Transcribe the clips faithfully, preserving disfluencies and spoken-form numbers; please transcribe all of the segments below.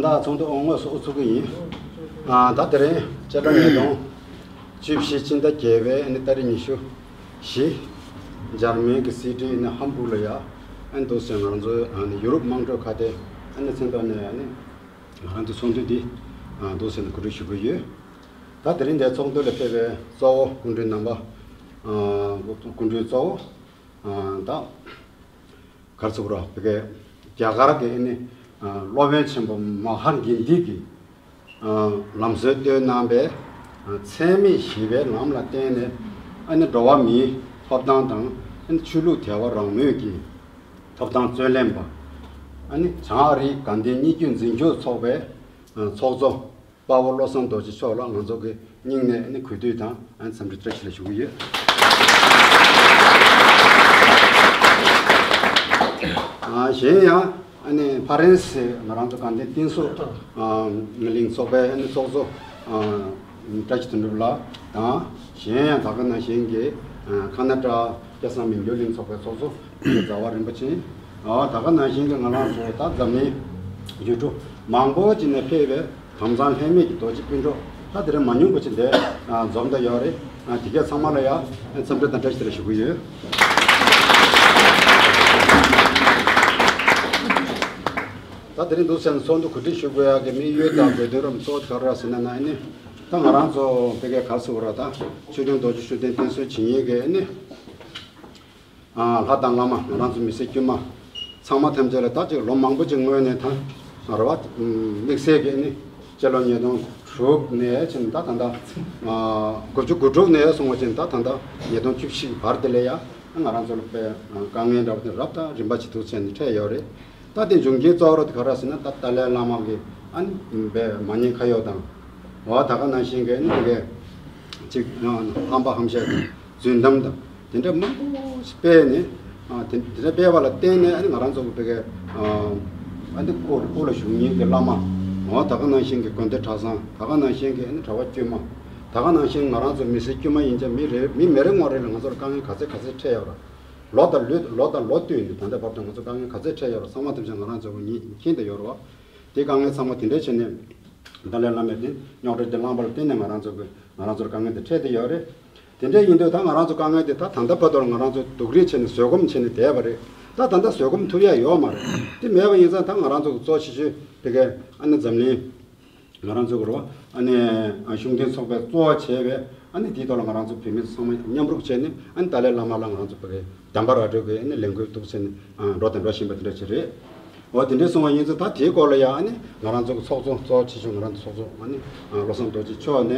ད་ཚོགས་འདུ་དངོས་སུ་དབུ་ཚུགས་ཀྱི་ཡིན། ཨ་ད་དེ་རིང་སྤྱི་ལོ་ཉིས་སྟོང་བཅུ་བཞི་ཕྱི་ཟླ་བརྒྱད་པའི་ཨ་ནི་ཏ་རིག་ཉི་ཤུ་བཞི། འཇར་མན་གྱི་སི་ཊི་ཨ་ནི་ཧམ་བུར་ལ་ཡ་ཨ་ནི་འདུག་སེ་ང་རང་ཚོའི་ཨ་ནི་ཡུ་རོབ་དམངས་ཁྲོད་ཁ་བརྡའི་ཨ་ནི་མཚན་ཐོག་ནས་ཨ་ནི་ང་རང་ཚོའི་ཚོགས་འདུ་འདི་ཨ་འདུག་སེ་ནས་གོ་སྒྲིག་ཞུ་གི་ཡོད། ད་དེ་རིང་འདིའི་ཚོགས་འདུ་ལ་ཕེབས་པའི་གཙོ་བོ་སྐུ་མགྲོན་རྣམ་པ། ཨ་སྐུ་མགྲོན་གཙོ་བོ་ཨ་ད་གར་ཚུགས་རོགས་བི་གའི་རྒྱ་གར་གྱི་ཨ་ནི་ཨ་སློབ་དཔོན་ཆེན་པོ་མ་ཧཱ་གན་དྷི་གིས་ཨ་ལམ་སྲོལ་བཏོད་གནང་པའི་ཨ་འཚེ་མེད་ཞི་བའི་ལམ་ལ་བརྟེན་ནས་ཨ་ནི་འགྲོ་བ་མིའི་ཐོབ་ཐང་དང་ཨ་ནི་ཆོས་ལུགས་དད་པ་རང་མོས་ཀྱི་ཐོབ་ཐང་རྩོད་ལེན་པ། ཨ་ནི་བྱང་ཨ་རིའི་དགའ་ལྡན་གཉིས་འགྱུར་འཛིན་སྐྱོང་ཚོགས་པའི་ཨ་ཚོགས་གཙོ་དཔའ་བོ་བློ་བཟང་རྡོ་རྗེ་མཆོག་ལ་ང་ཚོ་གི་སྙིང་ནས་ཨ་ནི་གུས་འདུད་དང་ཨ་ནི་འཚམས་འདྲི་བཀྲ་ཤིས་བདེ་ལེགས་ཞུ་གི་ཡོད། ཨ་གཞན་ཡང་ཨ་ནི་ཕ་རན་སི་ང་རང་ཚོ་དགའ་ལྡན་བསྟེན་གསོལ་ཨ་གླིང་ཚོགས་པའི་ཨ་ནི་ཚོགས་གཙོ་ཨ་བཀྲ་ཤིས་དོན་གྲུབ་ལགས་དང་། གཞན་ཡང་ད་ག་ནང་བཞིན་གྱི་ཨ་ཁ་ན་ཏྲ་སྐལ་བཟང་མི་འགྱུར་གླིང་ཚོགས་པའི་ཚོགས་གཙོ་ཟླ་བ་རིན་པོ་ཆེ། ཨ་ད་ག་ནང་བཞིན་གྱི་ང་རང་ཚོ་ད་འཛམ་གླིང་ཡུལ་གྲུ་མང་པོ་ཅིག་ནས་ཕེབས་པའི་དམ་གཙང་ལྷད་མེད་ཀྱི་རྡོ་རྗེ་སྤུན་གྲོགས་ད་དེ་རིང་མང་ཉུང་པོ་ཅིག་འདིར་ཨ་འཛོམས་བསྡད་ཡོད་རེད། ཨ་དེ་གས་ཚང་མ་ལ་ཡང་འཚམས་འདྲི་དང་བཀྲ་ཤིས་བདེ་ལེགས་ཞུ་གི་ཡོད། ད་དེ་རིང་འདུག་སེ་ནས་ཚོགས་འདུ་གོ་སྒྲིག་ཞུ་དགོས་ཡག་གི་དམིགས་ཡུལ་དང་དགོས་དོན་རམ་གཙོ་བོ་དེ་ག་རེ་རེད་ཟེར་ན་ཨ་ནི་ད་ང་རང་ཚོ་བི་གའི་གར་ཚུགས་རོགས་ད་ཆོས་སྐྱོང་རྡོ་རྗེ་ཤུགས་ལྡན་བསྟེན་གསོལ་བྱེད་མཁན་གྱི་ཨ་ནི། ཨ་ལྷ་དང་བླ་མ་ང་རང་ཚོ་མི་སེར་དཀྱུས་མ་ཚང་མ་ཐམས་ཅད་ལ་ད་ཅིག་ལོ་མང་པོ་ཅིག་སྔོན་ནས་ད་ང་རང་དམིགས་བསལ་གྱི་ནི་སྤྱི་ལོ་ཉིས་སྟོང་དྲུག་ནས་ཕྱིན་ད་ད་ལྟ་དགུ་བཅུ་གོ་དྲུག་ནས་བཟུང་བ་ཅིག་ད་ད་ལྟ་ཉིས་སྟོང་བཅུ་བཞི་གི་བར་དེ་ལ་ཡ་ང་རང་ཚོ་ལ་དཔེ་དཀའ་ངལ་འདྲ་བོ་དེ་རབ་དང་རིམ་པ་ཅིག་འདུག་བྱས་ནས་འཕྲད་ཡོད་རེད། ད་དེ་འབྱུང་རྐྱེན་གཙོ་བོ་དེ་ག་རེ་ཟེར་ན་ད་ཏཱ་ལའི་བླ་མ་གི་ཨ་ནི་དཔེ་མ་ཉེས་ཁ་གཡོག་དང་། འོ་ད་ག་ནང་བཞིན་གྱི་ནི་དེ་གས་ཅིག་ཧམ་པ་ཧམ་བཤད་དང་། རྫུན་གཏམ་དང་དེ་འདྲ་མང་པོ་ཞིག་སྤེལ་ནས་ཨ་དེ་དེ་འདྲ་སྤེལ་བ་ལ་བརྟེན་ནས་ཨ་ནི་ང་རང་ཚོ་གི་བོད་སྐད་ཨ་ནི་སྐུ་སྐུ་ལ་བཞུགས་མཁན་གྱི་བླ་མ། འོ་ད་ག་ནང་བཞིན་གྱི་དགོན་སྡེ་གྲྭ་ཚང་། ད་ག་ནང་བཞིན་གྱི་ཨ་ནི་གྲྭ་པ་དཀྱུས་མ། ད་ག་ནང་བཞིན་ང་རང་ཚོ་མི་སེར་དཀྱུས་མ་ཡིན་ཙང་མི་རེ་མི་མི་རེ་ངོ་རེ་ལ་ང་ཚོར་དཀའ་ངལ་ག་ཚད་ག་ཚད་འཕྲད་ཡོད་རེད། ལོ་དང་ལོ་ལོ་དང་ལོ་བསྟུད་ནས་ད་ལྟ་བར་དུ་ང་ཚོ་དཀའ་ངལ་ག་ཚད་འཕྲད་ཡོད་རེད་ཚང་མ་ཐམས་ཅད་ང་རང་ཚོ་གི་ཉིད་མཁྱེན་བསྡད་ཡོད་རེད་བ། དེ་དཀའ་ངལ་ཚང་མ་དེ་འདྲ་བྱས་ནས་ཏཱ་ལའི་བླ་མས་དེ་རྙོག་དྲ་དེ་བསླངས་པ་ལ་བརྟེན་ནས་ང་རང་ཚོ་གི་ང་རང་ཚོར་དཀའ་ངལ་དེ་འཕྲད་བསྡད་ཡོད་རེད། དེ་འདྲ་ཡིན་དུས་ད་ང་རང་ཚོ་དཀའ་ངལ་དེ་ད་ད་ལྟ་བར་དུ་ང་རང་ཚོ་སྡུག་རུས་བྱས་ནས་བཟོད་སྒོམ་བྱས་ནས་བསྡད་པ་རེད། ད་ད་ལྟ་བཟོད་སྒོམ་ཐུབ་ཡ་ཡོད་མ་རེད། དེ་མེད་པ་ཡིན་ཙང་ད་ང་རང་ཚོ་གི་གཙོ་ཆེ་ཤོས་དེ་གའི་ཨ་ནི་འཛམ་གླིང་ང་རང་ཚོ་གི་རོ་ཨ་ནི་ཤུགས་ལྡན་ཚོགས་པའི་གཙོ་བོ་བྱས་པའི་ཨ་ནི་དེའི་ཐོག་ལ་ང་རང་ཚོ་བོད་མི་ཚང་མ་མཉམ་རུབ་བྱས་ནས་ཨ་ནི་ཏཱ་ལའི་བླ་མ་ལ་ང་རང་ཚོ་བོད་པའི་བདེན་པ་ར་སྤྲོད་ཀྱི་ཨ་ནི་ལས་འགུལ་འདུག་ཟེར་ནས་འགྲོ་དང་འགྲོ་བཞིན་པ་དེ་འདྲ་ཅིག་རེད། འོ་དེ་འདྲའི་གསུང་བ་ཡིན་ཙང་ད་དེའི་སྐོར་ལ་ཡང་ཨ་ནི་ང་རང་ཚོ་གི་ཚོགས་གཙོ་གཙོ་བོ་ཆེ་ཤོས་ང་རང་ཚོ་ཚོགས་གཙོ་ཨ་ནི་བློ་བཟང་རྡོ་རྗེ་མཆོག་ནས་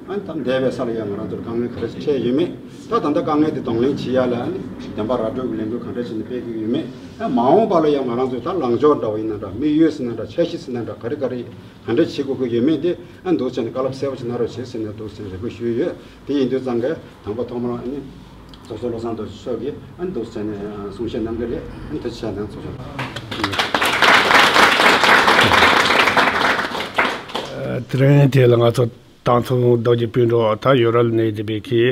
ཨ་ནི་ད་འདས་པའི་ས་ལ་ཡང་ང་རང་ཚོར་དཀའ་ངལ་ག་རེ་ཞིག་འཕྲད་ཡོད་མེད། ད་ད་ལྟ་དཀའ་ངལ་དེ་གདོང་ལེན་བྱེད་ཡ་ལ་ཨ་ནི་བདེན་པ་ར་སྤྲོད་ཀྱི་ལས་འགུལ་ག་འདྲ་བྱས་ནས་སྤེལ་གྱི་ཡོད་མེད། ཨ་མ་འོངས་པ་ལ་ཡང་ང་རང་ཚོས་ད་ལངས་ཕྱོགས་འདྲ་བ་ཡིན་ན་འདྲ། དམིགས་ཡུལ་ཟེར་ན་འདྲ། འཆར་གཞི་ཟེར་ན་འདྲ། ག་རེ་ག་རེ་ག་འདྲ་བྱེད་དགོས་ཀྱི་ཡོད་མེད་དེ་ཨ་འདུག་བྱས་ནས་བཀའ་སློབ་གསལ་པོ་ཞིག་གནང་རོགས་བྱེད་ཟེར་ནས་འདུག་བྱས་ནས་རེ་སྐུལ་ཞུས་ཡོད། དེ་ཡིན་དུས་ཙང་གི་དང་པོ་ཐོག་མར་ཨ་ནི་ཚོགས་གཙོ་བློ་བཟང་རྡོ་རྗེ་མཆོག་གིས་ཨ་ནི་འདུག་བྱས་ནས་གསུང་བཤད་གནང་གི་རེད། ཨ་ནི་ཐུགས་རྗེ་ཆེ་གནང་། ཚོགས་གཙོ། དེ་རིང་དེ་ལ་ང་ཚོ་དང་ཚོགས་རྡོ་རྗེ་སྤུན་གྲོགས་ད་ཡོ་རོབ་ནས་བསྡད་པའི་གི་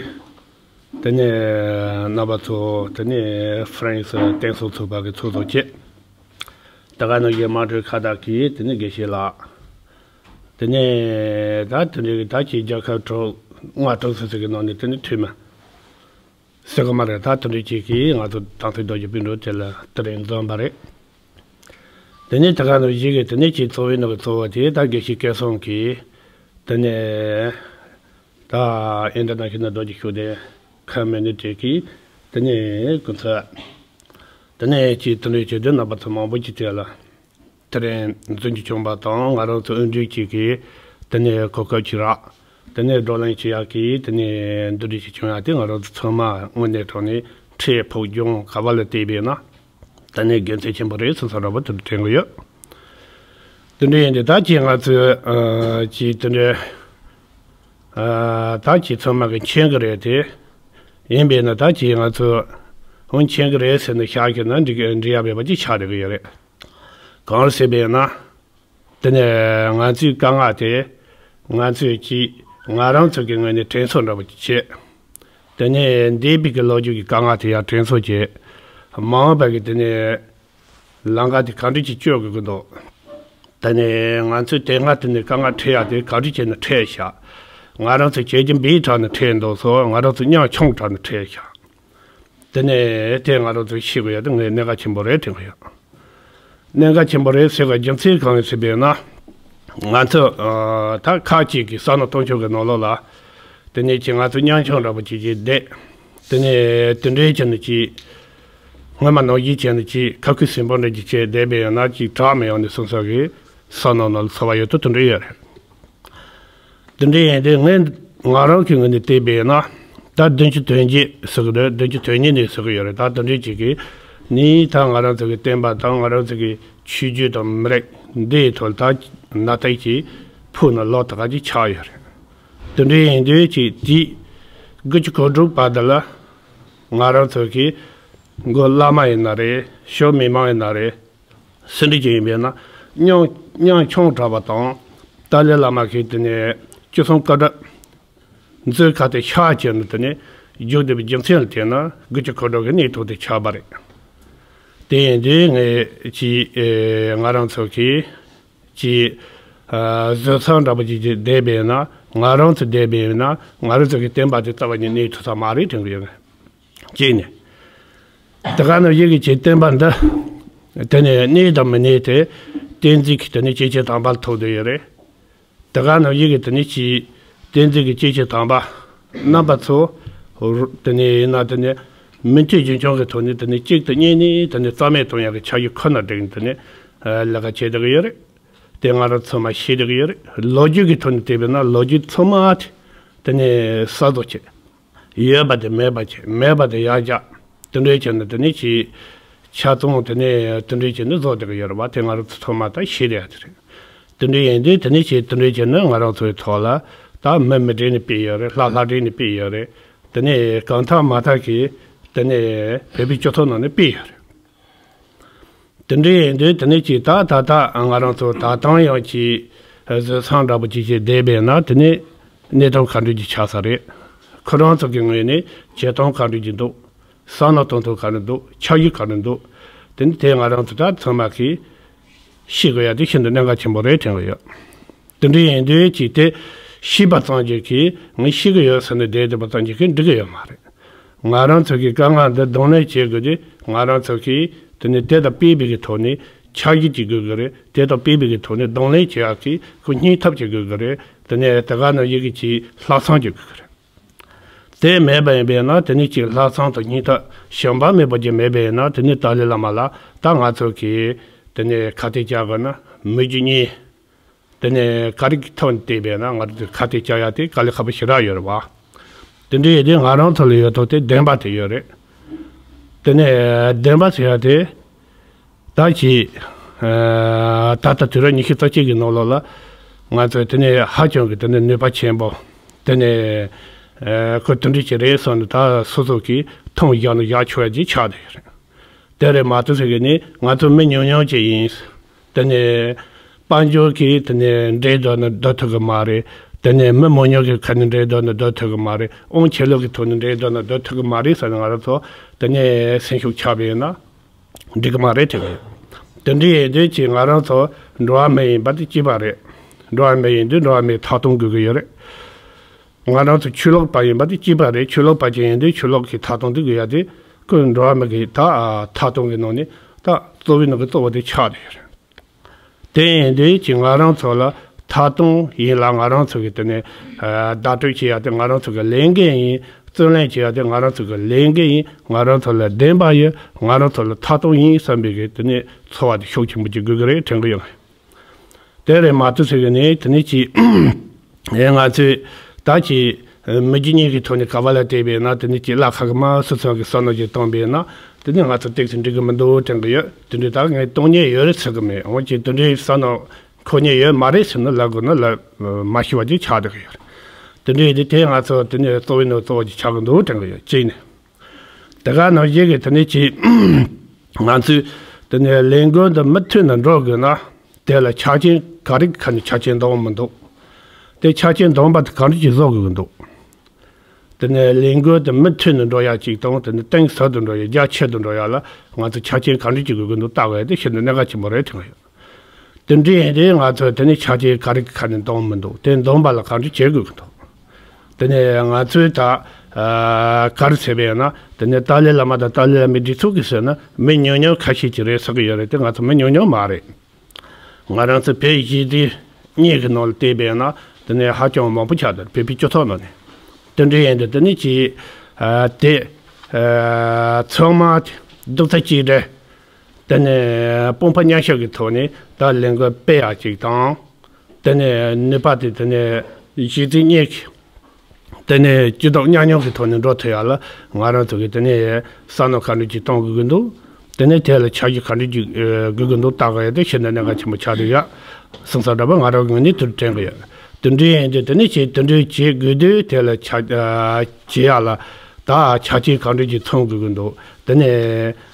དེ་ནས་རྣམ་པ་ཚོ་དེ་ནས་ཧྥ་རན་སི་བསྟན་སྲུང་ཚོགས་པ་གི་ཚོགས་གཙོ་བཅས། ད་ག་ནང་བཞིན་དམངས་ཁྲོད་ཁ་བརྡ་གིས་དེ་ནས་དགེ་བཤེས་ལགས། དེ་ནས་ད་དེ་འདྲའི་ད་ཅིག་རྒྱལ་ཁབ་དྲུག་ལྔ་དྲུག་ཙམ་ཟིག་གི་ནང་ནས་དེ་ནས་འཐུས་མི་ཟེར་གི་མ་རེད། ད་དེ་འདྲའི་ཅིག་གིས་ང་ཚོ་དང་ཐོག་རྡོ་རྗེ་སྤུན་གྲོགས་དེ་ལ་དེ་རིང་འཛོམས་པ་རེད། དེ་ནས་ད་ག་ནང་བཞིན་གི་དེ་ནས་ཅིག་གཙོ་བོའི་ནང་གི་གཙོ་བོ་དེ་ད་དགེ་བཤེས་སྐལ་བཟང་གིས་དེ་ནས་ད་ཨིན་ཊར་ནེ་ཤ་ནལ་རྡོ་རྗེ་ཤུགས་ལྡན་ཁམ་མུ་ནི་ཊི་གི་དེ་ནས་སྐུ་ཚབ། དེ་ནས་ཅིག་དེ་འདྲའི་ཅིག་དེ་རྣམ་པ་ཚོ་མང་པོ་ཅིག་དེ་ལ་དེ་རིང་འཛུལ་རྒྱུ་བྱུང་བ་དང་། ང་རང་ཚོ་དབུ་འབྱེད་ཅིག་གིས་དེ་ནས་གོ་སྐབས་ཅིག་རག་དེ་ནས་བགྲོ་གླེང་བྱེད་ཡག་གི་དེ་ནས་འདུ་འགྲིག་ཅིག་བྱུང་ཡག་དེ་ང་རང་ཚོ་ཚང་མ་དངོས་གནས་དྲང་གནས་ཁྲེལ་ཕོག་གྱོང་ག་བ་ལ་བལྟས་པས་ན་དེ་ནས་དགེ་མཚན་ཆེན་པོ་རེད་བསམ་བསམ་འདྲ་པོ་དེ་འདྲ་དྲན་གི་ཡོད། དེ་འདྲ་ཡིན་དུས་ད་ཅིག་ང་ཚོས་ཨ་ཅིག་དེ་འདྲའི་ཨ་ད་ཅིག་ཚང་མ་གི་མཁྱེན་གི་རེད་དེ། ཡིན་པས་ན་ད་ཅིག་ང་ཚོས་འོ་མཁྱེན་གི་རེད་ཟེར་ནས་བཞག་གི་ན་འགྲིག་འགྲིག་ཡ་མེད་པ་ཅིག་ཆགས་བསྡད་གི་ཡོད་རེད། གང་ཟེར་བས་ན། དེ་ནས་ང་ཚོའི་དཀའ་ངལ་དེ་ང་ཚོས་ཅིག་ང་རང་ཚོ་གི་ངོས་ནས་དྲན་གསོ་འདྲ་པོ་ཅིག་བྱེད། དེ་ནས་འདས་པའི་གི་ལོ་རྒྱུས་ཀྱི་དཀའ་ངལ་དེ་ཡང་དྲན་གསོ་བྱེད། མ་འོངས་པ་གི་དེ་ནས་ལམ་ཁ་དེ་ག་འདྲ་ཅིག་གཅོད་དགོས་ཀྱི་འདུག་དེ་ནས་ང་ཚོས་དེ་སྔ་དེ་ནས་དཀའ་ངལ་འཕྲད་ཡ་དེ་ག་རེ་བྱས་ནས་འཕྲད་ཤག་ང་རང་ཚོ་བྱས་རྒྱུ་འབའི་དྲག་ནས་འཕྲད་འདུག་སོ། ང་རང་ཚོ་མྱང་ཆུང་དྲག་ནས་འཕྲད་ཤག་དེ་ནས་དེ་ང་རང་ཚོས་ཤེས་དགོས་ཡ་དེ་ངས་གནད་འགག་ཆེན་པོ་རེད་དྲན་གི་ཡོད། གནད་འགག་ཆེན་པོ་རེད་ཟེར་བའི་རྒྱུ་མཚན་གང་ཡིན་ཟེར་བས་ན། ང་ཚོ་ཨ་ད་ཁག་ཅིག་གི་བསམ་བློ་གཏོང་ཕྱོགས་ཀྱི་ནང་ལོགས་ལ། དེ་ནས་ཀྱི་ང་ཚོ་མཉམ་ཆུང་འདྲ་པོ་ཅིག་ཅིག་བསྡད། དེ་ནས་དེ་འདྲའི་ཆ་ནས་ཀྱི་སྔོན་མ་ནང་བཞིན་བྱས་ནས་ཀྱི་ཁ་ཁུ་སིམ་པོ་འདྲ་ཅིག་བྱས་བསྡད་པས་ཡང་ན་ཅིག་དྲག་མི་ཡོང་ནས་སོང་ས་གི་བསམ་བློ་ནང་ལ་ཚོར་བ་ཡོད་དོ་དེ་འདྲ་ཡོད་རེད། དེ་འདྲ་ཡིན་དུས་ངས་ང་རང་གི་ངོས་ནས་བལྟས་པས་ན། ད་བདུན་ཅུ་དོན་བརྒྱད་ཟེར་གི་རེད། བདུན་ཅུ་དོན་གཉིས་ནས་ཟེར་གི་ཡོད་རེད། ད་དེ་འདྲའི་ཅིག་གི་ནི་ད་ང་རང་ཚོ་གི་བསྟན་པ་དང་ང་རང་ཚོ་གི་ཆོས་བརྒྱུད་དང་མི་རིགས་འདིའི་ཐོག་ད་ན་ཏིག་ཅིག་ཕུགས་ན་ལོག་ད་ག་ཅིག་ཆགས་ཡོད་རེད། དེ་འདྲ་ཡིན་དུས་ཅིག་དེ་དགུ་བཅུ་གོ་དྲུག་བར་དུ་ལ་ང་རང་ཚོ་གི་མགོ་བླ་མ་ཡིན་ན་རེད། ཞོལ་མི་མང་ཡིན་ན་རེད། སུ་འདྲ་ཅིག་ཡིན་པས་ན། མཉམ་མཉམ་ཆུང་དྲགས་པ་དང་། ཏཱ་ལའི་བླ་མ་གིས་དེ་ནས་བཅུ་གསུམ་ཀ་ཌ་མཛོད་ཁ་དེ་ཤར་བྱས་ནས་དེ་ནས་བརྒྱུད་བསྡད་པའི་རྒྱུ་མཚན་ལ་བལྟས་ན་དགུ་བཅུ་གོ་དྲུག་གི་གནས་ཐོག་དེ་ཆགས་པ་རེད། དེ་ཡིན་དུས་ངས་ཀྱིས་ཨེ་ང་རང་ཚོ་གིས་ཀྱིས་ཨ་བཟོད་ཚང་འདྲ་པོ་ཅིག་ཅིག་བསྡད་པས་ན། ང་རང་ཚོ་བསྡད་པས་ན་ང་རང་ཚོ་གི་བསྟན་པ་དེ་རྩ་བ་ནས་གནས་ཐུབ་ས་མ་རེད་དྲན་གི་ཡོད། གཅིག་ནས། དེ་ག་ནང་བཞིན་གྱི་ཆེས་བསྟན་པ་འདི། དེ་ནས་གནས་དང་མི་གནས་དེ། བསྟན་འཛིན་གྱི་དེ་ནས་སྐྱེས་ཆེན་དམ་པ་ལ་ཐུག་བསྡད་ཡོད་རེད། དེ་ག་ནང་བཞིན་གྱི་དེ་ནས་ཀྱི། བསྟན་འཛིན་གྱི་སྐྱེས་ཆེན་དམ་པ། རྣམ་པ་ཚོ། དེ་ནས་ཡིན་ན་དེ་ནས། མུ་མཐུད་རྒྱུན་འཁྱོངས་ཀྱི་ཐོག་ནས་དེ་ནས་གཅིག་ཏུ་གཉིས་ནས་དེ་ནས་རྩ་མེད་གཏོང་ཡག་གི་འཆར་གཞི་ཁོ་ན་བསྒྲིགས་ནས་དེ་ནས། ལས་ཀ་བྱེད་བསྡད་ཀྱི་ཡོད་རེད། དེ་ང་རང་ཚང་མ་ཤེས་བསྡད་ཀྱི་ཡོད་རེད། ལོ་རྒྱུས་ཀྱི་ཐོག་ནས་བལྟས་པས་ན་ལོ་རྒྱུས་ཚང་མ་དེ་ནས་གསར་བཟོ་བྱས། ཡོད་པ་དེ་མེད་པ་བྱས། མེད་པ་དེ་ཡར་རྒྱག་དེ་འདྲའི་བྱས་ནས་དེ་ནས་ཀྱི་ཆ་ཚང་དེ་ནས་དེ་འདྲའི་བྱས་ནས་བཟོ་བསྡད་ཀྱི་ཡོད་རེད་བ། དེ་ང་རང་ཚོ་ཚང་མ་ད་ཤེས་བསྡད་ཡ་དེ་རེད། དེ་འདྲའི་ཡིན་དུས་དེ་ནས་ཀྱི་དེ་འདྲའི་བྱས་ནས་ང་རང་ཚོའི་ཐོག་ལ་ད་མི་མི་གྲངས་ནས་སྤེལ་ཡོད་རེད། ལྷ་ལྷ་གྲངས་ནས་སྤེལ་ཡོད་རེད། དེ་ནས་གང་ཐག་མ་ཐག་གི་དེ་ནས་བོད་པའི་སྤྱི་ཚོགས་ནང་ནས་སྤེལ་ཡོད་རེད། དེ་འདྲ་ཡིན་དུས་དེ་ནས་ཀྱི་ད་ད་ལྟ་ང་རང་ཚོ་ད་ཐེངས་ཡང་ཀྱི་བཟོད་ཚང་འདྲ་པོ་ཅིག་བྱས་བསྡད་པས་ན་དེ་ནས་གནས་སྟངས་ག་འདྲ་ཅིག་ཆགས་ས་རེད། ཁོ་རང་ཚོ་གི་ངོས་ནས་བྱེད་སྟངས་ག་འདྲ་ཅིག་འདུག་བསམ་བློ་གཏོང་སྟངས་ག་འདྲ་འདུག་འཆར་གཞི་ག་འདྲ་འདུག་དེ་ནས་དེ་ང་རང་ཚོ་ད་ཚང་མ་གིས་ཤེས་དགོས་ཡ་དེ་ཤིན་ཏུ་གནད་འགག་ཆེན་པོ་རེད་དྲན་གི་ཡོད། དེ་འདྲ་ཡིན་དུས་ཀྱི་དེ་ཤེས་པ་ཙམ་གྱིས་ཀྱི་ངས་ཤེས་གི་ཡོད་ཟེར་ནས་བསྡད་བསྡད་པ་ཙམ་གྱིས་ཀྱི་འགྲིག་གི་ཡོད་མ་རེད། ང་རང་ཚོ་གི་དཀའ་ངལ་འདི་གདོང་ལེན་བྱེད་དགོས་དུས་ང་རང་ཚོ་གིས་དེ་ནས་དེ་དང་སྤེལ་བའི་གི་ཐོག་ནས་འཆར་གཞི་ཅིག་དགོས་གི་རེད། དེ་དང་སྤེལ་བའི་གི་ཐོག་ནས་གདོང་ལེན་བྱེད་ཡག་གི་ཁོ་སྙིང་ཐག་ཅིག་དགོས་གི་རེད། དེ་ནས་དེ་ག་ནང་བཞིན་གྱི་ཀྱི་ལྷག་བསམ་ཅིག་དགོས་གི་རེད། དེ་མེད་པ་ཡིན་པས་ན་དེ་ནས་ཀྱི་ལྷག་བསམ་དང་སྙིང་ཐག་ཞུམ་པ་མེད་པ་ཅིག་མེད་པས་ན་དེ་ནས་ཏཱ་ལའི་བླ་མ་ལ་ད་ང་ཚོ་གིས་དེ་ནས་ཁ་གཏད་བཅག་དགོས་ན་མི་རྒྱུ་གཉིས། དེ་ནས་ག་རེ་གི་ཐོག་ནས་བལྟས་པས་ན་ང་ཚོ་ཁ་གཏད་བཅག་ཡ་དེ་དཀའ་ལས་ཁག་པོ་ཞེ་དྲག་ཡོད་རེད་བ། དེ་འདྲ་ཡོད་དུས་ང་རང་ཚོ་ལ་ཡོད་ཐོག་དེ་བདེན་པ་དེ་ཡོད་རེད། དེ་ནས་བདེན་པ་ཟེར་ཡ་དེ་ད་ཅི་ད་ལྟ་དུས་རབས་ཉི་ཤུ་རྩ་གཅིག་གི་ནང་ལོགས་ལ་ང་ཚོ་དེ་ནས་ཧ་ཅང་གི་དེ་ནས་ནུས་པ་ཆེན་པོ་དེ་ནས་ཁོ་དེ་འདྲ་ཅིག་རེད་བསམ་ནས་ད་སོ་སོ་གིས་མཐོང་བཞག་ན་བཞག་ཆོག་ཡ་ཅིག་ཆགས་བསྡད་ཡོད་རེད། དེ་རེད་མ་གཏོགས་ཟེར་གི་ནི་ང་ཚོ་མི་ཉུང་ཉུང་ཅིག་ཡིན། དེ་ནས་དཔལ་འབྱོར་གྱི་དེ་ནས་འགྲན་བསྡུར་ནས་སྡོད་ཐུབ་གི་མ་རེད། དེ་ནས་མི་མང་ཉུང་གི་ཁ་ནས་འགྲན་བསྡུར་ནས་སྡོད་ཐུབ་གི་མ་རེད། དབང་ཆེ་ལོག་གི་ཐོག་ནས་འགྲན་བསྡུར་ནས་སྡོད་ཐུབ་གི་མ་རེད་ཟེར་ནས་ང་རང་ཚོ་དེ་ནས་སེམས་ཤུགས་ཆག་པ་ཡིན་ན་འགྲིག་གི་མ་རེད་དྲན་གི་ཡོད། དེ་འདྲ་ཡིན་དུས་ཀྱི་ང་རང་ཚོ་འགྲོ་བ་མི་ཡིན་པ་དེ་གཅིག་པ་རེད། འགྲོ་བ་མི་ཡིན་དུས་འགྲོ་བ་མིའི་ཐོབ་ཐང་དགོས་ཀྱི་ཡོད་རེད། ང་རང་ཚོ་ཆོས་ལུགས་པ་ཡིན་པ་དེ་གཅིག་པ་རེད། ཆོས་ལུགས་པ་ཅིག་ཡིན་དུས་ཆོས་ལུགས་ཀྱི་ཐོབ་ཐང་དེ་དགོས་ཡ་དེ་ཁོས་འགྲོ་བ་མི་གི་ད་ཐོབ་ཐང་གི་ནང་ནས་ད་གཙོ་བོའི་ནང་གི་གཙོ་བོ་དེ་ཆགས་བསྡད་ཡོད་རེད། དེ་ཡིན་དུས་ཀྱི་ང་རང་ཚོ་ལ་ཐོབ་ཐང་ཡིན་ལ་ང་རང་ཚོ་གི་དེ་ནས་བརྡ་སྤྲོད་བྱེད་ཡ་དེ་ང་རང་ཚོ་གི་ལས་འགན་ཡིན། བརྩོན་ལེན་བྱེད་ཡ་དེ་ང་རང་ཚོ་གི་ལས་འགན་ཡིན། ང་རང་ཚོ་ལ་བདེན་པ་ཡོད། ང་རང་ཚོ་ལ་ཐོབ་ཐང་ཡིན་བསམ་པའི་གི་དེ་ནས་ཚོར་བ་དེ་ཤུགས་ཆེན་པོ་ཅིག་དགོས་གི་རེད་དྲན་གི་ཡོད། དེ་རེད་མ་གཏོགས་ཟེར་གི་ནི་དེ་ནི་ཅི། ཨེ་ང་ཚོས་ད་ཅི། མི་རྒྱུ་གཉིས་ཀྱི་ཐོག་ནས་ག་བ་ལ་བལྟས་པས་ན་དེ་ནི་ཅི་བླ་ཁ་གི་མ་སུ་ཚང་གི་བསམ་བློ་ཅིག་བཏང་པས་ན་དེ་ནི་ང་ཚོ་ཏོག་ཙམ་འགྲིག་གི་མི་འདུག་དྲན་གི་ཡོད། དེ་འདྲའི་ད་ངས་གཏོང་ཉེན་ཡོད་རེད་ཟེར་གི་མེད། འོན་ཀྱང་དེ་འདྲའི་བསམ་བློ་འཁོར་ཉེན་ཡོད་མ་རེད་ཟེར་ནས་ལབ་དགོས་ན་ལབ་མ་ཤེས་པ་ཅིག་ཆགས་བསྡད་གི་ཡོད་རེད། དེ་འདྲའི་དེ་དེ་ང་ཚོ་དེ་ནི་གཙོ་བོའི་ནང་གཙོ་བོ་ཅིག་ཆགས་གི་འདུག་དྲན་གི་ཡོད་གཅིག་ནས། དེ་ག་ནང་བཞིན་གྱི་དེ་ནི་ཅི། ང་ཚོས་དེ་ནས་ལས་འགུལ་འདི་མུ་མཐུད་ནས་འགྲོ་དགོས་ན་དེ་ལ་ཆ་རྐྱེན་ག་རེ་གི་ཁ་ནས་ཆ་རྐྱེན་འདང་མི་འདུག་དེ་ཆ་རྐྱེན་འདང་པ་དེ་ག་འདྲ་ཅིག་བཟོ་དགོས་ཀྱི་འདུག་དེ་ནས་ལས་འགུལ་འདི་མུ་མཐུད་ནས་འགྲོ་ཡ་གཅིག་དང་དེ་ནས་གཏིང་ཟབ་ཏུ་འགྲོ་ཡ་རྒྱ་ཆེ་དུ་འགྲོ་ཡ་ལ་ང་ཚོ་ཆ་རྐྱེན་ག་འདྲ་ཅིག་དགོས་ཀྱི་འདུག་ལྟ་དགོས་ཡ་དེ་ཤིན་ཏུ་གནད་འགག་ཆེན་པོ་རེད་དྲན་གི་ཡོད། དེ་འདྲ་ཡིན་དུས་ང་ཚོས་དེ་ནས་ཆ་རྐྱེན་ག་རེ་གི་ཁ་ནས་འདོན་མི་འདུག་དེ་འདོན་པ་ལ་ག་འདྲ་བྱེད་དགོས་ཀྱི་འདུག་དེ་ནས་ང་ཚོས་ད་ཨ་ག་རེ་བྱས་པ་ཡིན་ན། དེ་ནས་ཏཱ་ལའི་བླ་མ་དང་ཏཱ་ལའི་བླ་མའི་སྒྲིག་འཛུགས་ཀྱི་ཟེར་ན་མི་ཉུང་ཉུང་ཁ་ཤས་ཅིག་རེད་ཟེར་གི་ཡོད་རེད་དེ། ང་ཚོ་མི་ཉུང་ཉུང་མ་རེད། ང་རང་ཚོ་བོད་གཞིས་བྱེས་གཉིས་ཀྱི་ནང་ལ་བལྟས་པ་ཡིན་ན་དེ་ནས་ཧ་ཅང་མང་པོ་ཆགས་འདུག་བོད་པའི་སྤྱི་ཚོགས་ནང་ནས། དེ་འདྲ་ཡིན་དུས་དེ་ནས་ཅིག་ཨ་དེ་ཨ་ཚང་མ་རྡོག་རྩ་གཅིག་སྒྲིལ། དེ་ནས་དཔུང་པ་མཉམ་གཤིབ་ཀྱི་ཐོག་ནས་ད་ལས་འགུལ་སྤེལ་ཡག་ཅིག་དང་། དེ་ནས་ནུས་པ་དེ་དེ་ནས་གཞི་རྩའི་གཉེར་གྱི། དེ་ནས་སྤྱི་ཚོགས་མཉམ་མྱོང་གི་ཐོག་ནས་འགྲོ་ཐུབ་ཡག་ལ་ང་རང་ཚོ་གིས་དེ་ནས་བསམ་བློ་ག་འདྲ་ཅིག་གཏོང་དགོས་ཀྱི་འདུག་དེ་ནས་དེ་ལ་ཆ་རྒྱུས་ག་འདྲ་ཅིག་དགོས་ཀྱི་འདུག་ལྟ་དགོས་ཡག་དེ་ཤིན་ཏུ་གནད་འགག་ཆེན་པོ་ཆགས་འདུག་ཡ། སོང་ཙང་འདྲ་པོ་ང་རང་ངོས་ནས་དེ་འདྲ་དྲན་གི་ཡོད། དེ་འདྲ་ཡིན་དུས་དེ་ནས་ཅིག་དེ་འདྲ་བྱེད་དགོས་དུས་དེ་ལ་ཆ་བྱེད་ཡག་ལ་ད་ཆ་རྐྱེན་ག་འདྲ་ཅིག་ཚང་དགོས་ཀྱི་འདུག་དེ་ནས་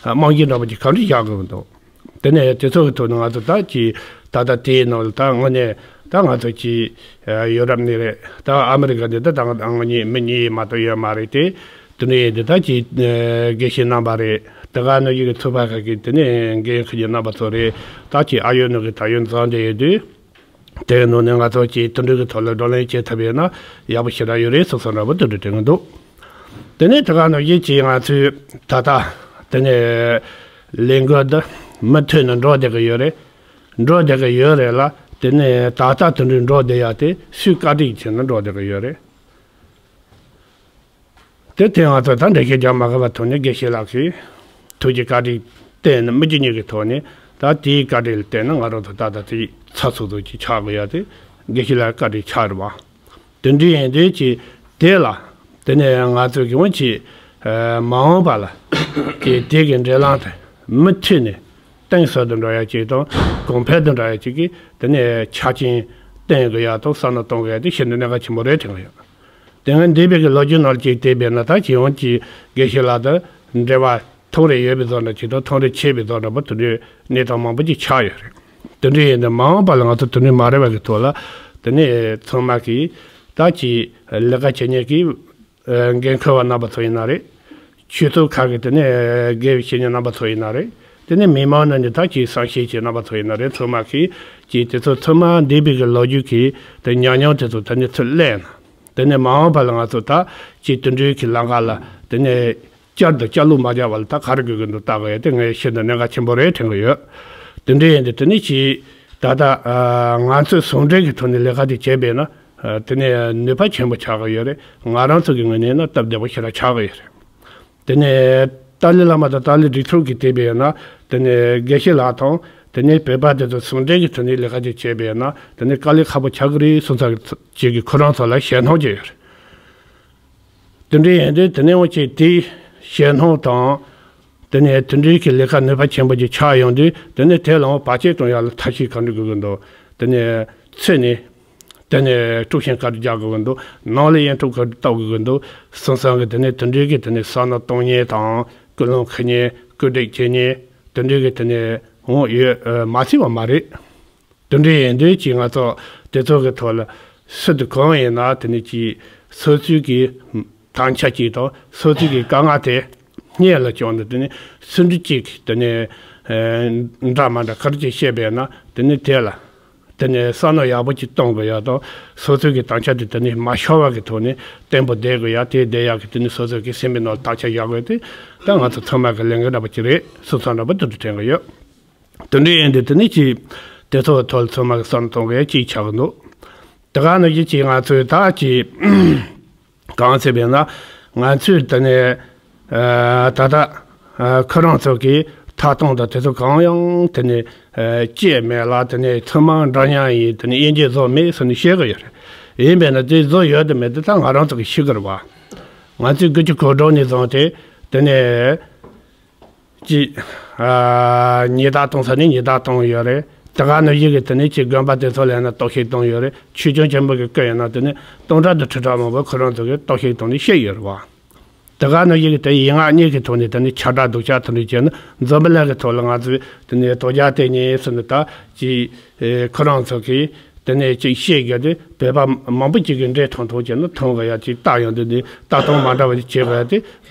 རྨང་གཞི་འདྲ་པོ་ཅིག་ག་འདྲ་བཞག་དགོས་ཀྱི་འདུག་དེ་ནས་དེ་ཚོ་གི་ཐོག་ནས་ང་ཚོ་ད་ཅིག་ད་ལྟ་དེའི་ནང་ལ་ད་དངོས་གནས་ད་ང་ཚོ་ཅིག་ཡོ་རོབ་ནས་རེད། ད་ཨ་མི་རི་ཀ་འདི་ད་ད་ང་གཉིས་མི་གཉིས་མ་གཏོགས་ཡོད་མ་རེད་དེ། དེ་འདྲ་ཡིན་དུས་ད་ཅིག་དགེ་བཤེས་རྣམ་པ་རེད། དེ་ག་ནང་བཞིན་གྱི་ཚོགས་པ་ཁག་གི་དེ་ནས་འགན་འཁུར་གྱི་རྣམ་པ་ཚོ་རེད། ད་ཅིག་ཨ་ཡོད་ནང་གི་ད་ཡོད་འཛོམས་བསྡད་ཡོད་དུས། དེའི་ནང་ནས་ང་ཚོ་ཅིག་དེ་འདྲ་གི་ཐོག་ལ་བགྲོ་གླེང་བྱེད་ཐུབ་ཡོད་ན་ཡག་པོ་ཞེ་དྲག་ཡོད་རེད་བསམ་བསམ་འདྲ་པོ་དེ་འདྲ་དྲན་གི་འདུག་དེ་ནས་དེ་ག་ནང་བཞིན་ཅིག་ང་ཚོས་ད་ལྟ་དེ་ནས་ལས་འགུལ་འདི་མུ་མཐུད་ནས་འགྲོ་བསྡད་ཀྱི་ཡོད་རེད། འགྲོ་བསྡད་ཀྱི་ཡོད་རེད་ལ། དེ་ནས་ད་ལྟ་དེ་འདྲ་འགྲོ་བསྡད་ཡག་དེ་སུས་བཀའ་དྲིན་བྱས་ནས་འགྲོ་བསྡད་ཀྱི་ཡོད་རེད། དེ་དེ་ང་ཚོ་ད་འགྲེལ་བཤད་རྒྱག་མ་དགོས་པ་ཐོག་ནས་དགེ་བཤེས་ལགས་ཀྱིས་ཐུགས་ཀྱི་བཀའ་དྲིན་བརྟེན་ནས་མི་རྒྱུ་གཉིས་ཀྱི་ཐོག་ནས་ད་དེའི་བཀའ་དྲིན་ལ་བརྟེན་ནས་ང་རང་ཚོ་ད་ལྟ་དེ་ཚགས་ཚུད་ཚུད་ཅིག་ཆགས་དགོས་ཡ་དེ་དགེ་བཤེས་ལགས་བཀའ་དྲིན་ཆགས་རེད་བ། དེ་འདྲ་ཡིན་དུས་ཀྱི་དེ་ལ་དེ་ནས་ང་ཚོ་གི་འོན་ཅིག་མ་འོངས་པ་ལ་ཀྱི་དེ་གི་འབྲེལ་ལམ་དེ་མུ་མཐུད་ནས་གཏིང་ཟབ་ཏུ་འགྲོ་ཡ་ཅིག་དང་གོང་འཕེལ་དུ་འགྲོ་ཡ་ཅིག་གི་དེ་ནས་ཆ་རྐྱེན་བསྟེན་དགོས་ཡ་དང་བསམ་བློ་གཏོང་དགོས་ཡ་དེ་ཤིན་ཏུ་གནད་འགག་ཆེན་པོ་རེད་དྲན་གི་ཡོད། དེ་སྔ་འདས་པའི་གི་ལོ་རྒྱུས་ནང་ལ་ཅིག་བལྟས་པས་ན་ད་ཇེ་ཡང་ཅིག་དགེ་བཤེས་ལགས་དང་འབྲེལ་བ་ཐུང་རེ་ཡོད་པའི་བཟོ་འདྲ་ཅིག་དང་ཐུང་རེ་ཆེ་བའི་བཟོ་འདྲ་པོ་དེ་འདྲའི་གནས་སྟངས་མང་པོ་ཅིག་ཆགས་ཡོད་རེད། དེ་འདྲ་ཡིན་ན་མ་འོངས་པ་ལ་ང་ཚོ་དེ་འདྲའི་མ་རེད་པ་གི་ཐོག་ལ་དེ་ནས་ཚང་མ་གིས་ད་ཅིག་ལས་ཀ་བྱེད་མཁན་གྱི་འགན་འཁུར་བ་རྣམ་པ་ཚོ་ཡིན་ན་རེད། ཆོས་ཚོགས་ཁག་གི་དེ་ནས་དགེ་བའི་བཤེས་གཉེན་རྣམ་པ་ཚོ་ཡིན་ན་རེད། དེ་ནས་མི་མང་ནང་ནས་ད་ཅིག་བསམ་ཤེས་ཀྱི་རྣམ་པ་ཚོ་ཡིན་ན་རེད། ཚང་མ་གིས་ཅིག་དེ་ཚོ་ཚང་མ་འདས་པའི་གི་ལོ་རྒྱུས་ཀྱི་དེ་ཉམས་མྱོང་དེ་ཚོ་དེ་ནས་ཚུར་ལེན། དེ་ནས་མ་འོངས་པ་ལ་ང་ཚོ་ད་ཅིག་དེ་འདྲའི་གི་ལམ་ཁ་ལ་དེ་ནས་བསྐྱར་དུ་བསྐྱར་ལུགས་མ་རྒྱག་པ་ལ་ད་ག་རེ་དགོས་ཀྱི་འདུག་ལྟ་དགོས་ཡ་དེ་ངས་ཤིན་ཏུ་གནད་འགག་ཆེན་པོ་རེད་དྲན་གི་ཡོད། དེ་འདྲ་ཡིན་དུས་དེ་ནས་ཅིག་ད་ལྟ་ང་ཚོས་ཟུང་འབྲེལ་གྱི་ཐོག་ནས་ལས་ཀ་དེ་བྱས་པས་ན་དེ་ནས་ནུས་པ་ཆེན་པོ་ཆགས་གི་ཡོད་རེད། ང་རང་ཚོ་གི་ངོས་ནས་ན་སྟབས་བདེ་པོ་ཞེ་དྲག་ཆགས་གི་ཡོད་རེད། དེ་ནས་ཏཱ་ལའི་བླ་མ་དང་ཏཱ་ལའི་སྒྲིག་འཛུགས་ཀྱིས་བལྟས་པས་ན་དེ་ནས་དགེ་བཤེས་ལགས་དང་དེ་ནས་བོད་པ་དེ་ཚོ་ཟུང་འབྲེལ་གྱི་ཐོག་ནས་ལས་ཀ་ཅིག་བྱས་པས་ན་དེ་ནས་དཀའ་ལས་ཁག་པོ་ཆགས་ཀྱི་རེད་བསམ་ས་ཅིག་གི་ཁོ་རང་ཚོ་ལ་ཞེད་སྣང་ཅིག་ཡོད་རེད། དེ་འདྲ་ཡིན་དུས་དེ་ནས་འོ་ཅིག་དེའི་ཞེད་སྣང་དང་། དེ་ནས་དེ་འདྲའི་གི་ལས་ཀ་ནུས་པ་ཆེན་པོ་ཅིག་ཆགས་ཡོང་དུས་དེ་ནས་དེ་ལའང་བར་ཆད་གཏོང་ཡག་ལ་ཐབས་ཤེས་ག་འདྲ་དགོས་ཀྱི་འདུག་དེ་ནས་ཚུད་ནས། དེ་ནས་དཀྲུག་ཤིང་ག་རེ་རྒྱག་དགོས་ཀྱི་འདུག་ནང་ལ་ཡིན་དཀྲུག་ག་རེ་བཏབ་དགོས་ཀྱི་འདུག་སོང་ཙང་གི་དེ་ནས་དེ་འདྲའི་གི་དེ་ནས་བསམ་བློ་གཏོང་མཁན་དང་ཀུན་སློང་འཁུར་མཁན་བཀོད་སྒྲིག་བྱེད་མཁན་དེ་འདྲའི་གི་དེ་ནས་འོང་ཡོད་མ་སྲིད་པ་མ་རེད། དེ་འདྲ་ཡིན་དུས་ཀྱི་ང་ཚོ་དེ་ཚོ་གི་ཐོག་ལ་སུ་དང་གང་ཡིན་ན་དེ་ནས་ཀྱི་སོ་སོའི་གི་དམ་བཅའ་གཅིག་དང་སོ་སོའི་གི་དཀའ་ངལ་དེ་སྙན་ལ་བཅངས་ནས་དེ་ནས་སུ་འདྲ་གཅིག་དེ་ནས་འདྲ་མ་འདྲ་ག་རེ་ཅིག་བཤད་པས་ན་དེ་ནས་དེ་ལ། དེ་ནས་བསམ་བློ་ཡག་པོ་ཅིག་གཏོང་དགོས་ཡག་དང་སོ་སོའི་གི་དམ་བཅའ་དེ་དེ་ནས་མ་ཤོར་བ་གི་ཐོག་ནས་བརྟན་པོ་བསྡད་དགོས་ཡག་དེ་བསྡད་ཡག་གི་དེ་ནས་སོ་སོའི་གི་སེམས་པའི་ནང་དམ་བཅའ་བཞག་དགོས་དེ་ད་ང་ཚོ་ཚང་མ་གི་ལས་འགན་འདྲ་པོ་ཅིག་རེད་སོ་སོ་འདྲ་པོ་དེ་འདྲ་དྲན་གི་ཡོད། དེ་འདྲ་ཡིན་དུས་དེ་ནས་ཅིག་དེ་ཚོ་གི་ཐོག་ལ་ཚང་མ་གི་བསམ་བློ་གཏོང་དགོས་ཡག་ཅིག་ཆགས་གི་འདུག་དེ་ག་ནང་བཞིན་ཅིག་ང་ཚོས་ད་ཅིག་གང་ཟེར་བས་ན། ང་ཚོས་དེ་ནས་ཨ་ད་ལྟ་ཨ་ཁོ་རང་ཚོ་གིས་ཐད་གཏོང་དང་དེ་ཚོ་གང་ཡང་དེ་ནས་ཨ་བྱས་མེད་ལ། དེ་ནས་ཚང་མ་འདྲ་མཉམ་ཡིན། དེ་ནས་དབྱེ་འབྱེད་བཟོ་མེད་ཟེར་ནས་བཤད་གི་ཡོད་རེད། ཡིན་པས་ན་དེ་བཟོ་ཡོད་དམ་མེད་དེ་ད་ང་རང་ཚོ་གིས་ཤེས་གི་རེད་བ། ང་ཚོས་དགུ་བཅུ་གོ་དྲུག་ནས་བཟུང་སྟེ་དེ་ནས་ཅིག་ཨ་ཉེས་རྡུང་གཏོང་ས་ནས་ཉེས་རྡུང་གཏོང་ཡོད་རེད། དེ་ག་ནང་བཞིན་གི་དེ་ནས་ཅིག་དགོན་པ་དེ་ཚོ་ལ་ཡིན་ན་གཏོར་བཤིག་བཏང་ཡོད་རེད། ཆོས་སྐྱོང་ཆེན་པོ་གི་སྐུ་ཡིན་ན་དེ་ནས་སྟོང་ཕྲག་དང་ཁྲི་ཕྲག་མང་པོ་ཁོ་རང་ཚོ་གིས་གཏོར་བཤིག་བཏང་ནས་བཤད་ཡོད་རེད་བ། དེ་ག་ནང་བཞིན་གི་དེ་ཡན་ལག་གཉིས་ཀྱི་ཐོག་ནས་དེ་ནས་ཁྱབ་བསྒྲགས་སྡུག་ཅག་དེ་འདྲ་བྱས་ན་འཛམ་བུ་གླིང་གི་ཐོག་ལ་ང་ཚོས་དེ་ནས་དོལ་རྒྱལ་བསྟེན་མཁན་ཟེར་ནས་ད་ཅིག་ཨེ་ཁོ་རང་ཚོ་གིས་དེ་ནས་ཅིག་བཤད་རྒྱུ་དེ་བོད་པ་མང་པོ་ཅིག་གིས་འདྲེ་ཐོང་ཐོང་བྱས་ན་ཐོང་གི་ཡ་ཅིག་ལྟ་ཡོང་དུས་ནས་ལྟ་སྟངས་མ་འདྲ་བ་ཅིག་བྱེད་དགོས་ཡ་དེ་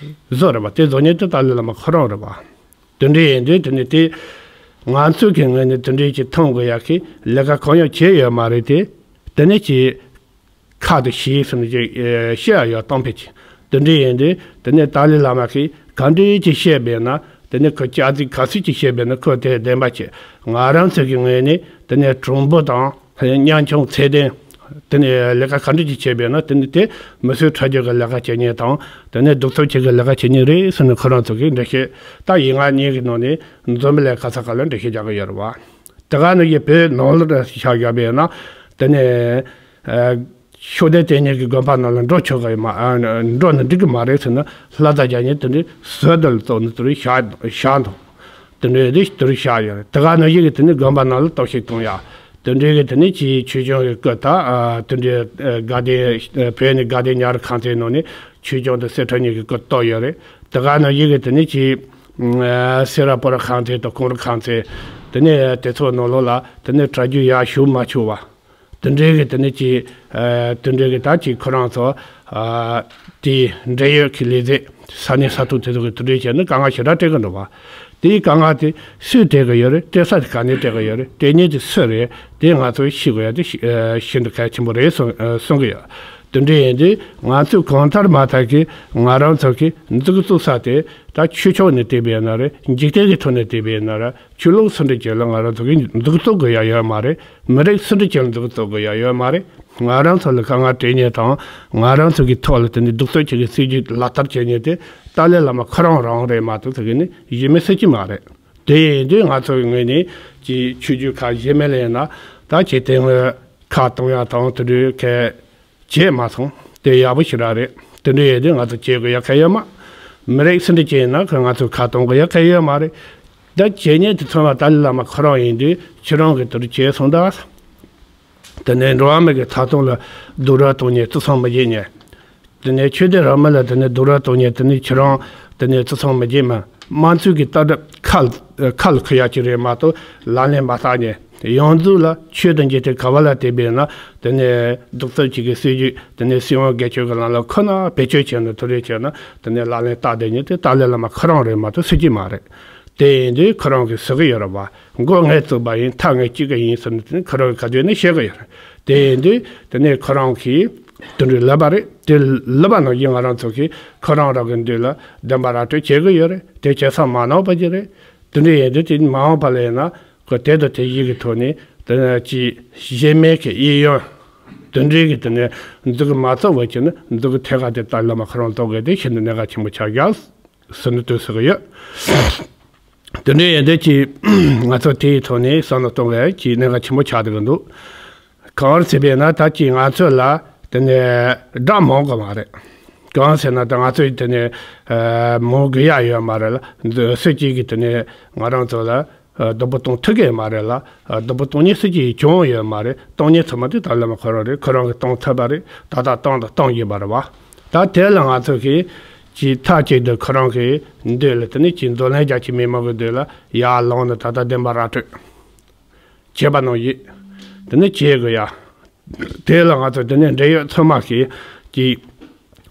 བཟོ་རེད་བ། དེ་བཟོ་མཁན་དེ་ཏཱ་ལའི་བླ་མ་ཁོ་རང་རེད་བ། དེ་འདྲ་ཡིན་དུས་དེ་ནས་དེ་ ང་ཚོ་གི་ངོས་ནས་དེ་འདྲའི་ཅིག་མཐོང་དགོས་ཡ་གི་ལས་ཀ་གང་ཡང་བྱས་ཡོད་མ་རེད་དེ། དེ་ནས་ཅིག་ཁ་དེ་ཞིག་སོང་ནས་ཅིག་ཨེ་བཤད་ཡ་ཡོད་གཏོང་ཕེད་ཅིག་དེ་འདྲ་ཡིན་དུས་དེ་ནས་ཏཱ་ལའི་བླ་མ་གིས་ག་འདྲའི་ཅིག་བཤད་པས་ན། དེ་ནས་ཁོ་སྐྱག་རྫུན་ག་ཚོད་ཅིག་བཤད་པས་ན་ཁོ་དེ་བདེན་པ་བྱེད། ང་རང་ཚོ་གི་ངོས་ནས་དེ་ནས་གྲོང་པོ་དང་ཉམ་ཆུང་ཚད་ལྡན། དེ་ནས་ལས་ཀ་ག་འདྲ་ཅིག་བྱས་པས་ན་དེ་ནས་དེ་མི་གསོད་ཁྲག་སྦྱོར་གི་ལས་ཀ་བྱེད་མཁན་དང་། དེ་ནས་གདུག་རྩུབ་ཆེ་གི་ལས་ཀ་བྱེད་མཁན་རེད་ཟེར་ནས་ཁོ་རང་ཚོ་གིས་འགྲེལ་བཤད། ད་ཡིན་ང་གཉིས་ཀྱི་ནང་ནས་འཛམ་བུ་གླིང་ག་ས་ག་ལ་འགྲེལ་བཤད་རྒྱག་གི་ཡོད་རེད་བ། དེ་ག་ནང་བཞིན་བོད་ནང་ལ་ཆ་བཞག་པས་ན། དེ་ནས་ཨ་ཤུགས་ལྡན་དེ་ཉིད་ཀྱི་དགོན་པ་ནང་ལ་འགྲོ་ཆོག་གི་མ་ཨ་འགྲོ་ནི་འགྲིག་གི་མ་རེད་ཟེར་ན། ལྷ་དང་རྒྱལ་ཉིད་དེ་འདྲའི་ཟོལ་དུ་ལ་བཙོག་ནི་དེ་རིགས་བཞག་བཞག་འདུག་དེ་འདྲའི་རིགས་དེ་རིགས་བཞག་ཡོད་རེད། དེ་ག་ནང་བཞིན་གྱི་དེ་ནི་དགོན་པ་ནང་ལ་གཏོར་བཤིག་གཏོང་ཡ། དེ་འདྲའི་གི་དེ་ནི་ཅིའི་ཆོས་སྐྱོང་གི་སྐུ་དང་ཨ་དེ་འདྲའི་ཨ་དགའ་ལྡན་ཨ་བོད་ནི་དགའ་ལྡན་ཉ་རི་ཁང་ཚན་ནང་ནས་ཆོས་སྐྱོང་དང་གསེར་ཁྲི་གཉིས་ཀྱི་སྐུ་གཏོར་ཡོད་རེད། དེ་ག་ནང་བཞིན་གྱི་དེ་ནི་ཅིའི་ཨ་སེ་ར་བོ་ར་ཁང་ཚན་དང་གུང་རི་ཁང་ཚན། དེ་ནས་དེ་ཚོ་ནང་ལོགས་ལ་དེ་ནས་གྲྭ་རྒྱུན་ཡར་ཞུགས་མ་བཅུག་པ། དེ་འདྲའི་གི་དེ་ནས་ཅིའི་ཨ་དེ་འདྲའི་གི་ད་ཅིའི་ཁོ་རང་ཚོ་ཨ་དེའི་འབྲེལ་ཡོད་ཀྱི་ལས་བྱེད་ས་གནས་ས་ཐོག་དེ་ཚོ་གི་དེ་འདྲའི་བྱས་ནས་དཀའ་ངལ་ཞེ་དྲག་སྤྲད་གི་འདུག་བ། དེའི་དཀའ་ངལ་དེ་སུས་སྤྲད་གི་ཡོད་རེད། སྤྲད་ས་དེ་ག་ནས་སྤྲད་གི་ཡོད་རེད། སྤྲད་མཁན་དེ་སུ་རེད། དེ་ང་ཚོས་ཤེས་དགོས་ཡ་དེ་ཤི་ཨ་ཤིན་ཏུ་གལ་ཆེན་པོ་རེད་གསུང་ཨ་གསུང་གི་ཡོད། དེ་འདྲ་ཡིན་དུས་ང་ཚོས་གང་ལྟར་མ་ཐག་གི་ང་རང་ཚོ་གི་འཛུགས་བཙུགས་ས་དེ་ད་ཆོས་ཕྱོགས་ནས་བལྟས་པ་ཡིན་ན་རེད། འཇིག་རྟེན་གྱི་ཐོག་ནས་བལྟས་པ་ཡིན་ན་རེད། ཆོས་ལུགས་སུ་འདྲ་ཅིག་ལ་ང་རང་ཚོ་གི་འཛུགས་བཙུགས་དགོས་ཡ་ཡོད་མ་རེད། མི་རིགས་སུ་འདྲ་ཅིག་ལ་འཛུགས་བཙུགས་དགོས་ཡ་ཡོད་མ་རེད། ང་རང་ཚོ་ལ་དཀའ་ངལ་སྤྲད་མཁན་དང་ང་རང་ཚོ་གི་ཐོག་ལ་དེ་ནས་གདུག་རྩུབ་ཆེ་གི་སྲིད་ཇུས་ལག་བསྟར་བྱེད་མཁན་དེ་ཏཱ་ལའི་བླ་མ་ཁོ་རང་རང་རེད་མ་གཏོགས་ཟེར་གི་ནི་གཞན་མི་སྲིད་ཀྱི་མ་རེད། དེ་ཡིན་དུས་ང་ཚོ་གི་ངོས་ནས་ཀྱི་ཆོས་བརྒྱུད་ཁག་གཞན་མི་ལ་ཡིན་ན་ད་ཁྱེད་དེ་སྔོན་ཁ་གཏོང་ཡ་དང་དེ་འདྲའི་གལ་བྱས་མ་སོང་། དེ་ཡག་པོ་ཞེ་དྲག་རེད། དེ་འདྲ་ཡོད་དུས་ང་ཚོ་བྱེད་དགོས་ཡ་གལ་ཡོད་མ། མི་རིགས་སུ་འདྲ་ཅིག་ཡིན་ན་ཁོས་ང་ཚོ་ཁ་གཏོང་དགོས་ཡ་གལ་ཡོད་མ་རེད། ད་བྱེད་མཁན་དེ་ཚང་མ་ཏཱ་ལའི་བླ་མ་ཁོ་རང་ཡིན་དུས་ཁྱེད་རང་གིས་དེ་འདྲ་བྱས་སོང་ད། དེ་ནས་འགྲོ་བ་མི་གི་ཐོབ་ཐང་ལ་སྡུག་རུས་གཏོང་མཁན་བརྩི་སྲུང་མི་བྱེད་མཁན། དེ་ནས་ཆོས་དད་རང་མོས་ལ་དེ་ནས་སྡུག་རུས་གཏོང་མཁན་དེ་ནས་ཁྱེད་རང་དེ་ནས་བརྩི་སྲུང་མི་བྱེད་མ། དམངས་གཙོའི་གི་ལྟ་གྲུབ་ཁ་ལ་ཁ་ལ་འཁུར་ཡ་ཅིག་རེད་མ་གཏོགས་ལག་ལེན་མ་བསྟར་མཁན། ཡོངས་འཛུགས་ལ་ཆོས་དང་འབྲེལ་ཏེ་ག་བ་ལ་བལྟས་པས་ན་དེ་ནས་གདུག་རྩུབ་ཅིག་གི་སྲིད་ཇུས་དེ་ནས་སྲིད་དབང་སྒེར་གཅོད་ཀྱི་ལམ་ལ་ཁོ་ན་བེད་སྤྱོད་བྱས་ན་ཐུབ་རེད་བྱས་ན་དེ་ནས་ལག་ལེན་བསྟར་བསྡད་མཁན་དེ་ཏཱ་ལའི་བླ་མ་ཁོ་རང་རེད་མ་གཏོགས་སྲིད་ཇུས་མ་རེད། དེ་ཡིན་དུས་ཁོ་རང་གིས་ཟེར་གི་ཡོད་རེད་བ། མགོ་ངས་བཙུགས་པ་ཡིན། མཐའ་ངས་གཅིག་གི་ཡིན་ཟེར་ནས་དེ་ནས་ཁོ་རང་གིས་ག་དུས་ནས་བཤད་གི་ཡོད་རེད། དེ་ཡིན་དུས་དེ་ནས་ཁོ་རང་གིས་དེ་འདྲའི་ལབ་པ་རེད། དེ་ལབ་པ་ནང་བཞིན་ང་རང་ཚོ་གིས་ཁོ་རང་རང་གི་མདུན་ལ་བདེན་པ་ར་སྤྲོད་བྱེད་གི་ཡོད་རེད། དེ་བྱས་ཙང་མ་ནོར་བ་ཅིག་རེད། དེ་འདྲ་ཡིན་དུས་དེ་མ་འོངས་པ་ལ་ཡིན་ན་ཁོ་དེ་དང་དེ་བཞིན་གྱི་ཐོག་ནས་དེ་ནས་ཅིག་གཞན་མའི་གི་གཡས་གཡོན་དེ་འདྲའི་གི་དེ་ནས་འཛུགས་མ་ཚོགས་པ་བྱས་ན་འཛུགས་ཐད་ཀ་དེ་ཏཱ་ལའི་བླ་མ་ཁོ་རང་གཏོང་དགོས་དེ་ཤིན་ཏུ་གནད་འགག་ཆེན་པོ་ཆགས་བཞག་ཟེར་ནས་དུས་ཟེར་གི་ཡོད། དེ་འདྲ་ཡིན་དུས་ཀྱི་ང་ཚོ་དེའི་ཐོག་ནས་བསམ་བློ་གཏོང་དགོས་ཀྱི་གནད་འགག་ཆེན་པོ་ཆགས་བསྡད་ཀྱི་འདུག་གང་ཟེར་བས་ན་ད་ཀྱི་ང་ཚོ་ལ་དེ་ནས་དགྲ་མང་གི་མ་རེད། གང་ཟེར་ན་ད་ང་ཚོས་དེ་ནས་ཨ་མང་དགོས་ཡ་ཡོད་མ་རེད་ལ། འདི་སུ་གཅིག་གིས་དེ་ནས་ང་རང་ཚོ་ལ་ཨ་སྡུག་པོ་གཏོང་ཐུབ་ཀྱི་མ་རེད་ལ། ཨ་སྡུག་པོ་གཏོང་མཁན་སུ་གཅིག་བྱུང་ཡོད་མ་རེད། གཏོང་མཁན་ཚང་མ་དེ་ཏཱ་ལའི་བླ་མ་ཁོ་རང་རེད། ཁོ་རང་གིས་གཏོང་ཐུབ་པ་རེད། ད་ལྟ་གཏོང་དང་གཏོང་བཞིན་པ་རེད་བ། ད་དེ་ལ་ང་ཚོ་གིས་ཀྱི་མཐའ་གཅིག་ཏུ་ཁོ་རང་གི་མདུན་ལ་དེ་ནས་ཀྱི་འཛམ་གླིང་རྒྱལ་སྤྱིའི་མི་མང་གི་མདུན་ལ་ཡར་ལངས་ནས་ད་ལྟ་བདེན་པ་ར་སྤྲོད་བྱས་པ་ནང་བཞིན་དེ་ནས་བྱེད་དགོས་ཡ། དེ་ལ་ང་ཚོ་དེ་ནས་འབྲེལ་ཡོད་ཚང་མ་གིས་ཀྱི་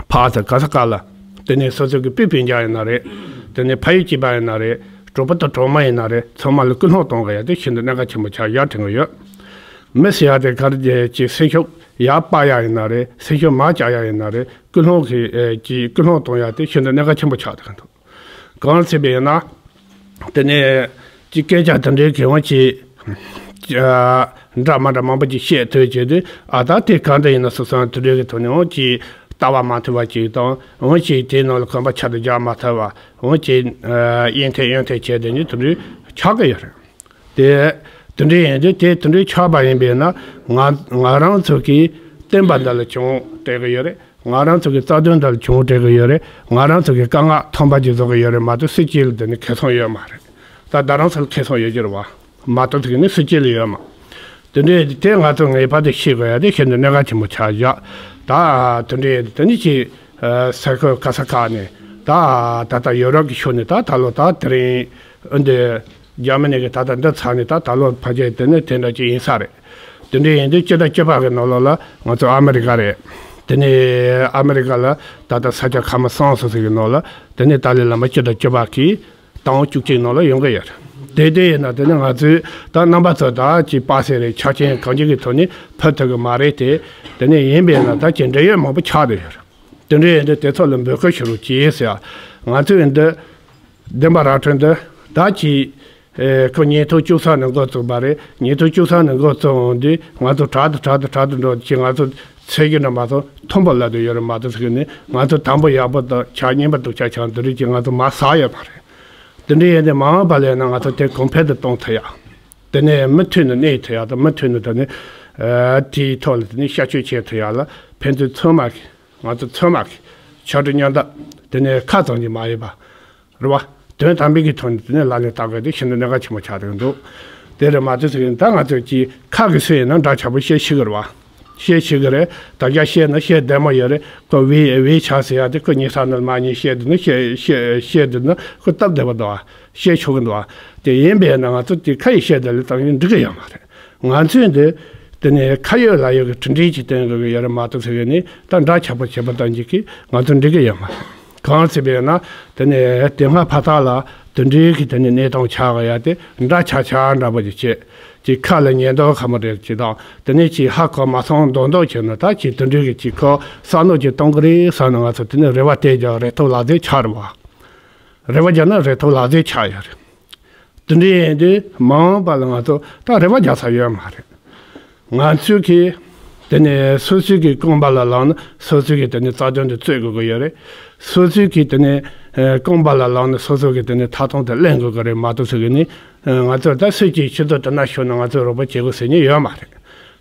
ཕར་ཚུར་ག་ས་ག་ལ་དེ་ནས་སོ་སོ་གི་སྤུན་སྤུན་ཀྱག་ཡིན་ན་རེད། དེ་ནས་ཕ་ཡུལ་གཅིག་པ་ཡིན་ན་རེད། གྲོགས་པོ་དང་གྲོགས་མོ་ཡིན་ན་རེད། ཚང་མ་ལ་སྐུལ་སློང་གཏོང་དགོས་ཡ་དེ་ཤིན་ཏུ་གནད་འགག་ཆེན་པོ་ཆགས་ཡ་དྲན་གི་ཡོད། མི་ཟེར་ཡ་དེ་ག་རེ་ཅིག་སེམས་ཤུགས་ཡར་སྤར་ཡ་ཡིན་ན་རེད། སེམས་ཤུགས་མར་བཅག་ཡ་ཡིན་ན་རེད། སྐུལ་སློང་གི་ཨེ་ཀྱི་སྐུལ་སློང་གཏོང་ཡ་དེ་ཤིན་ཏུ་གནད་འགག་ཆེན་པོ་ཆགས་བསྡད་ཀྱི་འདུག་གང་ཟེར་བས་ན། དེ་ནས་ཀྱི་སྐད་ཆ་དེ་འདྲའི་གི་འོང་ཅིག་ཨ་འདྲ་མ་འདྲ་མང་པོ་ཅིག་བཤད་ཐུབ་བྱས་དུས་ཨ་ད་དེ་གང་འདྲ་ཡིན་ན་སོ་སོ་དེ་འདྲའི་གི་ཐོག་ནས་འོང་ཅིག་ལྟ་བ་མ་མཐུན་པ་ཅིག་དང་འོང་ཅིག་དེའི་ནང་ལ་གོམ་པ་ཆ་དུ་རྒྱག་མ་ཐུབ་པ་འོང་ཅིག་ཨ་གཡེང་ཐེངས་གཡེང་ཐེངས་བྱས་དེ་ནི་དེ་འདྲའི་ཆགས་ཀྱི་ཡོད་རེད། དེ་དེ་འདྲ་ཡིན་དུས་དེ་དེ་འདྲའི་ཆགས་པ་ཡིན་པས་ན་ང་ང་རང་ཚོ་གི་བསྟན་པ་འདི་ལ་གྱོང་སྤྲད་ཀྱི་ཡོད་རེད། ང་རང་ཚོ་གི་རྩ་དོན་འདི་ལ་གྱོང་སྤྲད་ཀྱི་ཡོད་རེད། ང་རང་ཚོ་གི་དཀའ་ངལ་ཐོན་པ་ཅིག་བཟོ་གི་ཡོད་རེད་མ་གཏོགས་སུ་གཅིག་ལ་དེ་ནི་ཁེ་བཟང་ཡོད་མ་རེད། ད་ད་རང་ཚོ་ལ་ཁེ་བཟང་ཡོད་ཀྱི་རེད་བ། མ་གཏོགས་དེ་ནི་སུ་གཅིག་ལ་ཡོད་མ། དེ་འདྲའི་དེ་ང་ཚོ་ངེས་པར་དུ་ཤེས་དགོས་ཡ་དེ་ཤིན་ཏུ་གནད་འགག་ཆེན་པོ་ཆགས་བཞག་ད་དེ་འདྲའི་དེ་ནི་ཅིག་ས་ཁུལ་ག་ས་ག་ནས་ད་ད་ལྟ་ཡོ་རོབ་ཀྱི་ཕྱོགས་ནས་ད་ད་ལོ་ད་དེ་རིང་ཨ་འདི། རྒྱ་མི་ནས་གི་ད་ལྟ་འདི་ཚར་ནས་ད་ད་ལོ་ཕལ་ཆེར་དེ་ནས་དེ་འདྲ་ཅིག་ཡིན་ས་རེད། དེ་འདྲ་ཡིན་དུས་སྤྱི་ཟླ་བཅུ་པ་གི་ནང་ལོགས་ལ་ང་ཚོ་ཨ་མི་རི་ཀ་རེད། དེ་ནས་ཨ་མི་རི་ཀ་ལ་ད་ལྟ་ས་ཆ་ཁ་མ་སང་སོ་སོ་གི་ནང་ལ་དེ་ནས་ཏཱ་ལའི་བླ་མ་སྤྱི་ཟླ་བཅུ་པ་གི་དང་བཅུ་གཅིག་ནང་ལ་ཡོང་གི་ཡོད་རེད། དེ་དེ་ཡིན་ན་དེ་ནི་ང་ཚོས་ད་རྣམ་པ་ཚོ་ད་ཅིག་པ་སེ་རེད། ཆ་རྐྱེན་གང་ཅི་གི་ཐོག་ནས་ཕུད་ཐུབ་གི་མ་རེད་དེ། དེ་ནས་ཡིན་པས་ན་ད་ཅིག་འབྲེལ་ཡོད་མང་པོ་ཆགས་བསྡད་ཡོད་རེད། དེ་འདྲ་ཡིན་དུས་དེ་ཚོ་ལ་འབོད་སྐུལ་ཞུ་རོགས་གྱིས་ཟེར། ང་ཚོས་འདི་བདེན་པ་ར་འཕྲོད་འདི་ད་ཅིག་ཨེ་ཁོ་ཉིས་སྟོང་བཅུ་གསུམ་ནས་འགོ་བཙུགས་པ་རེད། ཉིས་སྟོང་བཅུ་གསུམ་ནས་འགོ་བཙུགས་འོང་དུས་ང་ཚོ་དྲག་ཏུ་དྲག་ཏུ་དྲག་ཏུ་འགྲོ་ཅིག་ང་ཚོ་ཚེ་གི་འགྲམ་པ་ཚོ་མཐོན་པོ་ལབ་དུ་ཡོད་རེད་མ་གཏོགས་ཟེར་གི་ནི། ང་ཚོ་དང་པོ་ཡག་པོ་དང་ཆ་མཉམ་པ་སྡུག་ཆ་ཆང་དེ་རིགས་ཀྱི་ང་ཚོ་མ་ཟ་ཡོད་མ་རེད། དེ་འདྲ་ཡིན་དུས་མ་འོངས་པ་ལ་ཡིན་ན་ང་ཚོ་དེ་གོང་འཕེལ་དུ་གཏོང་ཐུབ་ཡག་དེ་ནས་མུ་མཐུད་ནས་གནས་ཐུབ་ཡག་དང་། མུ་མཐུད་ནས་དེ་ནས་ཨ་དེའི་ཐོག་ལ་དེ་ནས་ཤར་བསྐྱོད་བྱེད་ཐུབ་ཡག་ལ་ཕན་ཚུན་ཚང་མ་གི་ང་ཚོ་ཚང་མ་གི་ཕྱག་སྦྲེལ་མཉམ་འདེགས། དེ་ནས་ཁ་ཙམ་གྱིས་མ་ཡིན་པ་རེད་བ། དོན་དམ་པའི་གི་ཐོག་ནས་དེ་ནས་ལག་ལེན་བསྟར་དགོས་དེ་ཤིན་ཏུ་གནད་འགག་ཆེན་པོ་ཆགས་བསྡད་འདུག་དེ་རེད་མ་གཏོགས་ཟེར་གི་ནི་ད་ང་ཚོ་གི་ཁ་གི་སུ་ཡིན་ན་འདྲ་ཆགས་པོ་བཤད་ཤེས་གི་རེད་བ། བཤད་ཤེས་གི་རེད། ད་རྒྱ་བཤད་ན་བཤད་བདེ་མོ་ཡོད་རེད། ཁོ་བེ་བེ་ཆ་ཟེར་ཡ་དེ་ཁོ་ཉི་ཤུ་རྩ་ནང་མ་ཉིས་བཤད་འདུག་ན་བཤད་བཤད་བཤད་འདུག་ན་ཁོ་སྟབས་བདེ་པོ་འདུག་བ། བཤད་ཆོག་གི་འདུག་བ། དེ་ཡིན་པས་ན་ང་ཚོ་དེ་ཁ་ཡིས་བཤད་དེ་ལས་བཏང་ཡིན་འགྲིག་གི་ཡོད་མ་རེད། ང་ཚོས་འདི་དེ་ནས་ཁ་ཡོད་ལག་ཡོད་ཀྱི་གྲུབ་འབྲས་ཅིག་སྟོན་དགོས་ཀྱི་ཡོད་རེད་མ་གཏོགས་ཟེར་གི་ནི་ད་འདྲ་ཆགས་པོ་བྱེད་པ་ལྟ་འཇུག་གིས་ང་ཚོ་འགྲིག་གི་ཡོད་མ་རེད། གང་ཟེར་བས་ན་དེ་ནས་དེ་སྔ་ཕ་ཐག་ལ་དེ་འདྲའི་གི་དེ་ནས་གནས་སྟངས་ཆགས་ཡ་དེ་འདྲ་ཆགས་ཆགས་འདྲ་པོ་ཅིག་བྱེད་ཅིག་ཁ་ལ་ཉན་མདོག་ཁ་མོ་རེད་ཅིག་དང་། དེ་ནས་ཅིག་ཧ་གོ་མ་སོང་མདོག་མདོག་བྱས་ན་ད་ཅིག་དེ་འདྲའི་གི་ཅིག་ཁོ་བསམ་བློ་ཅིག་གཏོང་གི་རེད་བསམ་ན་ང་ཚོ་དེ་ནས་རེ་བ་དེ་རྒྱག་རེ་ཐོབ་ལག་རྩལ་ཆགས་རེད་བ། རེ་བ་རྒྱག་ན་རེ་ཐོབ་ལག་རྩལ་ཆགས་ཡོད་རེད། དེ་འདྲ་ཡིན་དུས་མ་འོངས་པ་ལ་ང་ཚོ་ད་རེ་བ་རྒྱག་ས་ཡོད་མ་རེད། ང་ཚོས་གི་དེ་ནས་སོ་སོའི་གི་རྐང་པ་ལ་ལངས་ན་སོ་སོའི་གི་དེ་ནས་རྩ་དོན་དེ་རྩོད་དགོས་ཀྱི་ཡོད་རེད། སོ་སོའི་གི་དེ་ནས་ཨ་རྐང་པ་ལ་ལངས་ན་སོ་སོ་གི་དེ་ནས་ཐག་ཐོང་དེ་ལེན་དགོས་ཀྱི་རེད་མ་གཏོགས་ཟེར་གི་ནི། ཨ་ང་ཚོ་ད་སུས་ཀྱིས་ཁྱེད་ཚོ་དེ་ན་ཤོག་ན་ང་ཚོས་རོགས་པ་བྱེད་དགོས་ཟེར་མཁན་ཡོད་མ་རེད།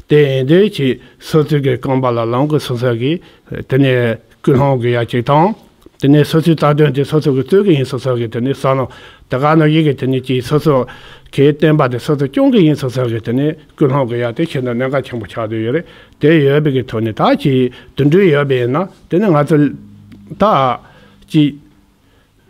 དེ་ཡིན་དུས་ཀྱི་སོ་སོའི་གི་རྐང་པ་ལ་ལངས་དགོས། སོ་སོ་གི་དེ་ནས་ཀུན་སློང་དགོས་ཡ་ཅིག་དང་། དེ་ནས་སོ་སོའི་རྩ་དོན་དེ་སོ་སོ་གི་རྩོད་ཀྱི་ཡིན་སོ་སོ་གི་དེ་ནས་བསམ་བློ་དེ་ག་ནང་བཞིན་གི་དེ་ནས་ཀྱི་སོ་སོ་གི་བསྟན་པ་དེ་སོ་སོ་སྐྱོང་གི་ཡིན་སོ་སོ་གི་དེ་ནས་ཀུན་སློང་དགོས་ཡ་དེ་ཤིན་ཏུ་གནད་འགག་ཆེན་པོ་ཆགས་བསྡད་ཡོད་རེད། དེ་ཡོད་པའི་གི་ཐོག་ནས་ད་ཅིག་དེ་འདྲ་ཡོད་པ་ཡིན་ན་དེ་ནས་ང་ཚོ་ད་ཅིག་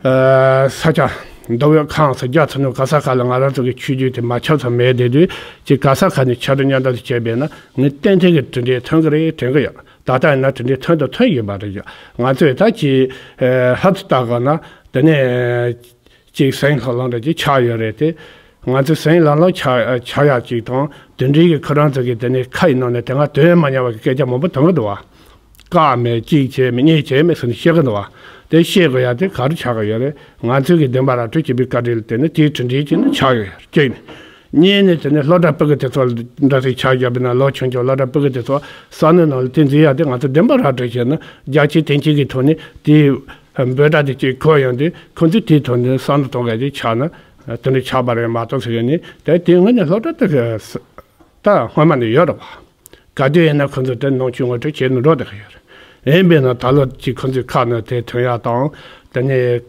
ཨ་ས་ཆ་མདོ་དབུས་ཁམས་སུ་རྒྱ་ཚ་ནུབ་ག་ས་ག་ལ་ང་རང་ཚོ་གི་ཆོས་བརྒྱུད་དེ་མ་ཁྱབ་ས་མེད་དེ་དུས་ཀྱི་ག་ས་ག་ནས་ཕྱག་སྦྲེལ་མཉམ་འདེགས་བྱས་པས་ན་ངས་ཏན་ཏན་གྱི་གྲུབ་འབྲས་ཐོན་གི་རེད་དྲན་གི་ཡོད། ད་ལྟ་ཡིན་ན་གྲུབ་འབྲས་ཐོན་དང་ཐོན་བཞིན་པ་རེད། ང་ཚོས་ད་ཀྱི་ཨ་ཧབ་ཏུ་ལྟ་དགོས་ན་དེ་ནས་ཅིག་ཟིང་ལྷང་ལྷང་འདྲ་ཅིག་ཆགས་ཡོད་རེད་དེ། ང་ཚོས་ཟིང་ལྷང་ལྷང་ཆགས་ཆགས་ཡག་ཅིག་དང་དེ་འདྲའི་གི་ཁོ་རང་ཚོ་གི་དེ་ནས་ཁ་ཡི་ནང་ནས་དེ་སྔ་དོན་མ་མཉམ་པ་གི་སྐད་ཆ་མང་པོ་ཐོན་གི་འདུག་བ། བཀག་མེད། གཅིག་བྱས་མེད། གཉིས་བྱས་མེད་ཟེར་ནས་བཤད་གི་འདུག་བ། དེ་བཤད་དགོས་ཡ་དེ་ག་རེ་ཆགས་གི་ཡོད་རེད། ང་ཚོས་གི་བདེན་པ་ར་སྤྲོད་བྱེད་པའི་བཀའ་དྲིན་ལ་བརྟེན་ནས་དེའི་གྲུབ་འབྲས་ཅིག་ནི་ཆགས་ཡོད་ཡ་གཅིག་ནས། གཉིས་ནས་དེ་ནས་སློབ་གྲྭ་ཕྲུ་གུ་དེ་ཚོ་འདྲ་ཞིག་ཆགས་བཞག་པ་ན་ལོ་ཆུང་ཆུང་སློབ་གྲྭ་ཕྲུ་གུ་དེ་ཚོ་བསམ་བློའི་ནང་ལ་དེ་འཛིན་ཡ་དེ་ང་ཚོ་བདེན་པ་ར་སྤྲོད་བྱས་ན་རྒྱ་ཆེ་དེང་ཆེ་གི་ཐོག་ནས་དེའི་འབོད་སྒྲ་དེ་གཅིག་གོ་ཡོང་དུས་ཁོ་ཚོས་དེའི་ཐོག་ནས་བསམ་བློ་གཏོང་ག་དེ་ཆགས་ན་དེ་འདྲ་ཆགས་པ་རེད་མ་གཏོགས་ཟེར་གི་ནི་དེ་དེ་ངོས་ནས་སློབ་གྲྭ་དེ་གི་ད་སྔོན་མ་ནས་ཡོད་རེད་བ། ག་དུས་ཡིན་ན་ཁོ་ཚོ་དེ་ནང་ཆོས་ངོ་སྤྲོད་བྱེད་ནས་འགྲོ་བསྡད་ཀྱི་ཡོད་རེད། ཡིན་པས་ན་ད་ལོ་གཅིག་ཁོ་ཚོའི་ཁ་ནས་དེ་ཐོན་ཡག་དང་། དེ་ནས་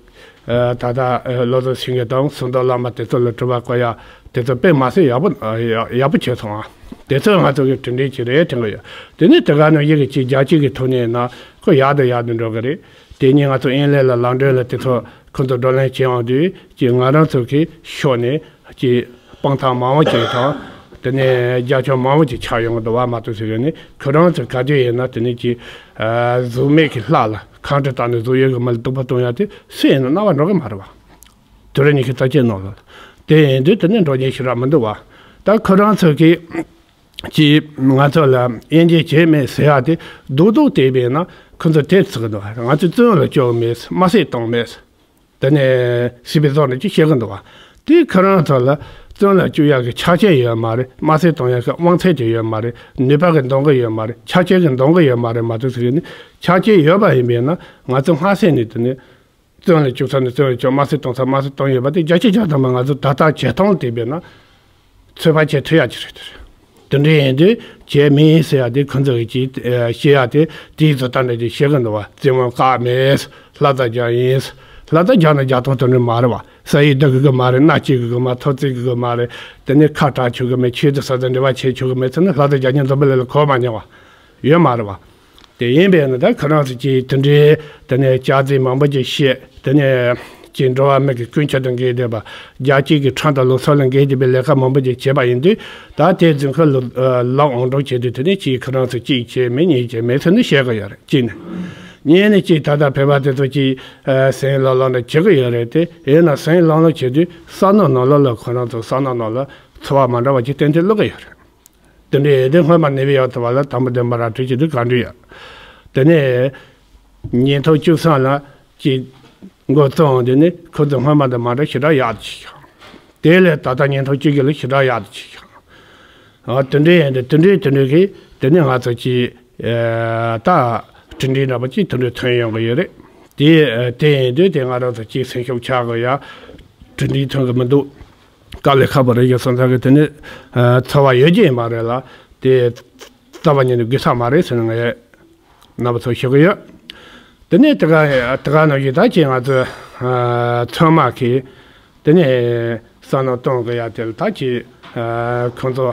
ཨ་ད་ལྟ་ཨ་བློ་བཟང་སེང་གེ་དང་སུམ་མདོ་བླ་མ་དེ་ཚོ་ལ་གྲུབ་པ་བསྐོ་ཡག་དེ་ཚོ་དཔེ་མ་སྲིད་ཡག་པོ་ཨ་ཡག་ཡག་པོ་བྱས་སོང་ཨ། དེ་ཚོ་ང་ཚོ་གི་གྲུབ་འབྲས་ཅིག་རེད་དྲན་གི་ཡོད། དེ་ནས་དེ་ག་ནང་བཞིན་གི་ཅིག་རྒྱལ་སྤྱི་གི་ཐོག་ནས་ཡིན་ན་ཁོ་ཡག་དང་ཡག་ཏུ་འགྲོ་གི་རེད། དེ་ནས་ང་ཚོ་ཨིན་ལན་ལ་ལམ་གྲོན་ལ་དེ་ཚོ་ཁོ་ཚོ་བགྲོ་གླེང་བྱེད་ཡོང་དུས་ཅིག་ང་རང་ཚོ་གི་ཕྱོགས་ནས་ཀྱི་དཔང་རྟགས་མང་བོ་ཅིག་དང་། དེ་ནས་རྒྱབ་སྐྱོར་མང་བོ་ཅིག་ཆགས་ཡོང་གི་འདུག་བ་མ་གཏོགས་ཟེར་གི་ནི་ཁོ་རང་ཚོ་ག་དུས་ཡིན་ན་དེ་ནས་ཀྱི་ཨ་གཟུགས་མེད་ཀྱི་ལྷ་ལ་གང་དུ་བལྟས་ནས་གཟུགས་ཡོད་ཀྱི་མི་ལ་སྡུག་པོ་གཏོང་ཡ་དེ་སུ་ཡིན་ན་རྣ་བར་འགྲོ་གི་མ་རེད་བ། དུས་རབས་ཉི་ཤུ་རྩ་གཅིག་ནང་ལ་དེ་ཡིན་དུས་དེ་ནས་འགྲོ་ཉེན་ཞེ་དྲག་མི་འདུག་བ། ད་ཁོ་རང་ཚོ་གི་ཀྱི་ང་ཚོ་ལ་དབྱེ་འབྱེད་བྱས་མེད་ཟེར་ཡ་དེ་རྡོག་རྡོག་བལྟས་པས་ན་ཁོ་ཚོ་དེ་ཚིག་གི་འདུག་བ། ང་ཚོ་བཙོན་ལ་བཅུག་མེད། དམར་གསོད་བཏང་མེད། དེ་ནས་སྲིད་པའི་བཟོ་འདྲ་ཅིག་བཤད་གི་འདུག་བ། དེ་ཁོ་རང་ཚོ་ལ་བཙོན་ལ་བཅུག་ཡག་གི་ཆ་རྐྱེན་ཡོད་མ་རེད། དམར་གསོད་གཏོང་ཡག་གི་དབང་ཚད་ཅིག་ཡོད་མ་རེད། ནུས་པ་གི་འདང་གི་ཡོད་མ་རེད། ཆ་རྐྱེན་གི་འདང་གི་ཡོད་མ་རེད་མ་གཏོགས་ཟེར་གི་ནི་ཆ་རྐྱེན་ཡོད་པ་ཡིན་པས་ན་ང་ཚོ་སྔ་སེ་ནས་དེ་ནས་བཙོན་ལ་བཅུག་ས་ནས་བཙོན་ལ་བཅུག་དམར་གསོད་གཏོང་ས་དམར་གསོད་གཏོང་ཡོད་པ་དེ་བརྒྱ་ཆ་བརྒྱ་ཐམ་པ་ང་ཚོ་ད་ལྟ་བྱེད་སྟངས་དེ་བས་ན་ཚོད་དཔག་བྱེད་ཐུབ་ཡག་ཅིག་རེད་དེ། དེ་འདྲ་ཡིན་དུས་བྱས་མིན་ཟེར་ཡག་དེ་ཁོ་ཚོ་གི་ཅིག་ཨ་བཤད་ཡག་དེ་དེའི་བཟོ་ལྟ་འདྲ་ཅིག་བཤད་གི་འདུག་བ། བཙན་དབང་བཀག་མེད། ལྷ་རྫ་རྒྱག་ཡིན། ལྷ་རྫ་རྒྱག་ན་རྒྱག་སྟངས་དེ་འདྲ་མ་རེད་བ། ས་ཡིག་བསྡུ་དགོས་གི་མ་རེད། མནའ་སྐྱེལ་དགོས་གི་མ། ཐོ་བརྩེགས་དགོས་གི་མ་རེད། དེ་ནས་ཁ་གྲག་ཆོག་གི་མེད། ཆོས་དང་ས་དང་འབྲེལ་བ་བྱེད་ཆོག་གི་མེད་ཟེར་ན་ལྷ་རྫ་རྒྱག་མཁན་འཛམ་བུ་གླིང་ལ་གོ་མ་མྱོང་བ་ཡོད་མ་རེད་བ། དེ་ཡིན་པས་ན་ད་ཁོ་རང་ཚོ་གིས་དེ་འདྲའི་དེ་ནས་ལྕགས་རྩི་མང་པོ་ཅིག་བཤད། དེ་ནས་ཅིག་འགྲོ་བ་མི་གི་ཀུན་སྤྱོད་དང་འགལ་བསྡད་པ། རྒྱལ་སྤྱིའི་གི་ཁྲིམས་དང་ལུགས་སྲོལ་ལ་འགལ་བསྡད་པའི་ལས་ཀ་མང་པོ་ཅིག་བྱས་པ་ཡིན་དུས། ད་དེ་རྫུན་ཁ་ལོ་ལག་འོང་འགྲོ་བྱས་དུས་དེ་ནས་ཅིག་ཁོ་རང་ཚོ་གཅིག་བྱས་མེད་གཉིས་བྱས་མེད་ཟེར་ནས་བཤད་གི་ཡོད་རེད། གཅིག་ནས། ཉན་ནས་ཅིག་ད་ལྟ་བོད་པ་དེ་ཚོ་ཅིག་ཨ་སེམས་ལྷོད་ལྷོད་འདྲ་བྱེད་གི་ཡོད་རེད་དེ། ཡིན་ན་སེམས་ལྷོད་ལྷོད་བྱེད་དུས་བསམ་མནོ་ནང་ལོགས་ལ་ཁོ་རང་ཚོ་བསམ་མནོ་ནང་ལ་ཚོར་བ་མ་འདྲ་བ་ཅིག་ཏན་ཏན་སླེབས་གི་ཡོད་རེད། དེ་འདྲ་ཡིན་དུས་སྔོན་མ་ནེ་བི་ཡོག་ཐུ་བ་ལ་དང་པོ་བདེན་པ་ར་འཕྲོད་བྱེད་དུས་ག་འདྲ་ཡོད། དེ་ནས་ཉིས་སྟོང་བཅུ་གསུམ་ལ་ཅིག་འགོ་བཙུགས་འོང་དུས་ནི་ཁོ་ཚོ་སྔོན་མ་དང་མ་འདྲ་ཞེ་དྲག་ཡག་ཏུ་ཕྱིན་ཤག་དེ་ལས་ད་ལྟ་ཉིས་སྟོང་བཅུ་བཞི་ལ་ཞེ་དྲག་ཡག་ཏུ་ཕྱིན་ཤག་ཨ་དེ་འདྲ་ཡིན་དུས་དེ་འདྲའི་དེ་འདྲའི་གི་དེ་ནི་ང་ཚོ་ཅིག་ཨ་ད་གྲུབ་འབྲས་འདྲ་པོ་ཅིག་དེ་འདྲ་ཐོན་ཡོང་གི་ཡོད་རེད། དེ་ཨ་དེ་ཡིན་དུས་དེ་ང་རང་ཚོ་ཅིག་སེམས་ཤུགས་ཆག་གི་ཡ། གྲུབ་འབྲས་ཐོན་གི་མི་འདུག་དཀའ་ལས་ཁག་པོ་རེད་ཞེས་སོང་ཙང་གི་དེ་ནི་ཨ་ཚོར་བ་ཡོད་ཀྱི་ཡིན་པ་རེད་ལ། དེ་རྩ་བ་ཉིད་ནས་དགོས་ས་མ་རེད་ཟེར་ནས་ངས་རྣམ་པ་ཚོར་ཞུ་གི་ཡོད། དེ་ནས་དེ་ག་དེ་ག་ནང་བཞིན་ད་ཅིག་ང་ཚོ་ཨ་ཚང་མ་གིས་དེ་ནས་བསམ་བློ་གཏོང་དགོས་ཡ་དེ་ལ་ད་ཅིག་ཨ་ཁོང་ཚོ་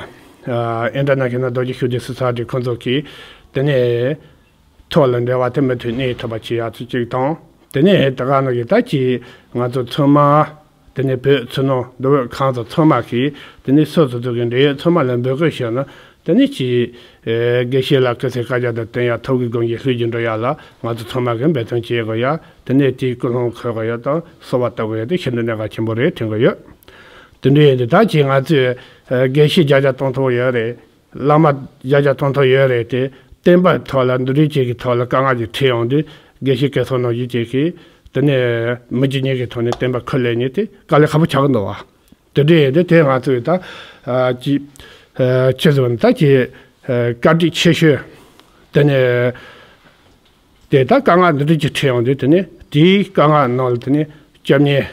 ཨ་ཨིན་ཊར་ནེ་ཤ་ནལ་རྡོ་རྗེ་ཤུགས་ལྡན་སོ་སའི་ཊི་ཁོང་ཚོ་གིས་དེ་ནས་ཐོག་ལ་འབྲེལ་བ་དེ་མུ་མཐུད་གནས་ཐུབ་པ་བྱེད་ཡག་ཚུལ་གཅིག་དང་། དེ་ནས་དེ་ག་ནང་བཞིན་ད་ཅིག་ང་ཚོ་ཚང་མ་དེ་ནས་བོད་ཕྱི་ནང་མདོ་དབུས་ཁམས་གསུམ་ཚང་མ་གིས་དེ་ནས་སོ་སོ་སོ་གི་འབྲེལ་ཡོད་ཚང་མ་ལ་འབོད་སྐུལ་ཞུས་ན། དེ་ནས་ཅིག་ཨེ་དགེ་བཤེས་ལགས་སྐུ་ཚེ་བསྐལ་བརྒྱར་དུ་བརྟན་ཡག་ཐུགས་ཀྱི་དགོངས་བཞེད་ལྷུན་གྱིས་འགྲུབ་ཡག་ལ་ང་ཚོ་ཚང་མ་གིས་འབད་བརྩོན་བྱེད་དགོས་ཡག་དེ་ནས་དེའི་ཀུན་སློང་འཁོར་དགོས་ཡག་དང་གསོལ་བ་བཏབ་དགོས་ཡག་དེ་ཤིན་ཏུ་གནད་འགག་ཆེན་པོ་རེད་དྲན་གྱི་ཡོད། དེ་འདྲ་ཡིན་དུས་ད་ཅིག་ང་ཚོས་ཨེ་དགེ་བཤེས་བརྒྱ་ཆ་སྟོང་ཐོབ་ཡོད་རེད། བླ་མ་བརྒྱ་ཆ་སྟོང་ཐོབ་ཡོད་རེད་དེ། བསྟན་པའི་ཐོག་ལ་འདི་འདྲའི་ཅིག་གི་ཐོག་ལ་དཀའ་ངལ་ཅིག་འཕྲད་ཡོང་དུས་དགེ་བཤེས་སྐལ་བཟང་རྣམ་བཞི་ཅིག་གིས་དེ་ནས་མི་རྒྱུ་གཉིས་ཀྱི་ཐོག་ནས་བསྟན་པ་འཁུར་ལེན་ནས་དེ་དཀའ་ལས་ཁག་པོ་ཆགས་ཀྱི་འདུག་བ། དེ་འདྲ་ཡིན་དུས་དེ་ང་ཚོས་ད་ཨ་ཅིག་ཨ་ཆི་ཟེར་བ་ནི་ད་ཅིག་ཨ་བཀའ་དྲིན་ཆེ་ཤོས་དེ་ནས། དེ་ལྟར་དཀའ་ངལ་འདི་འདྲ་ཅིག་འཕྲད་ཡོང་དུས་དེ་ནི་དེའི་དཀའ་ངལ་ནང་ལ་དེ་ནི་སྐྱབས་གནས།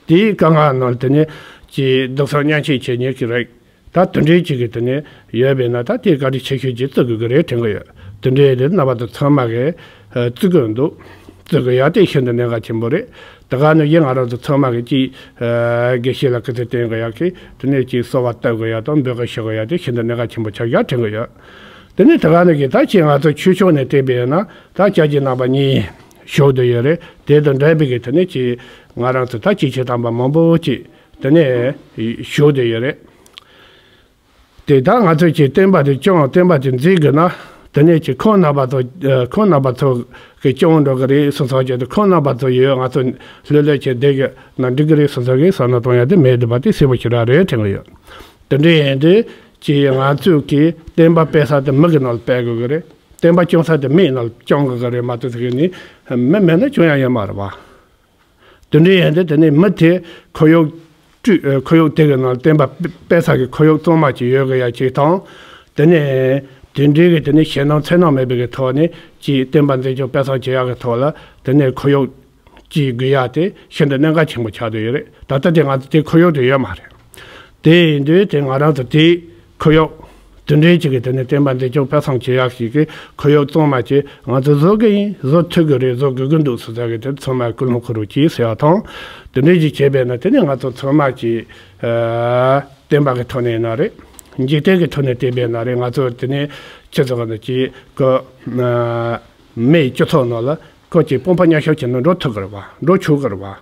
དེའི་དཀའ་ངལ་ནང་ལ་དེ་ནི་ཅིག་སྡུག་བསྔལ་མཉམ་བསྐྱེད་བྱེད་མཁན་གྱི་རིགས་ད་དེ་འདྲའི་ཅིག་གི་དེ་ནི་ཡོད་པས་ན་ད་དེའི་བཀའ་དྲིན་ཆེ་ཤོས་ཅིག་བརྩི་དགོས་ཀྱི་རེད་དྲན་གྱི་ཡོད། དེ་འདྲའི་དེ་རྣམ་པ་ཚོ་ཚང་མ་གིས་ཨ་བརྩི་དགོས་འདུག་བརྩི་དགོས་ཡག་དེ་ཤིན་ཏུ་གནད་འགག་ཆེན་པོ་རེད། དེ་ག་ནི་ཡིན་ང་རང་ཚོ་ཚང་མ་གིས་ཅིག་ཨ་དགེ་བཤེས་ལ་སྐུ་ཚེ་བརྟན་དགོས་ཡག་གི་དེ་ནས་ཅིག་གསོལ་བ་བཏབ་དགོས་ཡག་དང་འབོད་སྐུལ་ཞུ་དགོས་ཡག་དེ་ཤིན་ཏུ་གནད་འགག་ཆེན་པོ་ཆགས་ཡག་དྲན་གྱི་ཡོད། དེ་ནས་དེ་ག་ནི་གི་ད་ཅིག་ང་ཚོ་ཆོས་ཕྱོགས་ནས་བལྟས་པས་ན་ད་སྐྱབས་རྗེ་རྣམ་པ་གཉིས་བཞུགས་བསྡད་ཡོད་རེད། དེ་དང་འབྲེལ་བའི་གི་དེ་ནས་ཅིག་ང་རང་ཚོ་ད་ཅིག་ཆོས་དམ་པ་མང་པོ་ཅིག་དེ་ནས་བཞུགས་བསྡད་ཡོད་རེད། དེ་ད་ང་ཚོས་ཅིག་བསྟན་པ་དེ་སྐྱོང་བསྟན་པ་དེ་འཛིན་དགོས་ན་དེ་ནས་ཅིག་ཁོང་རྣམ་པ་ཚོ་ཨ་ཁོང་རྣམ་པ་ཚོ་གི་སྐྱོང་འགྲོ་གི་རེད་བསམ་བསམ་བྱས་ཏེ་ཁོང་རྣམ་པ་ཚོ་ཡོད་ང་ཚོ་ལྷོད་ལྷོད་བྱས་བསྡད་གི་ན་འགྲིག་གི་རེད་བསམ་བསམ་གི་བསམ་བློ་གཏོང་ཡག་དེ་མེད་འདུག་པ་དེ་གསལ་པོ་ཞེ་དྲག་རེད་དྲན་གི་ཡོད། དེ་འདྲ་ཡིན་དུས་ཀྱི་ང་ཚོས་ཀྱི་བསྟན་པ་སྤེལ་ས་དེ་མི་གི་ནང་ལ་སྤེལ་དགོས་ཀྱི་རེད། བསྟན་པ་སྐྱོང་ས་དེ་མིའི་ནང་ལ་སྐྱོང་དགོས་ཀྱི་རེད་མ་གཏོགས་ཟེར་གི་ནི་མི་མེད་ན་སྐྱོང་ཡག་ཡོད་མ་རེད་བ། དེ་འདྲ་ཡིན་དུས་དེ་ནི་མི་དེ་ཁོར་ཡུག་སྤྲོད་ཁོར་ཡུག་དེ་གི་ནང་ལ་བསྟན་པ་སྤེལ་ས་གི་ཁོར་ཡུག་གཙང་མ་ཅིག་ཡོད་དགོས་ཡག་ཅིག་དང་། དེ་ནས་དེ་འདྲའི་གི་དེ་ནི་ཞེད་སྣང་འཚེར་སྣང་མེད་པའི་གི་ཐོག་ནས་ཀྱི་བསྟན་པ་འཛིན་སྐྱོང་སྤེལ་གསུམ་བྱེད་ཡག་གི་ཐོག་ལ་དེ་ནས་ཁོར་ཡུག་ཅིག་དགོས་ཡག་དེ་ཤིན་ཏུ་གནད་འགག་ཆེན་པོ་ཆགས་བསྡད་ཡོད་རེད། ད་ལྟ་དེ་ང་ཚོ་དེ་ཁོར་ཡུག་དེ་ཡོད་མ་རེད། དེ་ཡིན་དུས་དེ་ང་རང་ཚོ་དེ་ཁོར་ཡུག་དེ་འདྲའི་ཅིག་གི་དེ་ནས་བསྟན་པ་འཛིན་སྐྱོང་སྤེལ་གསུམ་བྱེད་ཡག་ཞིག་གི་ཁོར་ཡུག་གཙང་མ་ཅིག་ང་ཚོ་བཟོ་གི་ཡིན་བཟོ་ཐུབ་གི་རེད་བཟོ་དགོས་ཀྱི་འདུག་ཟེར་ས་གི་དེ་ཚང་མ་ཀུན་སློང་འཁོར་རོགས་གྱིས་ཟེར་ཡག་དང་། དེ་འདྲའི་ཅིག་བྱས་པས་ན་དེ་ནས་ང་ཚོ་ཚང་མ་ཅིག་ཨ་བསྟན་པ་གི་ཐོག་ནས་ཡིན་ན་རེད། འཇིག་རྟེན་གི་ཐོག་ནས་བལྟས་པས་ན་རེད། ང་ཚོ་དེ་ནས་ཆི་ཟེར་གི་འདུག་ཅིག་གི་ཨ་མིའི་སྤྱི་ཚོགས་ནང་ལ་ཁོ་ཅིག་དཔུང་པ་མཉམ་གཤིབ་བྱས་ནས་འགྲོ་ཐུབ་གི་རེད་བ། འགྲོ་ཆོག་གི་རེད་བ།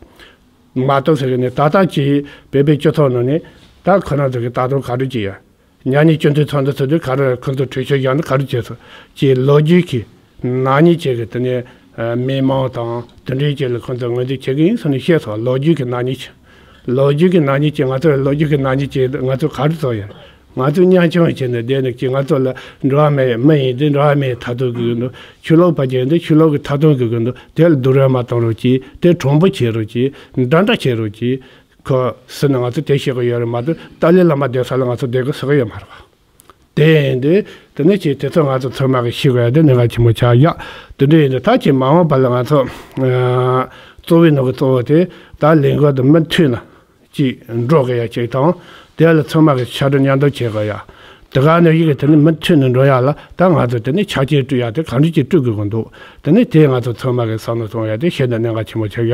མ་གཏོགས་ཟེར་གི་ནས་ད་ལྟ་ཅིག་བོད་པའི་སྤྱི་ཚོགས་ནང་ནས་ད་ཁོ་རང་ཚོ་གི་ད་དུང་ག་རེ་ཅིག་ཡོད། ཉ་ཉི་གཅིག་མཐུན་ཚོགས་འདུ་ཚོགས་དུས་ག་རེ་ཁོ་ཚོ་གྲོས་ཆོད་བཞག་ན་ག་རེ་བྱས་སོང་། ཅིག་ལོ་རྒྱུས་ཀྱི་ནག་ཉེས་བྱས་གི་དེ་ནས་ཨ་མི་མང་དང་དེ་འདྲའི་ཅིག་ལ་ཁོ་ཚོ་ངོས་འཛིན་བྱེད་གི་ཡིན་ཟེར་ནས་བཤད་སོང་། ལོ་རྒྱུས་ཀྱི་ནག་ཉེས་བྱས། ལོ་རྒྱུས་ཀྱི་ནག་ཉེས་བྱས། ང་ཚོ་ལོ་རྒྱུས་ཀྱི་ནག་ཉེས་བྱས་ང་ཚོ་ག་རེ་བཟོ་ཡོད། ང་ཚོ་གཉའ་ཆུང་བྱས་ནས་བསྡད་ནས་ཀྱི་ང་ཚོ་ལ་འགྲོ་བ་མི་མི་ཡིན་དུས་འགྲོ་བ་མིའི་ཐ་དོན་དགོས་ཀྱི་འདུག་ཆོས་ལུགས་པ་ཅིག་ཡིན་དུས་ཆོས་ལུགས་ཀྱི་ཐ་དོན་དགོས་ཀྱི་འདུག་དེ་ལ་སྡུག་རུས་མ་གཏོང་རོགས་གྱིས། དེ་གྲུང་པོ་བྱེད་རོགས་གྱིས། འདྲ་འདྲ་བྱེད་རོགས་གྱིས། ཁོ་ཟེར་ནས་ང་ཚོ་དེ་བཤད་གི་ཡོད་རེད་མ་གཏོགས་ཏཱ་ལའི་བླ་མ་བསྡད་ས་ལ་ང་ཚོ་བསྡད་དགོས་ཟེར་གི་ཡོད་མ་རེད་བ། དེ་ཡིན་དུས་དེ་ནས་ཅིག་དེ་ཚོ་ང་ཚོ་ཚང་མ་གི་ཤེས་དགོས་ཡ་དེ་གནད་འགག་ཆེན་པོ་ཆགས་ཡ། དེ་འདྲ་ཡིན་དུས་ད་ཅིག་མ་འོངས་པ་ལ་ང་ཚོ་ཨ་གཙོ་བོའི་ནང་གི་གཙོ་བོ་དེ་ད་ལས་འགུལ་དེ་མུ་མཐུད་ནས་ཅིག་འགྲོ་དགོས་ཡ་ཅིག་དང་། དེ་ལ་ཚང་མ་གི་ཕྱར་གྲུ་མཉམ་འདེགས་བྱེད་དགོས་ཡ། དེ་ག་ནས་ཡི་གེ་དེ་ནི་མུ་མཐུད་ནས་འགྲོ་ཡ་ལ་ད་ང་ཚོ་དེ་ནི་ཆ་རྐྱེན་སྤྲོད་ཡ་དེ་གང་འདྲ་ཅིག་སྤྲོད་དགོས་ཀྱི་འདུག་དེ་ནི་དེ་ང་ཚོ་ཚང་མ་གི་བསམ་བློ་གཏོང་ཡ་དེ་ཤིན་ཏུ་གནད་འགག་ཆེན་པོ་ཆགས་ཡ།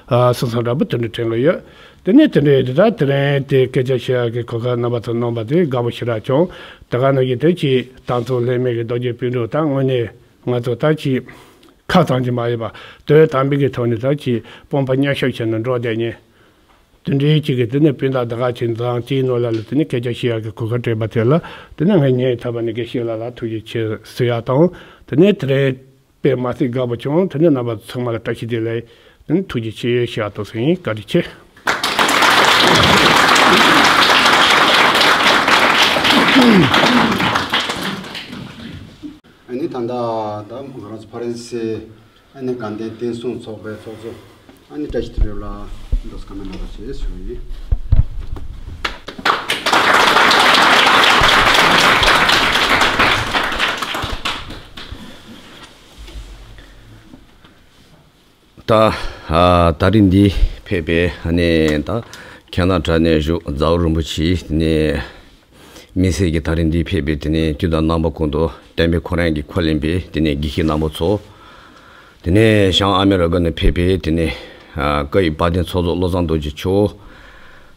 ཨ་སོ་སོ་འདྲ་པོ་དེ་འདྲ་དྲན་གི་ཡོད། དེ་ནས་དེ་འདྲ་ཡིན་དུས་ད་དེ་རིང་དེ་སྐད་ཆ་བཤད་ཡག་གི་གོ་སྐབས་རྣམ་པ་ཚོ་གནང་བ་དེ་དགའ་པོ་ཞེ་དྲག་བྱུང་། དེ་ག་ནང་བཞིན་དེ་ཅིག་དང་ཚོགས་ལྷད་མེད་ཀྱི་རྡོ་རྗེ་སྤུན་གྲོགས་ད་དངོས་གནས་ང་ཚོ་ད་ཅིག་ཁ་ཚང་གི་མ་ཡིན་པ་དོན་དམ་པའི་གི་ཐོག་ནས་ད་ཅིག་དཔུང་པ་མཉམ་གཤིབ་བྱས་ནས་འགྲོ་བསྡད་མཁན་དེ་འདྲའི་ཅིག་གི་དེ་ནས་སྤུན་ཟླ་དེ་ག་ཅིག་འཛོམས་དེའི་ནང་ལ་ལ་དེ་ནས་སྐད་ཆ་བཤད་ཡག་གི་གོ་སྐབས་སྤྲད་པ་དེ་ལ་དེ་ནས་ངས་སྙིང་ཐག་པ་ནས་དགེ་བཤེས་ལགས་ལ་ཐུགས་རྗེ་ཆེ་ཟེར་ཡག་དང་། དེ་ནས་དེ་རིང་ པས་མ་ཚད་དགའ་པོ་བྱུང་། དེ་ནས་རྣམ་པ་ཚང་མ་ལ་བཀྲ་ཤིས་བདེ་ལེགས། དེ་ནས་ཐུགས་རྗེ་ཆེ་ཞུ་ཡ་ཐུགས་སེམས་ཡིན། བཀའ་དྲིན་ཆེ། ཨ་ནི་ད་ལྟ་ད་ང་རང་ཚོ་ཕ་རན་སི་ཨ་ནི་དགའ་ལྡན་བསྟན་སྲུང་ཚོགས་པའི་ཚོགས་གཙོ་ཨ་ནི་བཀྲ་ཤིས་དོན་གྲུབ་ལགས་འདུག་སེ་བཀའ་མོལ་གནང་རོགས་ཞེས་ཞུ་ཡི། ད་ཨ་ད་རིང་འདི་ཕེབས་པའི་ཨ་ནི་ད་ཁྱེད་རང་དྲ་གནས་བཞུགས་ཛའུ་རིན་པོ་ཆེ་དེ་ནས་དམིགས་བསལ་གྱི་ད་རིང་འདི་ཕེབས་པའི་དེ་ནས་དུས་དང་རྣམ་པ་ཀུན་ཏུ་བསྟན་པའི་ཁོ་རང་གི་ཁས་ལེན་པའི་དེ་ནས་དགེ་བཤེས་རྣམ་པ་ཚོ། དེ་ནས་བྱང་ཨ་མི་རི་ཀ་ནས་ཕེབས་པའི་དེ་ནས་ཨ་བཀའ་ཡི་དཔལ་ལྡན་ཚོགས་གཙོ་བློ་བཟང་རྡོ་རྗེ་མཆོག་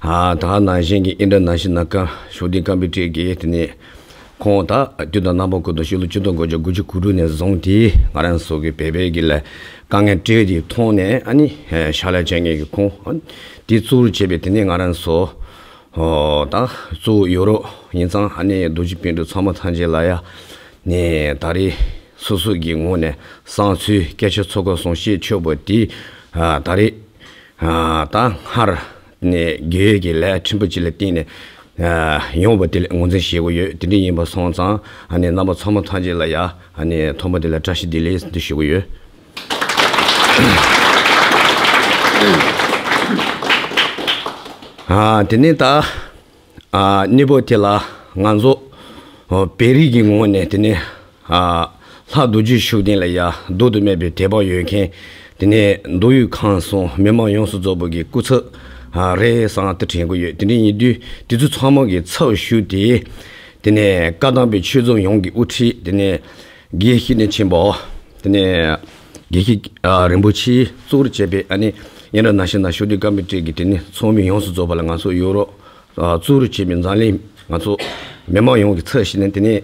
ཨ་ད་ནང་བཞིན་གྱི་ཨིན་ཊར་ནེ་ཤ་ནལ་ཀ་ཤུགས་ལྡན་ཀམ་པུ་ཊར་གྱི་དེ་ནས་ཁོང་ད་དུས་དང་རྣམ་པ་ཀུན་ཏུ་ཕྱི་ལོ་ཆིག་སྟོང་དགུ་བརྒྱ་དགུ་བཅུ་གོ་དྲུག་ནས་བཟུང་སྟེ་ང་རང་ཚོ་གི་བོད་པའི་གི་ལ་དཀའ་ངལ་འཕྲད་དེ་མཐོང་ནས་ཨ་ནི་ཕྱག་ལས་བྱེད་མཁན་གྱི་ཁོང་ཨ་ནི་དེ་གཙོ་བོར་བྱས་པའི་དེ་ནས་ང་རང་ཚོ་ཨོ་ད་གཙོ་བོ་ཡོ་རོབ་ཡིན་ཙང་ཨ་ནི་རྡོ་རྗེ་སྤུན་གྲོགས་ཚང་མ་ཐམས་ཅད་ལ་ཡ་ནས་ད་རེས་སོ་སོ་གི་ངོས་ནས་བསམ་ཚུལ་སྐད་ཆ་ཚོགས་ཁག་གསུང་བཤད་ཆོག་པ་དེ་ཨ་ད་རེས་ཨ་ད་སྔར་ནས་དགེ་བའི་གི་ལས་ཕྲན་བུ་ཅིག་ལ་བརྟེན་ནས་ཨ་ཡོང་བ་དེ་ལ་ངོས་འཛིན་བྱེད་དགོས་ཡོད། དེ་འདྲ་ཡིན་པ་སོང་ཙང་ཨ་ནི་རྣམ་པ་ཚང་མ་ཐམས་ཅད་ལ་ཡ་ཨ་ནི་ཐོག་མ་དེ་ལ་བཀྲ་ཤིས་བདེ་ལེགས་ཟེར་དུ་ཞུ་གི་ཡོད། ཨ་དེ་ནས་ད་ཨ་གནས་བབ་དེ་ལ་ང་ཚོ་ཨ་བོད་རིགས་ཀྱི་ངོས་ནས་དེ་ནས་ཨ་ལྷ་རྡོ་རྗེ་ཤུགས་ལྡན་ལ་ཡ་ལྡོག་ཏུ་མེད་པའི་དད་པ་ཡོད་མཁན་དེ་ནས་མདོ་དབུས་ཁམས་གསུམ་མི་མང་ཡོངས་སུ་རྫོགས་པ་གི་སྐུ་ཚབ་ཨ་རེད་བསམ་དུ་དྲན་གྱི་ཡོད། དེ་འདྲ་ཡིན་དུས་དེ་ཚོ་ཚང་མ་གི་ཚབ་ཞུས་ཏེ་དེ་ནས་བཀའ་གདམས་པའི་ཆོས་རྫོང་ཡོངས་ཀྱི་དབུ་ཁྲིད་དེ་ནས་དགེ་བཤེས་ནས་ཆེན་པོ་དེ་ནས་དགེ་བཤེས་ཨ་རིན་པོ་ཆེ་གཙོ་བོར་བྱས་པའི་ཨ་ནི་ཨིན་ཊར་ནེ་ཤ་ནལ་ཤུགས་ལྡན་ཀམ་པུ་ཊར་གྱི་དེ་ནི་ཚོགས་མི་ཡོངས་སུ་རྫོགས་པ་ལ་ང་ཚོ་ཡོ་རོབ་ཨ་གཙོ་བོར་བྱས་པའི་འཛམ་གླིང་ང་ཚོ་མི་མང་ཡོངས་ཀྱི་ཚབ་ཞུས་ནས་དེ་ནི་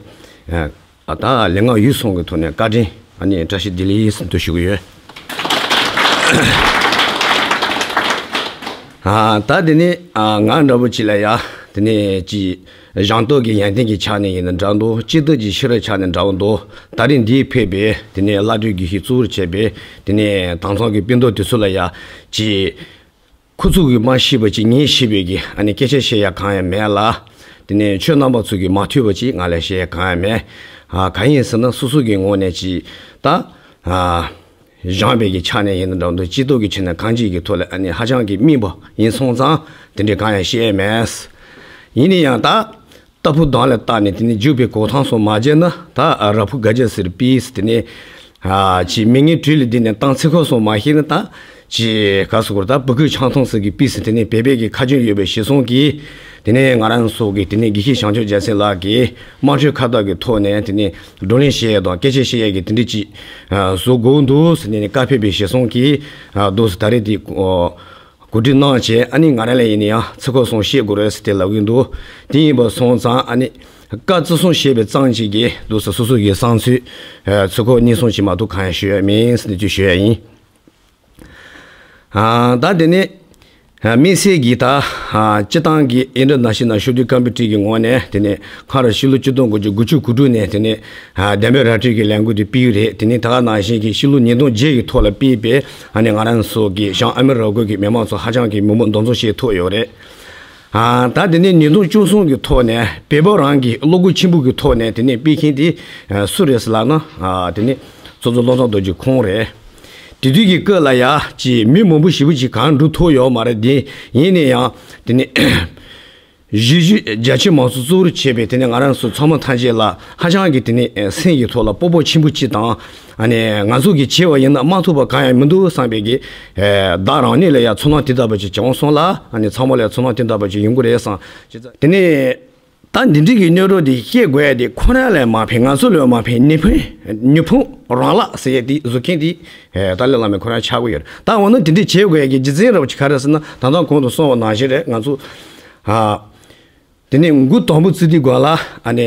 ཨ་ད་ལས་སྣེ་ཡོངས་སུ་རྫོགས་ཀྱི་ཐོག་ནས་བཀའ་དྲིན་ཨ་ནི་བཀྲ་ཤིས་བདེ་ལེགས་ཟེར་དུ་ཞུ་གི་ཡོད། ཨ་ད་དེ་ནི་ཨ་ང་འདྲ་པོ་ཅིག་ལ་ཡ་དེ་ནི་ཅི་གཞན་སྟོབས་ཀྱི་ཡོན་ཏན་གྱི་ཆ་ནས་ཡིན་ན་འདྲ་འདུག་སྤྱི་སྟོབས་ཀྱི་ཤེས་རབ་ཆ་ནས་འདྲ་བོ་འདུག་ད་རིང་འདིར་ཕེབས་པའི་དེ་ནས་བླ་སྤྲུལ་དགེ་བཤེས་གཙོ་བོར་བྱས་པའི་དེ་ནས་དྭངས་གཙང་གི་སྤུན་ཟླ་དེ་ཚོ་ལ་ཡ་ཅི་ཁོ་ཚོ་གིས་མ་ཤེས་པ་ཅིག་ངས་ཤེས་པའི་གི་ཨ་ནི་སྐད་ཆ་བཤད་ཡ་གང་ཡང་མེད་ལ། དེ་ནས་ཁྱོད་རྣམ་པ་ཚོ་གིས་མ་ཐོས་པ་ཅིག་ང་ལ་བཤད་ཡ་གང་ཡང་མེད། ཨ་གང་ཡིན་ཟེར་ན་སོ་སོ་གི་ངོས་ནས་ཅིག་ད་ཨ་སྦྱངས་པའི་གི་ཆ་ནས་ཡིན་ན་འདྲ་འདུག་སྤྱི་ཚོགས་ཀྱི་ཆ་ནས་གང་ཅིའི་གི་ཐོག་ལ་ཨ་ནི་ཧ་ཅང་གི་སྨིན་པ་ཡིན་སོང་ཙང་དེ་འདྲའི་གང་ཡང་བཤད་མེད། ཡིན་ན་ཡང་ད་ལྟ་བུ་གདོང་ལ་བལྟས་ནས་དེ་ནི་རྒྱུག་པའི་གོ་ཐང་སོགས་མ་བརྗེད་ན་ད་ར་ཕུ་དགའ་རྒྱལ་ཟེར་པིས་དེ་ནི་ཨ་ཅི་མི་ངན་གྲོས་ལ་བསྡད་ནས་ཏང་ཚེ་ཁོ་སོགས་མ་ཤེས་ན་ད་ཅི་ག་སུ་གོར་ད་བུ་ཁུག་ཆང་འཐུང་ཟེར་གི་པིས་དེ་ནི་བེ་བེ་གི་ཁ་རྒྱུན་ཡོད་པའི་ཞེ་སོང་གིས་དེ་ནས་ང་རང་སོགས་ཀྱིས་དེ་ནས་དགེ་བཤེས་བྱང་ཆུབ་རྒྱལ་མཚན་ལགས་ཀྱིས་དམངས་ཁྲོད་ཁ་བརྡ་གི་ཐོག་ནས་དེ་ནས་བགྲོ་གླེང་བྱེད་ཡས་དང་སྐད་ཆ་བཤད་ཡས་ཀྱི་དེ་འདྲ་ཅིག་ཨ་བཟོ་དགོས་འདུག་ཟེར་ནས་བཀའ་ཕེབས་པའི་ཞེ་སོང་གིས་ཨ་འདུག་སེ་ད་རེས་དེ་ཨོ་གོ་སྒྲིག་གནང་བྱས་ཨ་ནི་ང་རང་ལ་ཡིན་ན་ཡང་ཚིག་ཁོག་གསུམ་བཤད་དགོས་རེད་ཟེར་ཏེ་ལབ་ཀྱི་འདུག་དེ་ཡིན་པ་སོང་ཙང་ཨ་ནི་བཀའ་བརྩི་སྲུང་བྱས་པའི་གཙང་གཅིག་གིས་འདུག་སེ་སོ་སོ་གི་བསམ་ཚུལ་ཨ་ཚིག་ཁོག་གཉིས་གསུམ་ཞིག་མ་གཏོགས་གང་ཡང་ཞུ་ཡ་མིན་ཟེར་ནས་ཅིག་ཞུ་ཡ་ཡིན། ཨ་ད་དེ་ནས་ཨ་དམིགས་བསལ་གྱིས་ད་ཨ་སྤྱི་བཏང་གི་ཨིན་ཊར་ནེ་ཤ་ནལ་ཤུགས་ལྡན་ཀམ་པུ་ཊར་གྱི་ངོས་ནས་དེ་ནས་སྔར་ཕྱི་ལོ་ཆིག་སྟོང་དགུ་བརྒྱ་དགུ་བཅུ་གོ་དྲུག་ནས་དེ་ནས་ཨ་བདེན་པའི་ར་སྤྲོད་ཀྱི་ལས་འགུལ་དེ་སྤེལ་ཡོད་རེད། དེ་ནས་ད་ག་ནང་བཞིན་གྱི་ཕྱི་ལོ་ཉིས་སྟོང་བརྒྱད་ཀྱི་ཐོག་ལ་སྤེལ་བའི་ཨ་ནི་ང་རང་ཚོ་གི་བྱང་ཨ་མི་རི་ཀ་གི་མི་མང་ཚོ་ཧ་ཅང་གི་མང་པོ་འདུ་འཛོམས་བྱེད་ཐུབ་ཡོད་རེད། ཨ་ད་དེ་ནས་ཉིས་སྟོང་བཅུ་གསུམ་གྱི་ཐོག་ནས་བོད་པ་རང་གི་བློ་སྒོ་ཆེན་པོ་གི་ཐོག་ནས་དེ་ནས་སྤེལ་མཁན་དེ་ཨ་སུ་རེད་ཟེར་ལབ་ན་ཨ་དེ་ནས་གཙོ་གཙོ་བློ་བཟང་རྡོ་རྗེ་ཁོང་རེད། དེ་དུས་ཀྱི་སྐབས་ལ་ཡ་ཅིག་མི་མང་པོ་ཞེ་པོ་ཅིག་གང་འགྲོ་ཐུབ་ཡོད་མ་རེད། དེ་ཡིན་ན་ཡང་དེ་ནས་གཞིས་བྱེས་རྒྱ་ཆེ་མང་ཚོགས་གཙོ་བོར་བྱས་པའི་དེ་ནས་ང་རང་ཚོ་ཚང་མ་ཐམས་ཅད་ལ་ཧ་ཅང་གི་དེ་ནས་སེམས་ཀྱི་ཐོག་ལ་སྤོབས་པ་ཆེན་པོ་ཅིག་དང་ཨ་ནི་ང་ཚོ་གིས་བྱས་པ་ཡིན་ན་མ་ཐུབ་པ་གང་ཡང་མི་འདུག་བསམ་པའི་གི་བདག་རང་ཉིད་ལ་ཡ་ཚོར་སྣང་དེ་ལྟ་བུ་ཅིག་བྱུང་སོང་ལ་ཨ་ནི་ཚང་མ་ལ་ཡ་ཚོར་སྣང་དེ་ལྟ་བུ་ཅིག་ཡོང་གི་རེད་བསམ། དེ་ནས། ད་འདི་འདྲའི་གི་གནས་བབ་འདི་བཤད་དགོས་ཡ་དེ་ཁོ་རང་ལ་མ་ཕན། ང་ཚོ་ལ་མ་ཕན། ཉི་ཕན་ཉི་ཕན་རང་ལ་ཟེར་ཡ་དེ་བཟོ་མཁན་དེ་ཨེ་ཏཱ་ལའི་བླ་མ་ཁོ་རང་ཆགས་ཀྱི་ཡོད་རེད། ད་འོ་ན་འདི་འདྲའི་བྱེད་དགོས་ཡ་གི་རྒྱུ་མཚན་ར་བ་ཅིག་ག་རེ་ཟེར་ན། ད་ལྟ་གོང་དུ་གསུངས་པ་ནང་བཞིན་རེད། ང་ཚོ་ཨ་དེ་ནས་འགོ་དང་པོ་བཙུགས་དུས་སྒང་ལ་ཨ་ནི་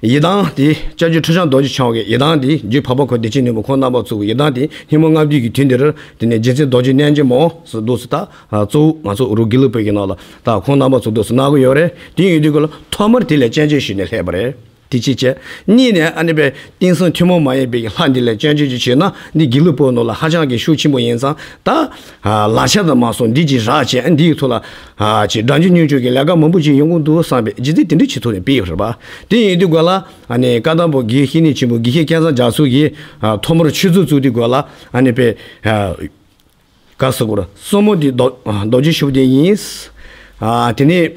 ཡི་དམ་དེ་སྐྱབས་རྗེ་ཁྲི་བྱང་རྡོ་རྗེ་འཆང་གི་ཡི་དམ་དེ་རྗེ་འཕགས་པ་ཁོ་བདེ་ཆེན་ནོར་བུ་ཁོང་རྣམ་པ་ཚོ་གི་ཡི་དམ་དེ་སྙིགས་མ་ལྔ་བདོའི་གི་དུས་འདིར་དེ་ནས་རྗེ་བཙུན་རྡོ་རྗེ་རྣལ་འབྱོར་མ་ཟེར་འདུག་ཟེར། ད་གཙོ་བོ་ང་ཚོ་རུ་དགེ་ལུགས་པའི་གི་ནང་ལ། ད་ཁོང་རྣམ་པ་ཚོ་འདུག་སེ་གནང་གི་ཡོད་རེད། དེ་ཡིན་དུས་ཀྱི་ལ་ཐོག་མར་དེ་ལ་སྤྱན་འབྱེད་ཞུས་ནས་སླེབས་པ་རེད། ཅིག་བྱས། གཉིས་ནས་ཨ་ནི་པའི་དེང་སང་ཐུན་མོང་མ་ཡིན་པའི་ལྷ་འདི་ལ་སྐྱོན་བརྗོད་ཅིག་བྱས་ན་འདི་དགེ་ལུགས་པའི་ནང་ལ་ཧ་ཅང་གི་ཤུགས་ཆེན་པོ་ཡིན་ཙང་། ད་ལག་ཆ་དང་མ་སོང་འདི་ཅིག་རག་བྱས་འདིའི་ཐོག་ལ་ཅིག་སྒྲ་འཇུག་སྙན་འཇུག་གི་ལས་ཀ་མང་པོ་ཅིག་ཡོང་གི་འདུག་བསམ་པའི་རྗེས་འདི་དེ་འདྲ་ཅིག་ཐོག་ནས་སྤེལ་ཡོད་རེད་པ། དེ་ཡིན་དུས་སྐབས་ལ་ཨ་ནི་བཀའ་དང་པོ་དགེ་བཤེས་གཉེན་ཆེན་པོ་དགེ་བཤེས་སྐལ་བཟང་རྒྱ་མཚོ་གིས་ཐོག་མར་ཆོས་ཚོགས་བཙུགས་དུས་སྐབས་ལ་ཨ་ནི་པའི་ག་རེ་ཟེར་དགོས་རེད། གཙོ་མོ་འདི་རྡོ་རྡོ་རྗེ་ཤུགས་ལྡན་ཡིན། ཨ་དེ་ནས་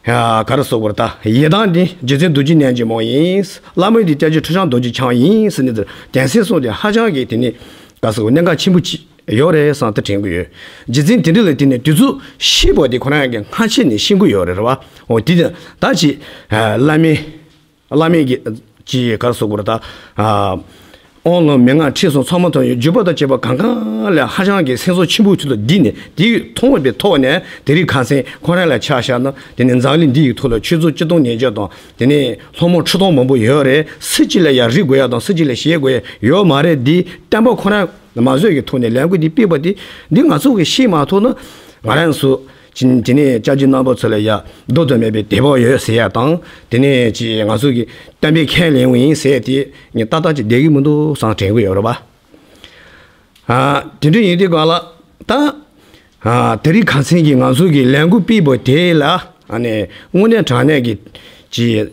ཨ་ག་རེ་ཟེར་དགོས་རེད། ད་ཡི་དམ་འདི་རྗེ་བཙུན་རྡོ་རྗེ་རྣལ་འབྱོར་མ་ཡིན། བླ་མ་འདི་སྐྱབས་རྗེ་ཁྲི་བྱང་རྡོ་རྗེ་འཆང་ཡིན་ཟེར་ནས་དེར་གདན་སའི་སྲོལ་དེ་ཧ་ཅང་གི་དེ་ནས་ག་རེ་ཟེར་དགོས། གནད་འགག་ཆེན་པོ་ཅིག་ཡོད་རེད་བསམ་དེ་དྲན་གྱི་ཡོད། རྗེ་བཙུན་དེ་འདྲ་ལ་དེ་ནས་དུས་ཚོད་ཤེས་པ་དེ་ཁོ་རང་གི་སྔ་ཕྱི་ནས་ཤེས་ཀྱི་ཡོད་རེད། རེད་པ། འོ་དེ་ད་ཅི་བླ་མའི་བླ་མའི་གི་ཅི་ག་རེ་ཟེར་དགོས་རེད། ད་ཨ་དབང་ལུང་མན་ངག་ཁྲིད་གསུམ་ཚང་མ་ཐོབ་ཡོད། བརྒྱུད་པ་དང་བཅས་པ་གང་གང་ལས་ཧ་ཅང་གི་སེམས་ཚོར་ཆེན་པོའི་ཚུལ་དུ་འདི་ནས་དེ་མཐོང་བའི་ཐོག་ནས་དེ་རིང་ཁ་སང་ཁོ་རང་ལ་ཆ་བཞག་ན་དེ་ནས་འཛམ་གླིང་འདི་ཡི་ཐོག་ལ་ཆོས་ཚོགས་སྤྱི་སྟོང་ཉིས་བརྒྱ་དང་དེ་ནས་ལྷ་མོ་ཁྲི་སྟོང་མང་པོ་ཡོད་རེད། སུ་གཅིག་ལ་ཡང་རིག་དགོས་ཡ་དང་སུ་གཅིག་ལ་ཞེད་དགོས་ཡ་ཡོད་མ་རེད། འདི་བསྟན་པ་ཁོ་རང་མ་བཟོས་ཀྱི་ཐོག་ནས་ལས་འགུལ་འདི་སྤེལ་བ་དེ་འདི་ང་ཚོ་གི་ཤེས་མ་ཐུབ་ན་ང་རང་ཚོ་ཅིག་དེ་ནས་སྐྱབས་རྗེ་རྣམ་པ་ཚོ་ལ་ཡ་བསྡུར་དུ་མེད་པའི་དད་པ་ཡོད་ཟེར་ཡ་དང་དེ་ནས་ཅིག་ང་ཚོ་གི་བསྟན་པའི་ཁས་ལེན་པ་ཡིན་ཟེར་ཡ་དེ་ངས་ཏག་ཏག་ཅིག་བསྡད་ཀྱི་མི་འདུག་བསམ་དྲན་གྱི་ཡོད་རེད་པ། ཨ་དེ་འདྲ་ཡིན་དུས་སྒང་ལ་ད་ཨ་དེ་རིང་ཁ་སང་གི་ང་ཚོ་གི་ལས་འགུལ་སྤེལ་བ་དེ་ལ་ཨ་ནི་དངོས་གནས་དྲང་གནས་ཀྱི་ཅིག་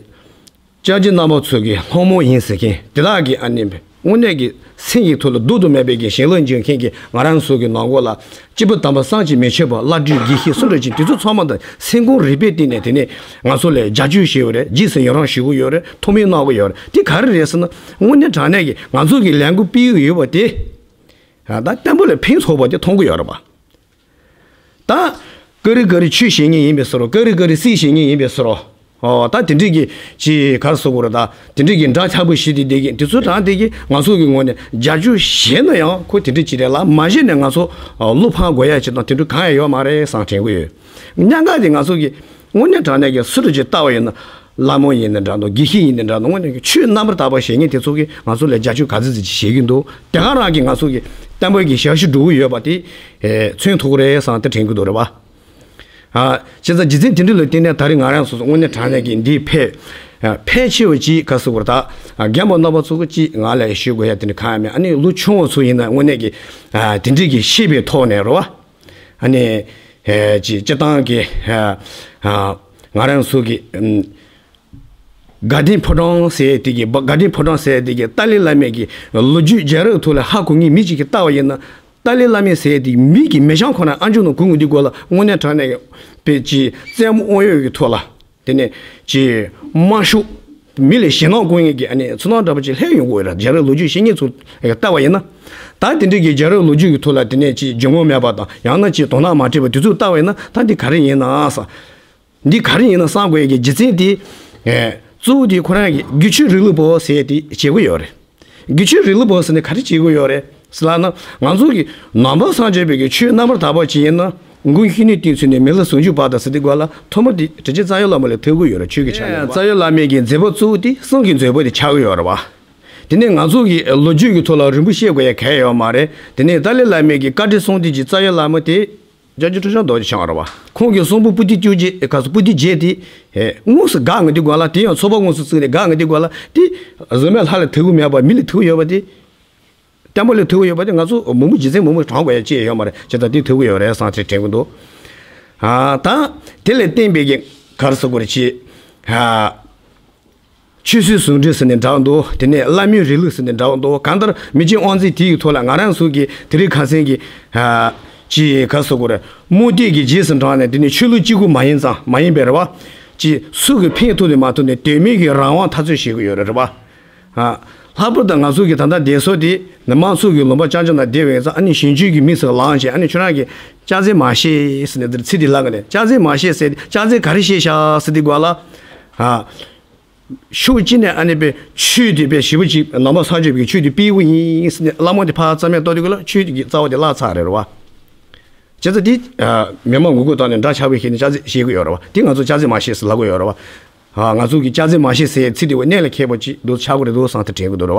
སྐྱབས་རྗེ་རྣམ་པ་ཚོ་གི་ལྷ་མོ་ཡིན་ཟེར་མཁན་དེ་དག་གི་ཨ་ནི་དངོས་གནས་ཀྱི་སེམས་ཀྱི་ཐོག་ལ་བསྡུར་དུ་མེད་པའི་གི་ཞེན་ལོག་འཇོག་མཁན་གྱི་ང་རང་ཚོ་གི་ནང་ལོགས་ལ་སྐྱེས་བུ་དམ་པ་བསམ་གྱིས་མི་ཁྱབ་པ་བླ་སྤྲུལ་དགེ་བཤེས་སུ་འདྲ་ཅིག་དེ་ཚོ་ཚང་མ་དང་སེམས་ཁོང་རུས་པའི་གཏིང་ནས་དེ་ནས་ང་ཚོ་ལ་རྒྱབ་སྐྱོར་བྱས་ཡོད་རེད། རྗེས་སུ་ཡི་རང་ཞུ་གི་ཡོད་རེད། ཐུགས་སྨོན་གནང་གི་ཡོད་རེད། དེ་ག་རེ་རེད་ཟེར་ན་དངོས་གནས་དྲང་གནས་ཀྱི་ང་ཚོ་གི་ལས་འགུལ་སྤེལ་གྱི་ཡོད་པ་དེ་ད་བསྟན་པ་ལ་ཕན་ཐོགས་པ་དེ་མཐོང་གི་ཡོད་རེད་པ། ད་ཀ་རི་ཀ་རི་ཆོས་བཤད་མཁན་ཡིན་པའི་བཟོ་འདྲ། ཀ་རི་ཀ་རི་སྲིད་བཤད་མཁན་ཡིན་པའི་བཟོ་འདྲ། ཨོ་ད་དེ་འདྲས་ཀྱི་ཅི་ག་རེ་ཟེར་དགོས་རེད། ད་དེ་འདྲས་ཀྱི་འདྲ་ཆགས་པོ་ཞིག་དེ་བསྡད་ཀྱི་དེ་ཚོ་དྲང་བསྡད་ཀྱི་ང་ཚོ་གི་ངོས་ནས་རྒྱབ་སྐྱོར་བྱས་ན་ཡང་ཁོ་དེ་འདྲས་ཅིག་རེད་ལ། མ་བྱས་ནས་ང་ཚོ་བློ་ཕམ་དགོས་ཡ་ཅིག་དང་དེ་འདྲ་གང་ཡང་ཡོད་མ་རེད་བསམ་དྲན་གྱི་ཡོད། སྙན་ངག་དེ་ང་ཚོ་གི་དངོས་གནས་དྲང་གནས་ཀྱི་སུ་རུ་ཅིག་ལྟ་བ་ཡིན་ན། བླ་མ་ཡིན་ན་འདྲ་འདུག་དགེ་བཤེས་ཡིན་ན་འདྲ་འདུག་དངོས་གནས་ཀྱི་ཆོས་རྣམ་པར་དག་པ་བཤད་མཁན་དེ་ཚོ་གིས་ང་ཚོ་ལ་རྒྱབ་སྐྱོར་ག་ཚོད་ཅིག་བྱེད་ཀྱི་འདུག་དེ་ག་རང་གིས་ང་ཚོ་གི་བསྟན་པ་གི་ཞབས་ཞུ་སྒྲུབ་ཀྱི་ཡོད་པ་དེ་མཚོན་ཐུབ་ཀྱི་རེད་བསམ་དེ་དྲན་གྱི་འདུག་རེད་པ། ཨ་བྱས་ཙང་རྗེ་བཙུན་དེ་འདྲ་ལ་བརྟེན་ནས་ད་རེས་ང་རང་ཚོ་དངོས་གནས་དྲང་གནས་ཀྱི་འདིའི་ཕལ་ཕལ་ཆེ་བ་ཅིག་ག་ཟེར་དགོས་རེད། ད་རྒན་པ་རྣམ་པ་ཚོ་གི་ཅིག་ང་ལ་ཞུ་དགོས་ཡ་དེ་འདྲ་གང་ཡང་མེད། ཨ་ནི་ལོ་ཆུང་བ་ཚོ་ཡིན་ན་དངོས་གནས་ཀྱི་དེ་འདྲ་གི་ཤེས་པའི་ཐོག་ནས་རེད་པ། ཨ་ནི་ཅིག་སྤྱིར་བཏང་གི་ང་རང་ཚོ་གི་དགའ་ལྡན་ཕོ་བྲང་ཟེར་དེ་གི་དགའ་ལྡན་ཕོ་བྲང་ཟེར་དེ་གི་ཏཱ་ལའི་བླ་མའི་གི་ལོ་རྒྱུས་རྒྱལ་རབས་ཐོག་ལ་ཧ་གོ་མཁན་མི་གཅིག་གིས་ལྟ་བ་ཡིན་ན། ཏཱ་ལའི་བླ་མ་ཟེར་དེ་མི་གི་མི་ཆང་ཁོ་ན་ཨ་མཆོག་ནང་གོ་ངོ་འདི་སྐོར་ལ་དངོས་གནས་དྲང་གནས་ཀྱི་དཔེ་ཅིག་རྩེད་མོ་དབང་ཡོད་ཀྱི་ཐོག་ལ་དེ་ནས་ཅིག་དམའ་ཤོས་མི་ལ་ཞེད་སྣང་སྐུལ་མཁན་གྱི་ཨ་ནི་ཚོར་སྣང་འདྲ་པོ་ཅིག་སླེབས་ཡོང་གི་ཡོད་རེད། རྒྱལ་རབས་ལོ་རྒྱུས་ཤེས་མཁན་ཚོ་ལྟ་བ་ཡིན་ན། ད་དེ་འདྲའི་གི་རྒྱལ་རབས་ལོ་རྒྱུས་ཀྱི་ཐོག་ལ་དེ་ནས་ཅིག་འཇོན་མོ་མེད་པ་དང་ཡང་ན་ཅིག་དོ་སྣང་མ་སྤྲད་པ་དེ་ཚོ་ལྟ་བ་ཡིན་ན་ད་འདི་ག་རེ་ཡིན་ན་ཟེར། འདི་ག་རེ་ཡིན་ན་བསམ་དགོས་ཡ་གི་རྒྱུ་མཚན་དེ། ཨེ། གཙོ་བོ་དེ་ཁོ་རང་གི་སྒྱུ་ཆོས་རིང་ལུགས་པོ་ཟེར་ཡ་དེ་བྱེད་དགོས་ཡོད་རེད། སྒྱུ་ཆོས་རིང་ལུགས་པོ་ཟེར་ནས་ག་རེ་བྱེད་དགོས་ཡོད་རེད་ཟེར་ལབ་ན། ང་ཚོ་གི་ནང་པ་སངས་རྒྱས་པའི་གི་ཆོས་རྣམ་པར་དག་པ་ཅིག་ཡིན་ན། མགོན་ཤེས་རིག་བསྟན་འཛིན་ནས་མི་ལ་ཟུང་འཇུག་བར་དུ་ཟེར་དེ་སྐོར་ལ་ཐོག་མ་དེ་དྲིན་ཅན་རྩ་བའི་བླ་མ་ལ་ཐུག་གི་ཡོད་རེད། ཆོས་ཀྱི་ཆ་ནས། རྩ་བའི་བླ་མའི་གི་མཛད་པ་གཙོ་བོ་དེ་གསུང་གི་མཛད་པ་དེ་ཆགས་ཀྱི་ཡོད་རེད་བ། དེ་ནས་ང་ཚོ་གི་ལོ་རྒྱུས་ཀྱི་ཐོག་ལ་རིང་པོ་བཤད་དགོས་ཡ་གང་ཡང་ཡོད་མ་རེད། དེ་ནས་ཏཱ་ལའི་བླ་མའི་གི་བཀའ་དྲིན་གསུམ་ལྡན་གྱི་རྩ་བའི་བླ་མ་དེ། རྒྱལ་སྲས་ཁྲི་བྱང་རྡོ་རྗེ་འཆང་རེད་བ། ཁོང་གི་གསུང་འབུམ་པོ་ཏི་བཅོ་བརྒྱད་ག་ཚོད་པོ་ཏི་བརྒྱད་དེ། དངོས་སུ་དགག་ངེས་དེ་དགོས་ལ་དེ་ཡང་ཚོགས་པ་དངོས་སུ་བཙུགས་ནས་དགག་ངེས་དེ་དགོས་ལ་དེ། གཟུགས་མེད་ལྷ་ལ་ཐུག་གི་མེད་པ་མི་ལ་ཐུག་གི་ཡོད་པ་དེ། བསྟན་པ་ལ་ཐུག་གི་ཡོད་པ་དེ་ང་ཚོ་མང་པོ་རྗེས་བཙུན་མང་པོ་དྲངས་དགོས་ཡ་ཅི་ཡང་ཡོད་མ་རེད། ཇི་ལྟར་དེ་ཐུག་གི་ཡོད་རེད་བསམ་ཚེ་དྲན་གི་འདུག་ཨ་ད་དེ་ལས་བརྟེན་པའི་གི་ག་རེ་ཟེར་དགོས་རེད་ཅེས། ཨ། ཆོས་སྲིད་ཟུང་འབྲེལ་ཟེར་ནས་འདྲ་བོ་འདུག་དེ་ནས་བླ་མའི་རིང་ལུགས་ཟེར་ནས་འདྲ་བོ་འདུག་གང་ལྟར་མི་ཆེན་དབང་འཛིན་དེ་ཡི་ཐོག་ལ་ང་རང་ཚོ་གི་དེ་རིང་ཁ་སང་གི་ཨ། ཅི་ག་ཟེར་དགོས་རེད། རྨོ་རྟིང་གི་རྗེས་སུ་འབྲངས་ནས་དེ་ནས་ཆོས་ལུགས་གཅིག་པུ་མ་ཡིན་ཙང་མ་ཡིན་པའི་རེད་བ། ཅི་སུ་གི་ཕན་ཐོགས་ནས་མ་ཐོགས་ནས་དོན་མེད་ཀྱི་རང་དབང་འཐབ་རྩོད་བྱེད་ཀྱི་ཡོད་རེད་རེད་བ། ཨ། ལྷག་པར་དུ་ང་ཚོ་གི་ད་ལྟ་བསྡད་ས་དེ་ནི་མང་ཚོགས་ཀྱི་ལུང་པ་རྐྱང་རྐྱང་ནང་བསྡད་པའི་ཙང་ཨ་ནི་གཞན་ཆོས་ཀྱི་མི་ཟེར་ལངས་བྱས་ཨ་ནི་ཁྱོད་རང་གི་སྐྱག་རྫུན་མ་བཤད་ཟེར་ནས་འདིར་ཚིག་དེ་ལབ་གི་ནས་སྐྱག་རྫུན་མ་བཤད་ཟེར་སྐྱག་རྫུན་ག་རེ་བཤད་ཤག་ཟེར་དེ་དགོས་ལ། ཨ། ཕྱོགས་གཅིག་ནས་ཨ་ནི་པའི་ཆོས་དེ་པའི་ཞེ་པོ་ཅིག་ནང་པ་སངས་རྒྱས་པའི་ཆོས་དེ་སྤེལ་དགོས་ཡིན་ཟེར་ནས་བླ་མ་དེ་ཕར་རྩ་མེད་གཏོང་དུས་ཀྱི་ལ་ཆོས་དེ་གི་རྩ་བ་དེ་བརླག་ཚར་རེད་རེད་བ། བྱས་ཙང་དེ་མི་མང་ངོ་རྒོལ་བཏང་ནས་འདྲ་ཆགས་པའི་ཤེས་ནས་སྐྱག་རྫུན་བཤད་ཀྱི་ཡོད་རེད་བ། དེ་ང་ཚོ་སྐྱག་རྫུན་མ་བཤད་ཟེར་ལབ་ཀྱི་ཡོད་རེད་བ། ང་ཚོ་གི་སྐྱག་རྫུན་མ་བཤད་ཟེར་ཚིག་དེ་བ་གནད་ལ་འཁེལ་པོ་ཅིག་འདུག་ཆགས་ཀྱི་རེད་འདུག་བསམ་དེ་དྲན་གྱི་འདུག་རེད་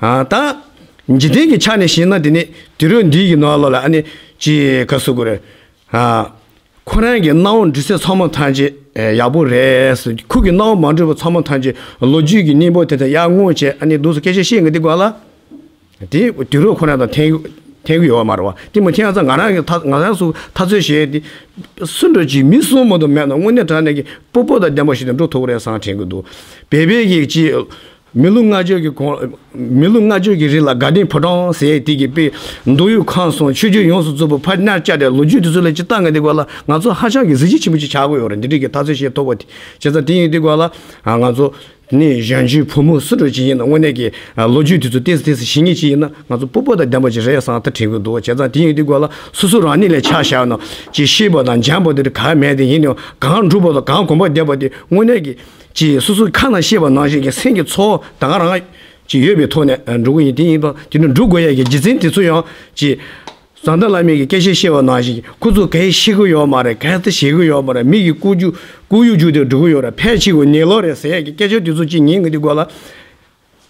བ། ད་འཇིག་རྟེན་གྱི་ཆ་ནས་བཤད་ན་དེ་ནི་དུས་རབས་འདི་གི་ནང་ལོགས་ལ་ཨ་ནི་ཅི་ག་ཟེར་དགོས་རེད། ཁོ་རང་གི་སྣང་བ་འགྲོ་ས་ཚང་མ་ཐམས་ཅད་ཡག་པོ་རེད། ཁོ་གི་སྣང་བ་མ་འགྲོ་བ་ཚང་མ་ཐམས་ཅད་ལོ་རྒྱུས་ཀྱི་སྙིང་པོ་དེ་དང་ཡར་སྔོན་བྱས། ཨ་ནི་འདུག་སེ་སྐད་ཆ་བཤད་ཡོང་དུས་སྒང་ལ། དེ་དུས་རབས་ཁོ་རང་དང་འཐེན་འཐེན་གྱི་ཡོད་མ་རེད་བ། དེ་མ་འཐེན་ཙང་ང་རང་གི་ཐ་ང་རང་ཚོ་འཐབ་རྩོད་བྱས་ཏེ། སུ་འདྲ་ཅིག་མི་གསུམ་མ་གཏོགས་མེད་ན་དངོས་གནས་དྲང་གནས་ཀྱི་སྤོབས་པ་དང་ལྡན་པ་ཞིག་ཏུ་འགྲོ་ཐུབ་རེད་བསམ་དྲན་གྱི་འདུག་བོད་པའི་གི་ཅིག་མི་ལོ་ལྔ་བཅུ་གི་གོང་མི་ལོ་ལྔ་བཅུ་གི་རིང་ལ་དགའ་ལྡན་ཕོ་བྲང་ཟེར་དེ་གི་དཔེ་མདོ་དབུས་ཁམས་གསུམ་ཆོས་བརྒྱུད་ཡོངས་སུ་རྫོགས་པ་ཕར་གནས་བཅགས་ཏེ་ལོ་རྒྱུས་དེ་ཚོ་ལ་ཅིག་བལྟ་ཡོང་དུས་སྒང་ལ་ང་ཚོ་ཧ་ཅང་གི་གཟི་བརྗིད་ཆེན་པོ་ཅིག་ཆགས་ཀྱི་ཡོད་རེད། འདི་འདྲའི་གི་འཐབ་རྩོད་བྱེད་ཐུབ་པ་དེ། བྱས་ཙང་དེ་ཡིན་དུས་སྒང་ལ་ང་ཚོ་ནི་གཞོན་སྐྱེས་བུ་མོ་སུ་འདྲ་ཅིག་ཡིན་ན་དངོས་གནས་ཀྱི་ལོ་རྒྱུས་དེ་ཚོ་ཏོག་ཙམ་ཏོག་ཙམ་ཤེས་མཁན་ཅིག་ཡིན་ན་ང་ཚོ་སྤོབས་པ་དང་ལྡན་པ་ཅིག་རེད་བསམ་ད་དྲན་གྱི་འདུག་བྱས་ཙང་དེ་ཡིན་དུས་སྒང་ལ་སོ་སོ་རང་ཉིད་ལ་ཆ་བཞག་ན་ཅིག་ཤེས་པ་དང་སྦྱངས་པ་དེ་ག་མེད་དེ་ཡིན་ཡང་གང་སྒྲུབ་པ་དང་གང་གོམས་པ་བསྡད་པ་དེ་དངོས་གནས་ཀྱི་ཅིག་སོ་སོའི་ཁ་ནང་བཤད་པ་ནང་བཞིན་གྱི་སེམས་ཀྱི་ཚོར་བ་ད་ག་རང་ཅིག་ཡོད་པའི་ཐོག་ནས་འགྲོ་གི་ཡིན། དེ་ཡིན་པ་དེ་ནི་འགྲོ་དགོས་ཡ་གི་རྒྱུ་མཚན་དེ་ཚོ་ཡང་ཅིག་བཟང་མདའ་བླ་མས་ཀྱི་སྐད་ཆ་བཤད་པ་ནང་བཞིན་ཁོ་ཚོ་གལ་ཤེས་ཀྱི་ཡོད་མ་རེད། གལ་ཏེ་བཤད་ཀྱི་ཡོད་མ་རེད། མི་གི་ལྐུགས་རྒྱུ་ལྐུགས་གཡུ་རྒྱུག་དེ་འགྲོ་གི་ཡོད་རེད། ཕལ་ཆེ་བ་ཉེས་ལོག་རེད་ཟེར་ཡ་གི་སྐད་ཆ་དེ་ཚོ་ཅིག་ཉན་གི་འདུག་ག་ལ།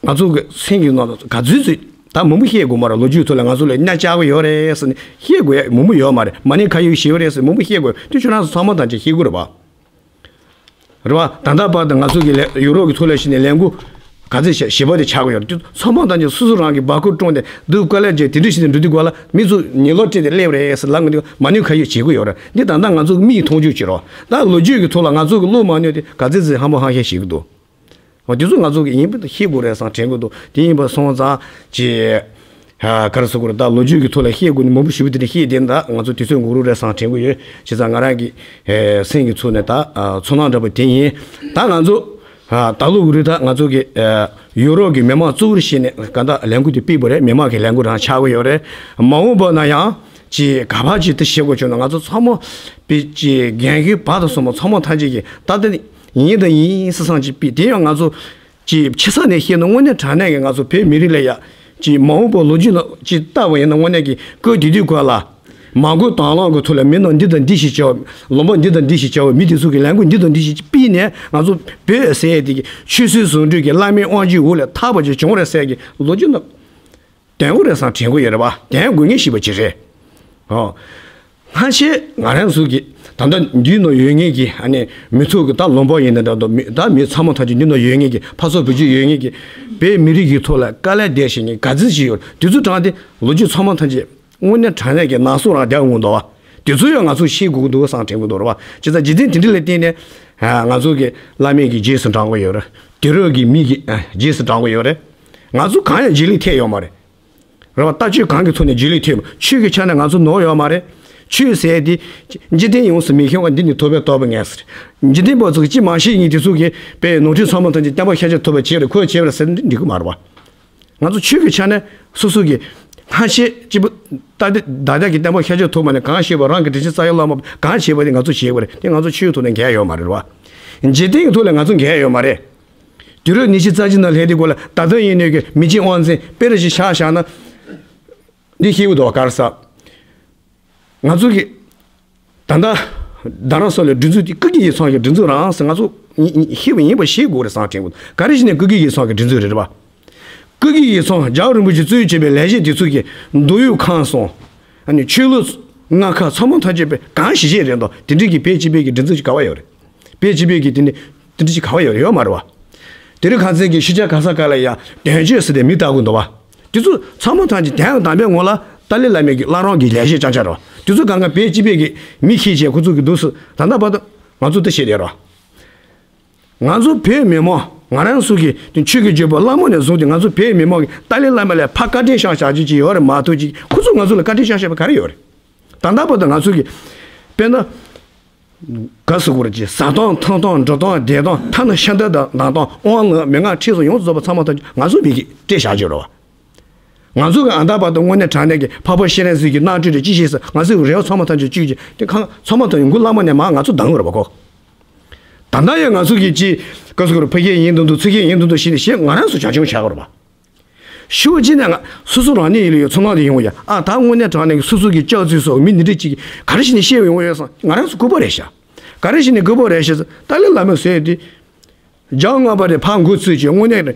ང་ཚོ་གི་སེམས་ཀྱི་ནང་ལ་ག་ཚོད་ཚོད་ད་མང་པོ་བཤད་དགོས་མ་རེད། ལོ་རྒྱུས་ཐོག་ལ་ང་ཚོ་ལ་གནས་བཅག་གི་ཡོད་རེད་ཟེར་ནས་བཤད་དགོས་ཡ་མང་པོ་ཡོད་མ་རེད། མ་ཎི་ཁ་ཡོད་ཞེ་པོ་རེད་ཟེར་མང་པོ་བཤད་དགོས། དེ་ཁྱོད་རང་ཚོ་ཚང་མ་ཐམས་ཅད་ཤེས་ཀྱི་རེད་པ། རེད་བ། ད་ལྟ་བར་དུ་ང་ཚོ་གི་ལས་ཡུ་རོབ་ཀྱི་ཐོག་ལ་ཕྱིན་ནས་ལས་འགུལ་ག་ཚོད་བྱས་ཞེ་པོ་དེ་ཆགས་ཀྱི་ཡོད་རེད། དེ་ཚང་མ་ཐམས་ཅད་སོ་སོ་རང་གི་སྦ་ཁུག་བཀྲོངས་ཏེ་སྡུག་དཀའ་ལས་བརྒྱབ་དེ་འདྲ་ཞིག་ཏུ་འགྲོ་དུས་སྒང་ལ་མི་ཚོ་ཉེས་ལོག་སྤྲད་དེ་སླེབས་རེད་ཟེར་ལབ་ཡོང་དུས་མ་ཎི་ཁ་ཡོད་བྱེད་ཀྱི་ཡོད་རེད། འདི་ད་ལྟ་ང་ཚོ་གི་མིག་མཐོང་ཆོས་བྱེད་རོགས། ད་ལོ་རྒྱུས་ཀྱི་ཐོག་ལ་ང་ཚོ་གི་བློ་མ་གནས་ཏེ་ག་ཚོད་ཚོད་ཧམ་པ་ཧམ་བཤད་བྱེད་ཀྱི་འདུག་འོ་དེ་ཚོ་ང་ཚོ་གི་ཡིན་པ་ཤེས་དགོས་རེད་བསམ་དྲན་གྱི་འདུག་དེ་ཡིན་པ་སོང་ཙང་ཅིག་ཧ་ག་རེ་ཟེར་དགོས་རེད། ད་ལོ་རྒྱུས་ཀྱི་ཐོག་ལ་བཤད་དགོས་ནི་མང་པོ་ཞེ་པོ་དེ་འདྲ་བཤད་དེ་ད་ང་ཚོ་དུས་ཚོད་འགོར་རོགས་རེད་བསམ་དྲན་གྱི་ཡོད། བྱས་ཙང་ང་རང་གི་ཨེ་སེམས་ཀྱི་ཚུལ་ནས་ད་ཨ་ཚོར་སྣང་འདྲ་པོ་དེ་ཡིན། ད་ང་ཚོ་ཨ་ད་ལོ་འགོ་རེད། ད་ང་ཚོ་གི་ཨ་ཡུ་རོབ་ཀྱི་མི་མང་གཙོ་བོར་བྱས་ནས་གང་ལྟར་ལས་འགུལ་དེ་སྤེལ་བ་རེད། མི་མང་གི་ལས་འགུལ་རང་ཆགས་ཀྱི་ཡོད་རེད། མ་འོངས་པ་ན་ཡང་ཅིག་ག་པར་ཅིག་དེ་བྱེད་དགོས་བྱུང་ན་ང་ཚོ་ཚང་མ་པའི་ཅིག་རྒན་གཞོན་བར་དུ་སོང་བ་ཚང་མ་ཐམས་ཅད་ཀྱིས་ད་ལྟ་ཡིན་དང་ཡིན་སྲིད་བསམ་ཅིག་སྤེལ། དེ་ཡང་ང་ཚོ་ཅིག་ཆེ་ས་ནས་བཤད་ན་དངོས་གནས་དྲང་གནས་ཀྱི་ང་ཚོ་བོད་མི་རིགས་ལ་ཡ་ཅིག་མ་འོངས་པ་ལོ་རྒྱུས་ནང་ཅིག་ལྟ་བ་ཡིན་ན་དངོས་གནས་ཀྱི་སྐབས་དེ་དུས་སྐབས་ལ་མ་དགོས་དང་བླངས་ཀྱི་ཐོག་ལ་མི་རྣམས་འདི་དང་འདི་ཞིག་བྱ་བ། ལུང་པ་འདི་དང་འདི་ཞིག་བྱ་བ། མི་དེ་ཚོ་གི་ལས་འགུལ་འདི་དང་འདི་ཞིག་སྤེལ་ནས་ང་ཚོ་བོད་ཟེར་ཡས་དེ་གི་ཆོས་སྲིད་ཟུང་འབྲེལ་གྱི་བླ་མའི་དབང་ཆའི་འོག་ལ་ཐར་པ་ཅིག་བྱུང་རེད་ཟེར་གྱི་ལོ་རྒྱུས་ནང་ལྡན་དགོས་རེད་བསམ་དྲན་གྱི་ཡོད་རེད་བ། ལྡན་དགོས་ངེས་ཤེས་པ་ཅིག་རེད། ཨོ། སྔ་ཕྱི་ང་རང་ཚོ་གི་ད་ལྟ་འདི་ནང་ཡོད་མཁན་གྱི་ཨ་ནི་མི་ཚོགས་ཀྱི་ད་ལུང་པ་ཡིན་ན་འདྲ་འདུག་མི་ད་མི་ཚང་མ་ཐམས་ཅད་འདི་ནང་ཡོད་མཁན་གྱི་ཕར་ཚུར་བེད་སྤྱོད་ཡོད་མཁན་གྱི་བོད་མི་རིགས་ཀྱི་ཐོག་ལ་དཀའ་ལས་བསྡད་བཞིན་གྱི་ག་ཚོད་ཅིག་ཡོད་རེད། དེ་ཚོ་དྲངས་ཏེ་ལོ་རྒྱུས་ཚང་མ་ཐམས་ཅད་དངོས་གནས་དྲང་གནས་ཀྱི་ནང་སོ་རང་རྒྱག་འོང་འདུག་བ། དེ་ཚོ་ཡང་ང་ཚོ་ཤེས་དགོས་ཀྱི་འདུག་བསམ་དྲན་གྱི་འདུག་རེད་བ། བྱས་ཙང་རྗེས་དྲན་དེ་འདྲ་ལ་བརྟེན་ནས་ང་ཚོ་གི་བླ་མས་ཀྱི་རྗེས་སུ་འབྲང་གི་ཡོད་རེད། དུས་རབས་ཀྱི་མི་གི་རྗེས་སུ་འབྲང་གི་ཡོད་རེད། ང་ཚོ་གང་ཡང་རྗེས་ལུས་ཐེབས་ཡོད་མ་རེད། རེད་བ། ལྟ་སྤྱོད་གང་གི་ཐོག་ནས་རྗེས་ལུས་ཐེབས། ཆོས་ཀྱི་ཆ་ནས་ང་ཚོ་ནོར་ཡོད་མ་རེད། ཆོས་ཟེར་དེ་འཇིག་རྟེན་ཡོངས་སུ་མི་ཤོང་བ་འདི་ནི་ཐོབ་པའི་རྟོགས་པ་ངེས་ཟེར། འཇིག་རྟེན་པ་ཚོ་གི་ཅི་མ་ཤེས་ཡིན་དེ་ཚོ་གིས་པའི་ནོར་འཁྲུལ་ཚང་མ་ཐམས་ཅད་བསྟན་པ་ཤར་ཕྱོགས་ཐོབ་པ་བྱས་རེད། ཁོས་བྱས་པ་རེད་ཟེར་ན་འགྲིག་གི་མ་རེད་བ། ང་ཚོ་ཆོས་ཀྱི་ཆ་ནས་སོ་སོ་གི་ཧ་ཤེས་གཅིག་པུ་ད་ལྟ་བདག་ཅག་གི་བསྟན་པ་ཤར་ཕྱོགས་ཐོབ་པ་ནས་གང་ཤེས་པ་རང་གི་དྲིན་ཆེན་རྩ་བའི་བླ་མ་གང་བྱས་པ་དེ་ང་ཚོ་བྱེད་དགོས་རེད། དེ་ང་ཚོ་ཆོས་ཐོག་ནས་འགལ་ཡོད་མ་རེད་བ། འཇིག་རྟེན་གྱི་ཐོག་ལ་ང་ཚོ་འགལ་ཡོད་མ་རེད། དུས་རབས་ཉི་ཤུ་རྩ་གཅིག་ནང་སླེབས་དུས་སྐབས་ལ་ད་ལྟ་ཡིན་ནོ་གི་མི་གཅིག་དབང་འཛིན་དཔེ་རེ་ཞིག་བཞག་བཞག་ན། འདི་ཤེས་ཀྱི་འདུག་བ། ག་རེ་ཟེར། ང་ཚོ་གི་ད་ལྟ་རྡ་རམ་ས་ལའི་སྒྲིག་འཛུགས་དེ་ཀུན་མཁྱེན་ཡིད་ཚང་གི་སྒྲིག་འཛུགས་རང་ཟེར་ང་ཚོ་ཤེས་པ་ཡིན་པ་ཤེས་དགོས་རེད་བསམ་དྲན་གྱི་འདུག་ག་རེ་བྱས་ནས་ཀུན་མཁྱེན་ཡིད་ཚང་གི་སྒྲིག་འཛུགས་རེད་བ། ཀུན་མཁྱེན་ཡིད་ཚང་རྒྱལ་བ་རིན་པོ་ཆེ་གཙོས་བྱས་པའི་ལས་བྱེད་དེ་ཚོ་གི་མདོ་དབུས་ཁམས་གསུམ། ཨ་ནི་ཆོས་ལུགས་ལྔ་ཁག་ཚང་མ་ཐམས་ཅད་པའི་གང་ཞིག་བྱས་རེད་འདུག་དེ་འདྲའི་གི་བོད་སྤྱི་པའི་གི་སྒྲིག་འཛུགས་ཅིག་ག་བ་ཡོད་རེད། བོད་སྤྱི་པའི་གི་དེ་ནི་དེ་འདྲ་ཅིག་ག་བ་ཡོད་རེད། ཡོད་མ་རེད་བ། དེ་རིང་ཁ་སང་གི་ཤུལ་བཞག་ག་ས་ག་ལ་ཡ་དོན་གཅོད་ཟེར་ཏེ་མི་ལྟ་གི་འདུག་བ། དེ་ཚོ་ཚང་མ་ཐམས་ཅད་དོན་དམ་པའི་ངོ་ལ་ཏཱ་ལའི་བླ་མའི་གི་བླ་རུང་གི་ལས་བྱེད་རྐྱང་རྐྱང་རེད་བ། དེ་ཚོ་གང་ག་བོད་སྤྱི་པའི་གི་མི་ཁྱེར་བྱས་ཁོ་ཚོ་གི་འདུག་སེ་ད་ལྟ་བར་དུ་ང་ཚོ་དེ་བྱེད་བསྡད་རེད་བ། ང་ཚོ་བོད་མི་མང་ང་རང་ཚོ་གི་དེ་ཆོས་ཀྱི་བརྒྱུད་པ་བླ་མ་ནས་བཟུང་སྟེ་ང་ཚོ་བོད་མི་མང་གི་ཏཱ་ལའི་བླ་མ་ལ་ཕར་བཀའ་དྲིན་བསྐྱངས་བཞག་རྒྱུ་ཅིག་ཡོད་རེད་མ་གཏོགས་ཅིག་ཁོ་ཚོ་ང་ཚོ་ལ་བཀའ་དྲིན་བསྐྱངས་བཞག་པ་ག་རེ་ཡོད་རེད། ད་ལྟ་བར་དུ་ང་ཚོ་གི་དཔེར་ན། ག་ཟེར་དགོས་རེད་ཅེ། ཟ་སྟངས་འཐུང་སྟངས་འགྲོ་སྟངས་བསྡད་སྟངས་ཐ་ན་ཤ་འདབ་དང་ལྡང་སྟངས་དབང་ལུང་མན་ངག་ཁྲིད་སོགས་ཡོངས་སུ་རྫོགས་པ་ཚང་མ་ཐམས་ཅད་ང་ཚོ་མི་གིས་སྤྲད་བཞག་ཡོད་རེད་བ། ང་ཚོ་གི་ཨ་ད་བར་དུ་དངོས་གནས་དྲང་གནས་ཀྱི་འཕགས་པ་སྤྱན་རས་གཟིགས་ཀྱི་རྣམ་སྤྲུལ་རེད་ཅི་ཞིག་ཟེར་ང་ཚོའི་རེ་བ་ཚང་མ་ཐམས་ཅད་བཅོལ་རྗེས་དེ་གང་ཚང་མ་ཐམས་ཅད་མགོ་བླ་མ་ནས་མར་ང་ཚོ་སྡང་གི་རེད་བ་ཁོ། ད་ལྟ་ཡང་ང་ཚོ་གིས་ཅི་ག་ཟེར་དགོས་རེད། ཕ་གིར་ཡིན་མདུན་དུ་ཚུར་གིར་ཡིན་མདུན་དུ་ཞེས་ནས་ཞེས་ང་རང་ཚོ་བྱ་ཆུང་བྱ་གི་རེད་བ། ཤུགས་ཅི་ནས་ང་སོ་སོ་རང་ཉིད་ཡིན་ལ་ཡོད་ཚོར་སྣང་དེ་ཡོང་ཡ། ཨ་ད་དངོས་གནས་དྲང་གནས་ཀྱི་སོ་སོ་གི་ལྕགས་ཚུལ་སོགས་མི་འདི་འདྲ་ཅིག་ག་རེ་བྱས་ནས་བཤད་ཡོང་ཡོད་སོང་ང་རང་ཚོ་ལྐུགས་པ་རེད་ཤག་ག་རེ་བྱས་ནས་ལྐུགས་པ་རེད་ཤག་ཏཱ་ལའི་བླ་མས་ཟེར་དེ་ རྒྱལ་བ་ལྔ་པ་རེད། ཕར་འགོ་ཚུགས་བྱས་དངོས་གནས་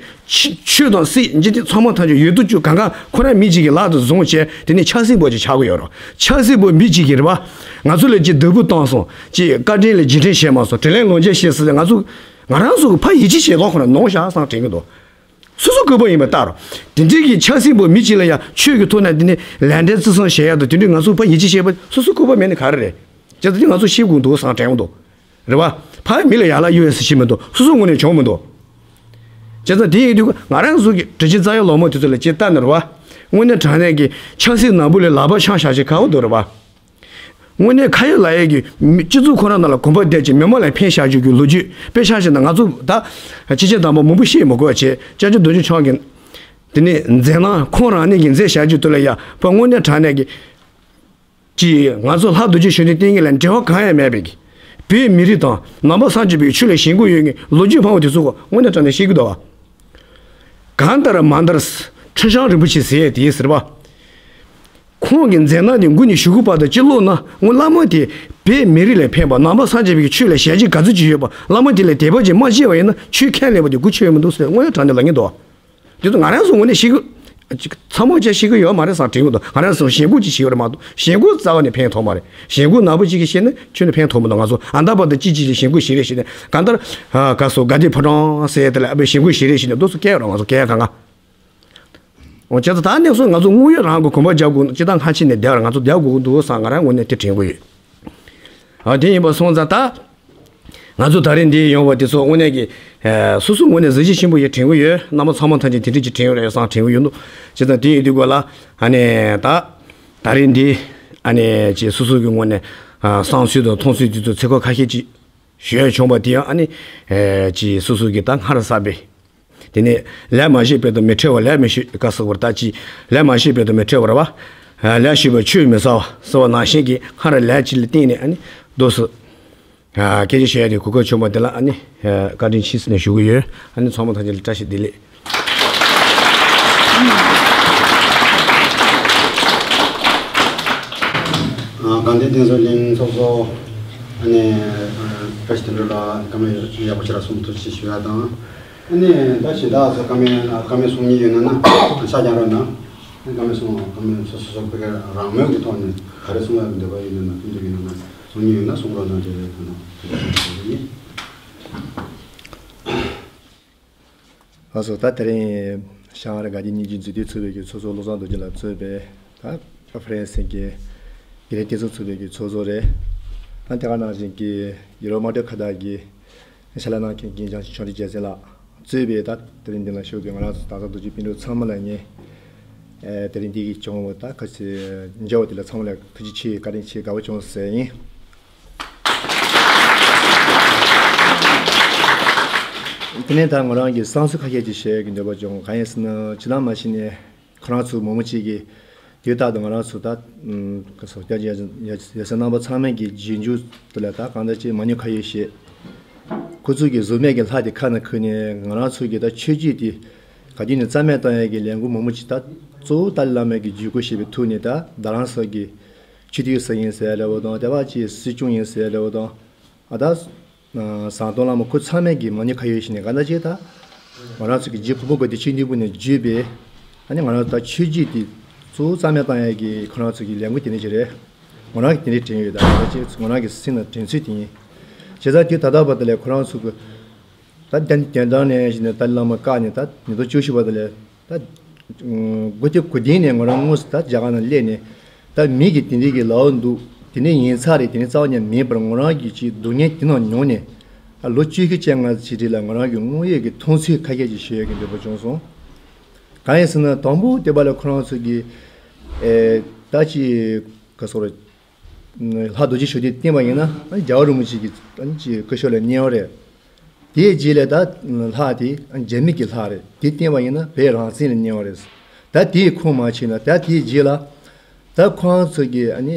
ཆོས་དང་སྲིད་འཇིག་རྟེན་ཚང་མ་ཐམས་ཅད་ཡོད་དོ་ཅོག་གང་ག་ཁོ་རང་མི་གཅིག་གི་ལག་ཏུ་བཟུང་བྱས་དེ་ནས་ཆབ་སྲིད་པོ་ཅིག་ཆགས་ཀྱི་ཡོད་རེད། ཆབ་སྲིད་པོ་མི་གཅིག་གིས་རེད་པ། ང་ཚོ་ལ་ཅིག་བདག་པོ་བཏང་སོང་། ཅིག་བཀའ་དྲིན་ལ་རྗེས་དྲན་བྱས་མ་སོང་། དྲིན་ལན་ལོག་འཇལ་བྱས་ཟེར་ཏེ་ང་ཚོ་ང་རང་ཚོ་གི་ཕར་ཡིད་ཆེས་བྱེད་ལོག་ཁོ་ན་ནོར་བཞག་བསམ་དྲན་གྱི་འདུག་སོ་སོ་སྐུ་པ་ཡིན་པ་ལྟར། དེ་འདྲའི་གི་ཆབ་སྲིད་པོ་མི་གཅིག་ལ་ཡང་ཆོས་ཀྱི་ཐོག་ནས་དེ་ནས་ལས་འབྲས་བརྩི་སྲུང་བྱེད་ཡག་དང་དེ་འདྲའི་ང་ཚོ་ཕར་ཡིད་ཆེས་བྱེད་པ་སོ་སོ་སྐུ་པ་མེད་ནི་ག་རེ་རེད། བྱས་ཙང་དེ་ང་ཚོ་ཤེས་དགོས་འདུག་བསམ་དྲན་གྱི་འདུག་རེད་བ། ཕར་མི་ལ་ཡག་ལ་གཡོ་ཡ་ཟེར་ཞིག་མི་འདུག་སོ་སོ་ངོས་ནས་བྱུང་མི་འདུག་བྱས་ཙང་དེ་ཡིན་དུས་ང་རང་ཚོ་གི་དྲི་ཆེན་རྩ་ཡག་ལོ་མོ་དེ་ཚོ་ལ་ཅིག་ལྟ་ནི་རེད་བ། དངོས་གནས་དྲང་གནས་ཀྱི་ཆབ་སྲིད་ནག་པོ་ལས་ལག་པ་འཆང་བཞག་ཅིག་ཁག་པོ་འདུག་རེད་བ། དངོས་གནས་ཁ་ཡོད་ལག་ཡོད་ཀྱི་མི་སྤྱི་ཚོགས་ཁོ་རང་ནང་ལ་གོམ་པ་བསྡད་ཅིང་མི་མང་ལ་ཕན་བཞག་རྒྱུ་གི་ལོ་རྒྱུས་དཔེ་ཆ་ཞིག་ན་ང་ཚོ་ད་ཕྱི་རྒྱལ་དང་པོ་མང་པོ་ཤེས་མི་དགོས་བྱས་ཅ་ཅ་རྡོ་རྗེ་འཆང་གི་དེ་ནས་མཛད་རྣམ་ཁོང་རང་ཉིད་ཀྱིས་མཛད་བཞག་རྒྱུ་དེ་ལ་ཡ་ཕར་དངོས་གནས་དྲང་གནས་ཀྱི་ཅིག་ང་ཚོ་ལྷ་རྡོ་རྗེ་གཞོན་ནུའི་བསྟན་རྒྱུན་ལ་འབྲེལ་བ་གང་ཡང་མེད་པའི་གི་བོད་མི་རིགས་དང་ནང་པ་སངས་རྒྱས་པའི་ཆོས་ལ་ཞེན་ཁོག་ཡོད་མཁན་ལོ་རྒྱུས་ཕངས་པོ་དེ་ཚོ་དངོས་གནས་དྲང་གནས་ཤེས་ཀྱི་འདུག་བ། གང་ལྟར་མ་ལྟར། ཁྲི་བྱང་རིན་པོ་ཆེ་ཟེར་ཡས་དེ་ཟེར་བ། ཁོང་གི་མཛད་རྣམ་དེ་མགོ་ནས་གཞུག་གུ་བར་དུ་ཅི་ཀློག་ན་སྔོན་བླ་མ་དེ་བོད་མི་རིགས་ལ་ཕན་པ་ནང་པ་སངས་རྒྱས་པའི་ཆོས་ལ་ཞལ་བྱས་ག་ཚོད་ཅིག་ཡོད་པ་བླ་མ་དེ་ལ་དད་པ་ཅིག་མ་སྐྱེས་པ་ཡིན་ན་ཆོས་ཁས་ལེན་པ་དེ་མགོ་ཆོད་ཡོད་མི་འདུག་ཟེར་དངོས་གནས་དྲང་གནས་ལབ་ཀྱི་འདུག་དེ་ཚོ་ང་རང་ཚོ་ངོས་ནས་ཤེས་ཀྱི། ཚང་མ་ཅིག་ཤེས་ཀྱི་ཡོད་མ་རེད་བསམ་དྲན་གྱི་འདུག་ང་རང་ཚོ་ཞེན་ཁོག་ཅིག་བྱེད་ཀྱི་རེད་མ་གཏོགས་ཞེན་ཁོག་རྩ་བ་ནས་ཕན་ཐོགས་མ་རེད། ཞེན་ཁོག་ནག་པོ་ཅིག་གིས་བཤད་ན་ཁྱོན་ནས་ཕན་ཐོགས་མི་འདུག་ང་ཚོ་ཨ་མདའ་བར་དུ་ཅི་ཅི་ཞིག་ཞེན་ཁོག་ཞིག་རེད་ཞེས་ནས་གང་ལྟར་ཨ་ག་སོ་དགའ་ལྡན་ཕོ་བྲང་ཟེར་དེ་ལ་ཨ་ཕའི་ཞེན་ཁོག་ཞིག་རེད་ཞེས་ནས་རྡོ་སོ་སྐད་རང་ང་ཚོ་སྐད་གང་ག་འོ་བྱས་ཙང་ད་གནས་སོ་ང་ཚོ་དངོས་ཡོད་རང་གི་གོམ་པ་རྒྱག་དགོས་ཅི་ད་སྔ་ཕྱི་ནས་བསྡད་ར་ང་ཚོ་བསྡད་དགོས་ཀྱི་འདུག་བསམ་ང་རང་ངོས་ནས་དེ་དྲན་གྱི་ཡོད། ཨ་དེ་ཡིན་པ་སོང་ཙང་ད། ང་ཚོ་ད་རེས་འདིར་ཡོང་བ་དེ་ཚོ་དངོས་གནས་ཀྱི་ཨ་སོ་སོ་ངོས་ནས་གཟི་བརྗིད་ཆེན་པོ་ཡིན་དྲན་གྱི་ཡོད། རྣམ་པ་ཚང་མ་ཐམས་ཅད་དེ་འདྲ་ཅིག་དྲན་ཡོད་རེད་བསམ་དྲན་གྱི་ཡོད་འདུག་བྱས་ཙང་དེ་ཡིན་དུས་ག་ལ་ཨ་ནི་ད་ད་རེས་འདི་ཨ་ནི་ཅིག་སོ་སོ་གི་ངོས་ནས་ཨ་བསམ་ཚུལ་དང་མཐོང་ཚུལ་དེ་ཚོ་ཚིག་ཁ་ཁ་ཤས་ཅིག་ཞུ་ཡ་བྱུང་བ་དེ་ཡང་ཨ་ནི་ཨ་ཅིག་སོ་སོ་གི་ད་སྔར་བསགས་པའི་དེ་ནས་ལས་མ་བྱས་པའི་དུ་མི་ཁྲེལ་བ་ལས་མི་བྱེད་ག་སོགས་པར་ད་ཅི་ལས་མ་བྱས་པའི་དུ་མི་ཁྲེལ་བ་རེད་བ། ལས་བྱས་པའི་ཆོས་མི་ཟ་བ་ཟེར་བ་ནང་བཞིན་གྱི་སྔར་ལས་ཅི་ལ་བརྟེན་ནས་ཨ་ནི་རྡོ་སོ། སྐད་ཆ་བཤད་ཡ་དེ་གོ་སྐབས་བྱུང་བ་དེ་ལ་ཨ་ནི་བཀའ་དྲིན་ཆེ་ཟེར་ནས་ཞུ་གི་ཡོད། ཨ་ནི་ཚང་མ་ཐམས་ཅད་ལ་བཀྲ་ཤིས་བདེ་ལེགས། དགའ་ལྡན་བསྟན་འཛིན་གླིང་ཚོགས་གཙོ་ཨ་ནི་བཀྲ་ཤིས་དོན་གྲུབ་ལགས་བཀའ་མོལ་ཡག་པོ་ཞེ་དྲག་གསུང་ཐུགས་རྗེ་ཆེ་ཞུ་ཡ་དང་། ཨ་ནི་ད་གཞན་དག་ཚོ་བཀའ་མོལ་བཀའ་མོལ་གསུང་མཁན་ཡོད་ན་ན་ཆ་རྐྱང་རོགས་གནང་། བཀའ་མོལ་གསུང་བཀའ་མོལ་སོ་སོ་སོ་སོ་བོད་སྐད་རང་མོས་ཀྱི་ཐོག་ནས་ག་རེ་གསུང་ཡག་གི་འདོད་པ་ཡོད་ན་ན་ཐུགས་འདོད་ཡོད་ན་ན་གསུང་མཁན་ཡོད་ན་གསུང་རོགས་གནང་དེ་རེད་གོ་ན་ཐུགས་རྗེ་ཆེ་ཞུ་གི་ཡིན། ལགས་སོ། ད་དེ་རིང་བྱང་ཨ་རི་དགའ་སྐྱིད་སྙིང་རྗེ་འཛུགས་སྐྲུན་ཚོགས་པའི་གི་ཚོགས་གཙོ་བློ་བཟང་རྡོ་རྗེ་ལགས་གཙོས་པའི་ད་ཧྥ་རན་སི་གི་དགེ་ལྡན་བསྟན་སྲུང་ཚོགས་པའི་གི་ཚོགས་གཙོ་རེད། ད་དེ་ག་ནང་བཞིན་གྱི་ཡུ་རོབ་དམངས་ཁྲོད་ཁ་བརྡ་གི་ཕྱག་ལས་གནང་མཁན་རྒན་བྱང་ཆུབ་རྒྱལ་མཚན་ལགས་གཙོས་པའི་ད་དེ་རིང་འདི་ལ་ཞུགས་པའི་ང་རང་ཚོ་ད་ཚ་རྡོ་རྗེ་སྤུན་གྲོགས་ཚང་མ་ལ་ངས་ཨེ་དེ་རིང་འདི་གི་བྱུང་བ་ད་ཁ་ཆེ་མཇལ་བ་དེ་ལ་ཚང་མ་ལ་ཐུགས་རྗེ་ཆེ་བཀའ་དྲིན་ཆེ་དགའ་བོ་བྱུང་ཟེར་ཡིན། དེ་ནས་ད་ང་རང་གི་བསམ་ཚུལ་ཁ་ཤས་ཅིག་བཤད་ཀྱི་འདོད་པ་བྱུང་། གང་ཡིན་ཟེར་ན་ཕྱི་ནང་མ་ཤེས་ནས་ཁོ་རང་ཚོ་མང་པོ་ཅིག་གིས་དུས་རྟག་ཏུ་ང་རང་ཚོ་ད་ཨུམ་ག་སོ་སྐྱ་ཡ་ཡ་ཡ་སེ་རྣམ་པ་ཚང་མས་ཀྱི་རྗེས་འཇུག་དེ་ལ་ད་གང་ལྟར་ཅིག་མ་ཉོ་ཁ་ཡོད་བཤད། ཁོ་ཚོ་གི་གཟུགས་མེད་ཀྱི་ལྷ་དེ་ཁ་ནས་ཁུར་ནས་ང་རང་ཚོ་གི་ད་ཆོས་བརྒྱུད་དེ་ག་དུས་ནས་རྩ་མེད་བཏང་ཡས་ཀྱི་ལས་འགུལ་མང་པོ་ཅིག་ད་གཙོ་བོ་ཏཱ་ལའི་བླ་མ་གི་བརྒྱུད་སྐུལ་བྱས་པའི་ཐོག་ནས་ད་རྡ་རམ་ས་གི་ཆོས་དུས་ས་ཡིན་ཟེར་ཡ་འདྲ་བོ་དང་དེ་བ་ཅིག་སྲིད་སྐྱོང་ཡིན་ཟེར་ཡ་འདྲ་བོ་དང་ཨ་ད། ཟམ་གདོང་བླ་མ་ཁོ་ཚང་མས་ཀྱི་མ་ཉེས་ཁ་ཡོད་བཞིན་ནས་ག་འདྲ་ཅིག་ད། ང་རང་ཚོ་གི་རྗེ་ཕུར་བུ་པ་དེ་ཆོས་འདུས་པོ་ནས་བརྒྱུད་པའི། ཨ་ནི་ང་རང་ཚོ་ད་ཆོས་བརྒྱུད་དེ་གཙོ་བོ་རྩ་མེད་བཏང་ཡས་ཀྱི་ཁོ་རང་ཚོ་གི་ལས་འགུལ་དེ་འདྲ་ཅིག་རེད། ང་རང་གི་དེ་འདྲའི་དྲན་ཡོད་ད་ག་འདྲ་ཅིག་ང་རང་གི་སེམས་ནང་དྲན་ཚུལ་དེ་ཡིན། བྱས་ཙང་དུས་ད་ལྟ་བར་དུ་ལས་ཁོ་རང་ཚོ་གི་ད་དེ་དེ་འདྲ་ནས་བཞིན་ནས་ད་བླ་མ་བཀག་ནས་ད་ཉིས་སྟོང་བཅུ་བཞི་བར་དུ་ལས། ད། སྒོ་དེ་གུ་དེ་ནས་ང་རང་དངོས་སུ་ད་རྒྱ་གར་ནང་སླེབས་ནས། ད་མི་གི་དེ་འདྲའི་གི་ལའོ་འདུག་དེ་འདྲའི་ཡིན་ཚར་རེད་དེ་འདྲའི་རྩ་བ་ཉིད་མེད་པར་ང་རང་གི་ཅིག་སྡུག་བསྔལ་དེ་ནང་མྱོང་ནས། ད་ལོ་བཅུ་བཞི་ཅན་ང་ཕྱི་དྲིལ་ལ་ང་རང་གི་དངོས་ཡོད་ཀྱི་མཐོང་ཚུལ་ཁ་ཤས་ཅིག་ཤོད་ཡ་གི་འདོད་པ་བྱུང་སོང་། གང་ཡིན་ཟེར་ན་དང་པོ་དེ་བ་ལ་ཁོ་རང་ཚོ་གི། ཨེ། ད་ཅིག་ག་སོགས་རེད། ལྷ་རྡོ་རྗེ་ཞབས་བརྟན་བསྟེན་པ་ཡིན་ན་རྒྱལ་བ་རིན་པོ་ཆེ་གི་ཅིག་སྐུ་ཞབས་ལ་མཉེས་པ་རེད། དེའི་རྗེས་ལ་ད་ལྷ་དེ་རྒྱ་མི་གི་ལྷ་རེད། དེ་བསྟེན་པ་ཡིན་ན་བོད་རང་བཙན་ལ་མཉེས་པ་རེད། ད་དེའི་ཁུངས་མ་ཕྱེ་ན་ད་དེའི་རྗེས་ལ་ད་ཁོ་རང་ཚོ་གི་ཨ་ནི་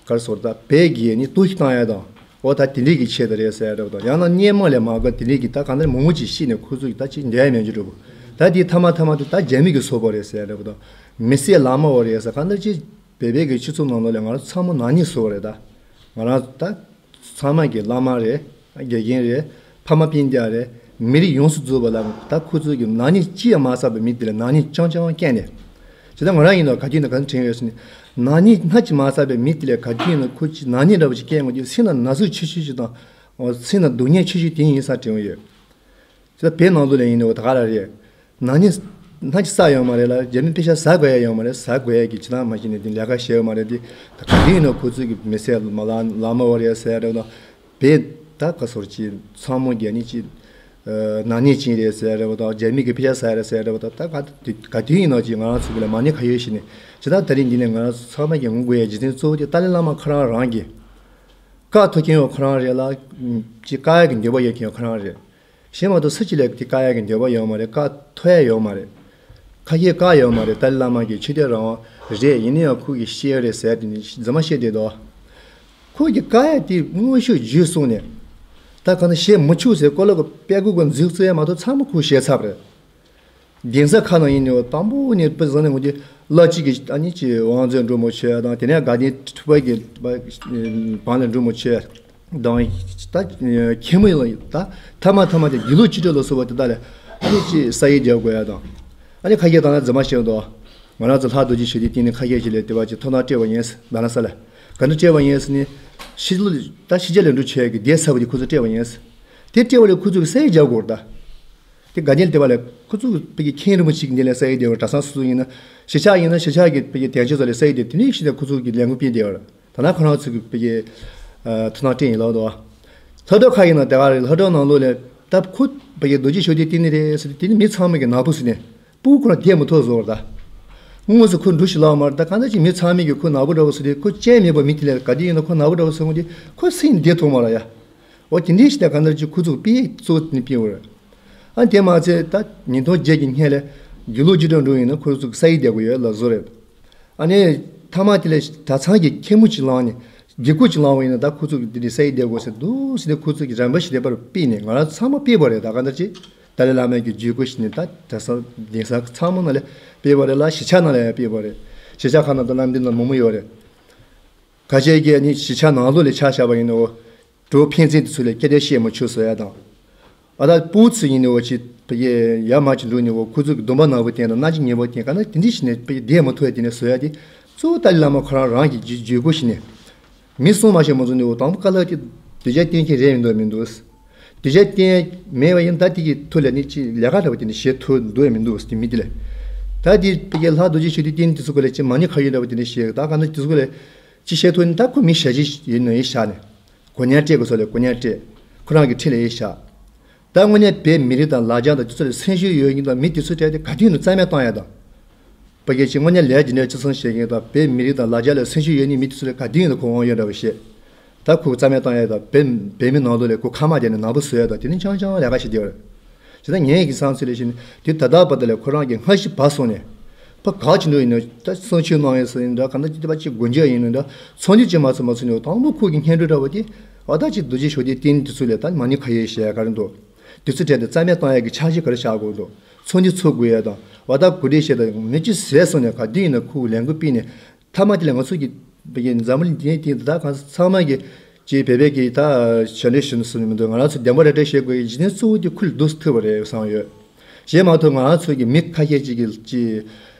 ག་རེ་ཟེར་ད་བོད་ཀྱི་ཨ་ནི་གཏོར་བཤིག་བཏང་ཡ་དང་། འོ་ད་དེ་འདྲས་ཀྱི་ཆེད་དུ་རེད་ཟེར་ཡ་འདྲ་པོ་དང་། ཡང་ན་སྔོན་མ་ལས་མ་དགའ་དེ་འདྲས་ཀྱི་ད་གང་ལྟར་མང་པོ་ཅིག་ཤི་ནས་ཁོ་ཚོ་གི་ད་ཅིག་འདྲ་ཡ་མེད་རྒྱུ་འདྲ་པོ། ད་དེའི་མཐའ་མ་མཐའ་མ་དེ་ད་རྒྱ་མི་གི་སོ་པ་རེད་ཟེར་ཡ་འདྲ་པོ་དང་། མི་སེར་ལག་དམར་བ་རེད་ཟེར་གང་ལྟར་ཅིག་བོད་པའི་གི་སྤྱི་ཚོགས་ནང་ལོགས་ལ་ང་རང་ཚང་མ་ནག་ཉེས་བཟོ་བ་རེད་ད། ང་རང་ད་ཚང་མ་གི་བླ་མ་རེད། དགེ་རྒན་རེད། ཕ་མ་སྤུན་ཀྱག་རེད། མི་རིགས་ཡོངས་སུ་རྫོགས་པ་ལ་ད་ཁོ་ཚོ་གི་ནག་ཉེས་ཅི་ཡང་མ་བསགས་པའི་མི་དེ་ལ་ནག་ཉེས་རྐྱང་རྐྱང་བཀལ་ནས། ཇི་ལྟར་ང་རང་ཡིན་ན་ག་དུས་ཡིན་ན་ག་ཚོད་དྲན་ཡོད་ཟེར་ན། ནག་ཉེས་སྣ་གཅིག་མ་བསགས་པའི་མི་དེ་ལ་ག་དུས་ཡིན་ན་ཁོ་ཅི་ནག་ཉེས་འདྲ་པོ་ཅིག་བཀལ་ཡོང་དུས་སེམས་ནང་ན་ཟུག་ཆེ་ཤོས་ཅིག་དང་། སེམས་ནང་སྡུག་བསྔལ་ཆེ་ཤོས་དེ་ཡིན་ས་དྲན་ཡོད། ཇི་ལྟར་བོད་ནང་ལོགས་ལ་ཡིན་ན་འོ་ད་ག་རང་རེད། ནག་ཉེས་སྣ་གཅིག་བསགས་ཡོད་མ་རེད་ལ། རྒྱ་མི་པེ་ཤ་ཟ་དགོས་ཡ་ཡོད་མ་རེད། ཟ་དགོས་ཡ་གི་ཅི་ཐང་མ་ཤེས་ནས་དེ་ལས་ཀ་བྱས་ཡོད་མ་རེད་དེ། ད་ག་དུས་ཡིན་ན་ཁོ་ཚོ་གི་མི་སེར་མ་ལ་ལ་མ་བར་ཡ་ཟེར་ཡ་འདྲ་བོ་དང་། བོད་ད་ག་སོར་ཅི་ཚང་མ་རྒྱ་ནི་ཅི། ནག་ཉེས་ཅན་རེད་ཟེར་ཡ་འདྲ་བོ་དང་། རྒྱ་མི་གི་པེ་ཤ་ཟ་ཡ་རེད་ཟེར་ཡ་འདྲ་བོ་དང་། ད་ག་དུས་ག་དུས་ཡིན་ན་ཅི་ང་རང་ཚོ་གི་ལ་མ་ཎི་ཁ་ཡོད་ཞིག་ནས་ཇི་ལྟར་ད་རིང་འདི་ནས་ང་རང་ཚོ་ཚང་མ་གི་ངོ་དགོས་ཡ་རྒྱུ་མཚན་གཙོ་བོ་དེ་ཏཱ་ལའི་བླ་མ་ཁོ་རང་རང་གི་བཀའ་ཐོབ་མཁན་ཡང་ཁོ་རང་རེད་ལ། ཅི་བཀག་ཡ་གི་འདོད་པ་ཡོད་མཁན་ཡང་ཁོ་རང་རེད། གཞན་མ་གཏོགས་སུ་གཅིག་ལ་དེ་བཀག་ཡ་གི་འདོད་པ་ཡོད་མ་རེད། བཀག་ཐུབ་ཡ་ཡོད་མ་རེད། ཁ་སྐད་བཀག་ཡོད་མ་རེད། ཏཱ་ལའི་བླ་མ་གི་ཆོས་དད་རང་དབང་རེད། ཡིན་ན་ཡང་ཁོ་གིས་བཤད་ཡོད་རེད་ཟེར་དེ་ནི་རྫུན་མ་བཤད་བསྡད་འདུག་ཁོ་གི་བཀག་ཡ་དེ་དངོས་ཤུགས་བརྒྱུད་སོང་ནས། ད་ག་ན་བཤད་མི་ཆོག་ཟེར་ཀོ་ལོ་གི་དཔེ་ཁུག་གི་མཛུབ་བཙུགས་ཡ་མ་གཏོགས་ཚང་མ་ཁོས་བཤད་ཚར་བ་རེད། གདན་ས་ཁག་ནང་ཡིན་ནའང་དང་པོ་ནས་དཔེ་བཟང་ནས་ངོ་དེ་བླ་གཅིག་གི་ཨ་ནི་ཅི་དབང་མཛད་འབྲུག་མོ་ཆོས་དང་། དེ་ནས་དགའ་ལྡན་ཁྲི་པ་གི་བང་ལ་འབྲུག་མོ་ཆོས་དང་། ད་མཁན་མོ་ཡིན་ལ་ད་ཐ་མ་ཐ་མ་དེ་དགེ་ལུགས་སྤྱི་འཐུས་ལ་སོགས་པ་དེ་དག་ལ་ཨ་ནི་ཅི་ས་ཡིག་རྒྱག་དགོས་ཡ་དང་། ཨ་ནི་ཁ་སྐད་དང་ན་རྫུན་མ་བཤད་འདུག་ང་རང་ཚོ་ལྷ་རྡོ་རྗེ་ཞུ་དེ་སྟེང་ནས་ཁ་སྐད་ཅིག་ལས་དེ་བ་ཅིག་ཐོབ་ཐང་སྤྲད་པ་ཡིན། རྡ་ན་ས་ལ་ག་འདྲ་སྤྲད་པ་ཡིན་ཟེར་ནས། ཕྱི་ལོ་ད་ཕྱི་རྒྱལ་ལ་འགྲོ་ཆོག་ཡ་གི་བསྡད་ས་བ་དེ་ཁོ་ཚོ་སྤྲད་པ་ཡིན། དེ་སྤྲད་པ་ལས་ཁོ་ཚོ་གི་ས་ཡིག་རྒྱག་དགོས་རེད་ད། དེ་དགའ་ལྡན་ལྟེ་བ་ལ་ཁོ་ཚོ་གི་བོད་ཀྱི་མཁན་རིན་པོ་ཆེ་གི་འདི་ལ་ས་ཡིག་བསྡད་པ། གྲྭ་ཚང་སོ་སོ་ཡིན་ན་གཞིས་ཆགས་ཡིན་ན་གཞིས་ཆགས་ཀྱི་བོད་ཀྱི་དན་ཆོས་ཚོ་ལ་ས་ཡིག་བསྡད། དེ་ནས་གཞི་ནས་ཁོ་ཚོ་གི་ལས་འགུལ་སྤེལ་བསྡད་པ་རེད། ད་ནང་ཁོ་རང་ཚོ་གི་བོད་ཀྱི་ཐུབ་ཐང་སྤྲད་ཡིན་ལབ་འདུག་ལྷ་བྲག་ཁ་ཡིན་ན་དེ་ག་རེད། ལྷ་བྲག་ནང་ལོགས་ལ་ད་ཁོ་བོད་ཀྱི་རྡོ་རྗེ་ཞོ་སྟེ་བསྟེན་ནི་རེད་ཟེར་དུས་དེ་ནི་མི་ཚང་མ་གི་ནག་པོ་ཟེར་ནས་སྤུ་གུ་ཁོ་རང་བསྡད་མི་ཐུབ་བཟོ་བ་རེད་ད། དངོས་སུ་ཁོ་འགྲོ་ཞིག་ལབ་མ་རེད། ད་གང་ལྟར་ཅིག་མི་ཚང་མས་ཀྱི་ཁོ་ནག་པོ་འདྲ་བོ་ཟེར་དུས་ཁོ་སྐྱོན་མེད་པ་མི་དེ་ལ་ག་དུས་ཡིན་ན་ཁོ་ནག་པོ་འདྲ་བོ་ཟེར་འོང་དུས་ཁོ་སེམས་བདེ་ཐུབ་མ་རེད་ཡ། འོ་དེ་འདྲའི་ཞིག་ད་གང་ལྟར་ཅིག་ཁོ་ཚོ་དཔེ་གཙོ་བོ་དེ་ནི་སྤེལ་བ་རེད། ཨ་དེ་མ་ཚད་ད་ཉིས་སྟོང་བརྒྱད་ཀྱི་སྔན་ལ་དགེ་ལུགས་སྤྱི་འཐུས་འགྲོ་ཡིན་ན་ཁོ་ཚོ་ས་ཡིག་བསྡད་དགོས་ཡོད་ལབ་བཟོ་རེད། ཨ་ནི་མཐའ་མ་དེ་ལ་གྲྭ་ཚང་གི་མཁན་མོ་ཅིག་ལངས་ནས་དགེ་སྐོས་ཅིག་ལངས་པ་ཡིན་ན་ད་ཁོ་ཚོ་གི་དེ་འདྲའི་ས་ཡིག་བསྡད་དགོས་ཟེར་འདུག་ཟེར་ནས་ཁོ་ཚོ་གི་རན་པ་ཞིག་དེ་པར་ཕུད་ནས་ང་རང་ཚང་མ་ཕུད་པ་རེད། ད་གང་ལྟར་ཅིག་ཏཱ་ལའི་བླ་མ་གི་བརྒྱུད་སྐུལ་ཞིག་ནས་ད་གྲྭ་ཚང་གདན་ས་ཚང་མ་ནང་ལ་ཕུད་པ་རེད་ལ། གཞིས་ཆགས་ནང་ལ་ཡང་ཕུད་པ་རེད། གཞིས་ཆགས་ཁག་ནང་ད་ལམ་འདི་ནང་མང་པོ་ཡོད་རེད། ཁ་ཤས་ཀྱིས་ནི་གཞིས་ཆགས་ནང་ལོགས་ལ་ཆ་བཞག་པ་ཡིན་ནོ། གྲོགས་ཕན་ཚུན་དེ་ཚོ་ལ་སྐད་ཆ་བཤད་མི་ཆོག་ཟེར་ཡ་དང་། ཨ་ད་སྤུ་ཚོ་ཡིན་ནོ་ཅི་ཕ་གི་ཡ་མ་ཅི་འགྲོ་ནི་འོ་ཁོ་ཚོ་གི་སྡོམ་པ་ནག་པོ་བསྟན་དང་སྣ་གཅིག་ཉེས་པོ་བསྟན་ག་ན་དེ་འདྲ་ཞིག་ནས་ཕ་གི་བསྡད་མི་ཐུབ་ཡ་དེ་ནས་བཟོ་ཡ་དེ་གཙོ་བོ་ཏཱ་ལའི་བླ་མ་ཁོ་རང་རང་གི་བརྒྱུད་བརྒྱུད་སྐུལ་ཞིག་ནས། མི་གསུང་མ་ཤེས་མ་གསུང་ནི་འོ་དང་པོ་བཀའ་སློབ་དེ་གདུལ་བྱ་བསྟེན་མཁན་རེད་མི་འདུག་མི་འདུག་གདུལ་བྱ་བསྟེན་མེད་པ་ཡིན་ད་དེ་གི་ཐོག་ལ་ནི་ཅི་ལས་ཀ་འདྲ་བ་དེ་ནི་བྱེད་ཐུབ་འདུག་མི་འདུག་དེ་མི་དེ་ལ། ད་དེ་ཕ་གི་ལྷ་རྡོ་རྗེ་ཞུ་དེ་བསྟེན་དེ་ཚོ་ག་ལ་ཅི་མ་ཎི་ཁ་ཡོད་འདྲ་བ་དེ་ནི་བཤད། ད་ག་ན་དེ་ཚོ་ག་ལ་ཅི་བཤད་ཐུབ་ནི་ད་ཁོ་མི་ཞ་ཅི་ཡིན་ནོ་ཡིན་ཤག་ནས། གོ་ཉན་སྤྲད་དགོས་སོགས་ལས་གོ་ཉན་སྤྲད། ཁོ་རང་གི་ཁྲི་ལ་ཡིན་ཤག་ད་དངོས་གནས་བོད་མི་རིགས་དང་ལ་རྒྱ་དང་དེ་ཚོ་ལ་སེམས་ཤུགས་ཡོད་མཁན་དང་མི་དེ་ཚོ་གྲས་དེ་ག་དུས་ཡིན་ན་རྩ་མེད་བཏང་ཡ་དང་། ཕ་གི་ཅིག་དངོས་གནས་ལས་ཀྱི་འབྲས་ཅི་སོང་བཤད་མཁན་དང་བོད་མི་རིགས་དང་ལ་རྒྱ་ལ་སེམས་ཤུགས་ཡོད་མཁན་མི་དེ་ཚོ་ལ་ག་དུས་ཡིན་ན་ཁོ་དབང་ཡོད་འདྲ་བ་བཤད། ད་ཁོ་རྩ་མེད་བཏང་ཡ་དང་བོད་བོད་མི་ནང་ལོགས་ལ་ཁོ་ཁ་མ་བརྡལ་ནས་ནག་པོ་བཟོ་ཡ་དང་དེ་ནི་ཆང་ཆང་ལས་ཀ་བྱེད་བསྡད་པ་རེད། ཇི་ལྟར་ངས་ཀྱི་བསམ་ཚུལ་ལ་བཞིན་དེ་ད་ལྟ་བར་དུ་ལ་ཁོ་རང་གི་སྔ་ཕྱི་བར་སོང་ནས། ཕ་ག་ཅི་འགྲོ་ཡིན་ན་ད་གསང་སྤྱོད་གནང་ཡས་སུ་ཡིན་འདྲ་ག་འདྲ་ཅི་ད་པ་ཅི་དགོན་སྤྱོད་ཡིན་ན་འདྲ་ཚོང་འདུས་ཅི་མ་ཚོ་མ་ཚོ་ནས་དང་པོ་ཁོ་གི་སྙན་སྒྲོན་འདྲ་བ་དེ་ཨ་ད་ཅི་རྡོ་རྗེ་ཞོ་དེ་བསྟེན་དུས་ཚོད་ལས་ད་མ་ཎི་ཁ་ཡོད་བཤད་ག་རེ་འདུག་དུས་ཚོད་དྲན་དུ་རྩ་མེད་བཏང་ཡས་ཀྱི་འཆར་གཞི་ག་རེ་བཞག་དགོས་འདུག་ཚོང་འདུས་ཚོགས་དགོས་ཡས་དང་ཨ་ད་གོ་སྒྲིག་བྱས་དང་མི་ཅི་ཟས་སོང་ནས་ག་དུས་ཡིན་ན་ཁོ་ལས་འགུལ་སྤེལ་ནས་མཐའ་མ་དེ་ལ་ང་ཚོ་གི་བོད་ཀྱི་འཛམ་བུ་གླིང་འདི་ད་གང་ཚང་མ་གི་ཅིག་བོད་པའི་གི་ད་ཞལ་འདོན་ཞུ་ནི་སུ་ནི་མི་འདུག་ང་རང་ཚོ་བདེན་པ་རེ་རེ་བཤད་དགོས་ཡི་གཞི་རྟེན་གཙོ་བོ་དེ་ཁུར་འདུག་ཐུབ་པ་རེད་བསམ་ཡོད། གཞན་མ་གཏོགས་ང་རང་ཚོ་གི་མི་ཁ་ཤས་ཅིག་གི་ཅིག་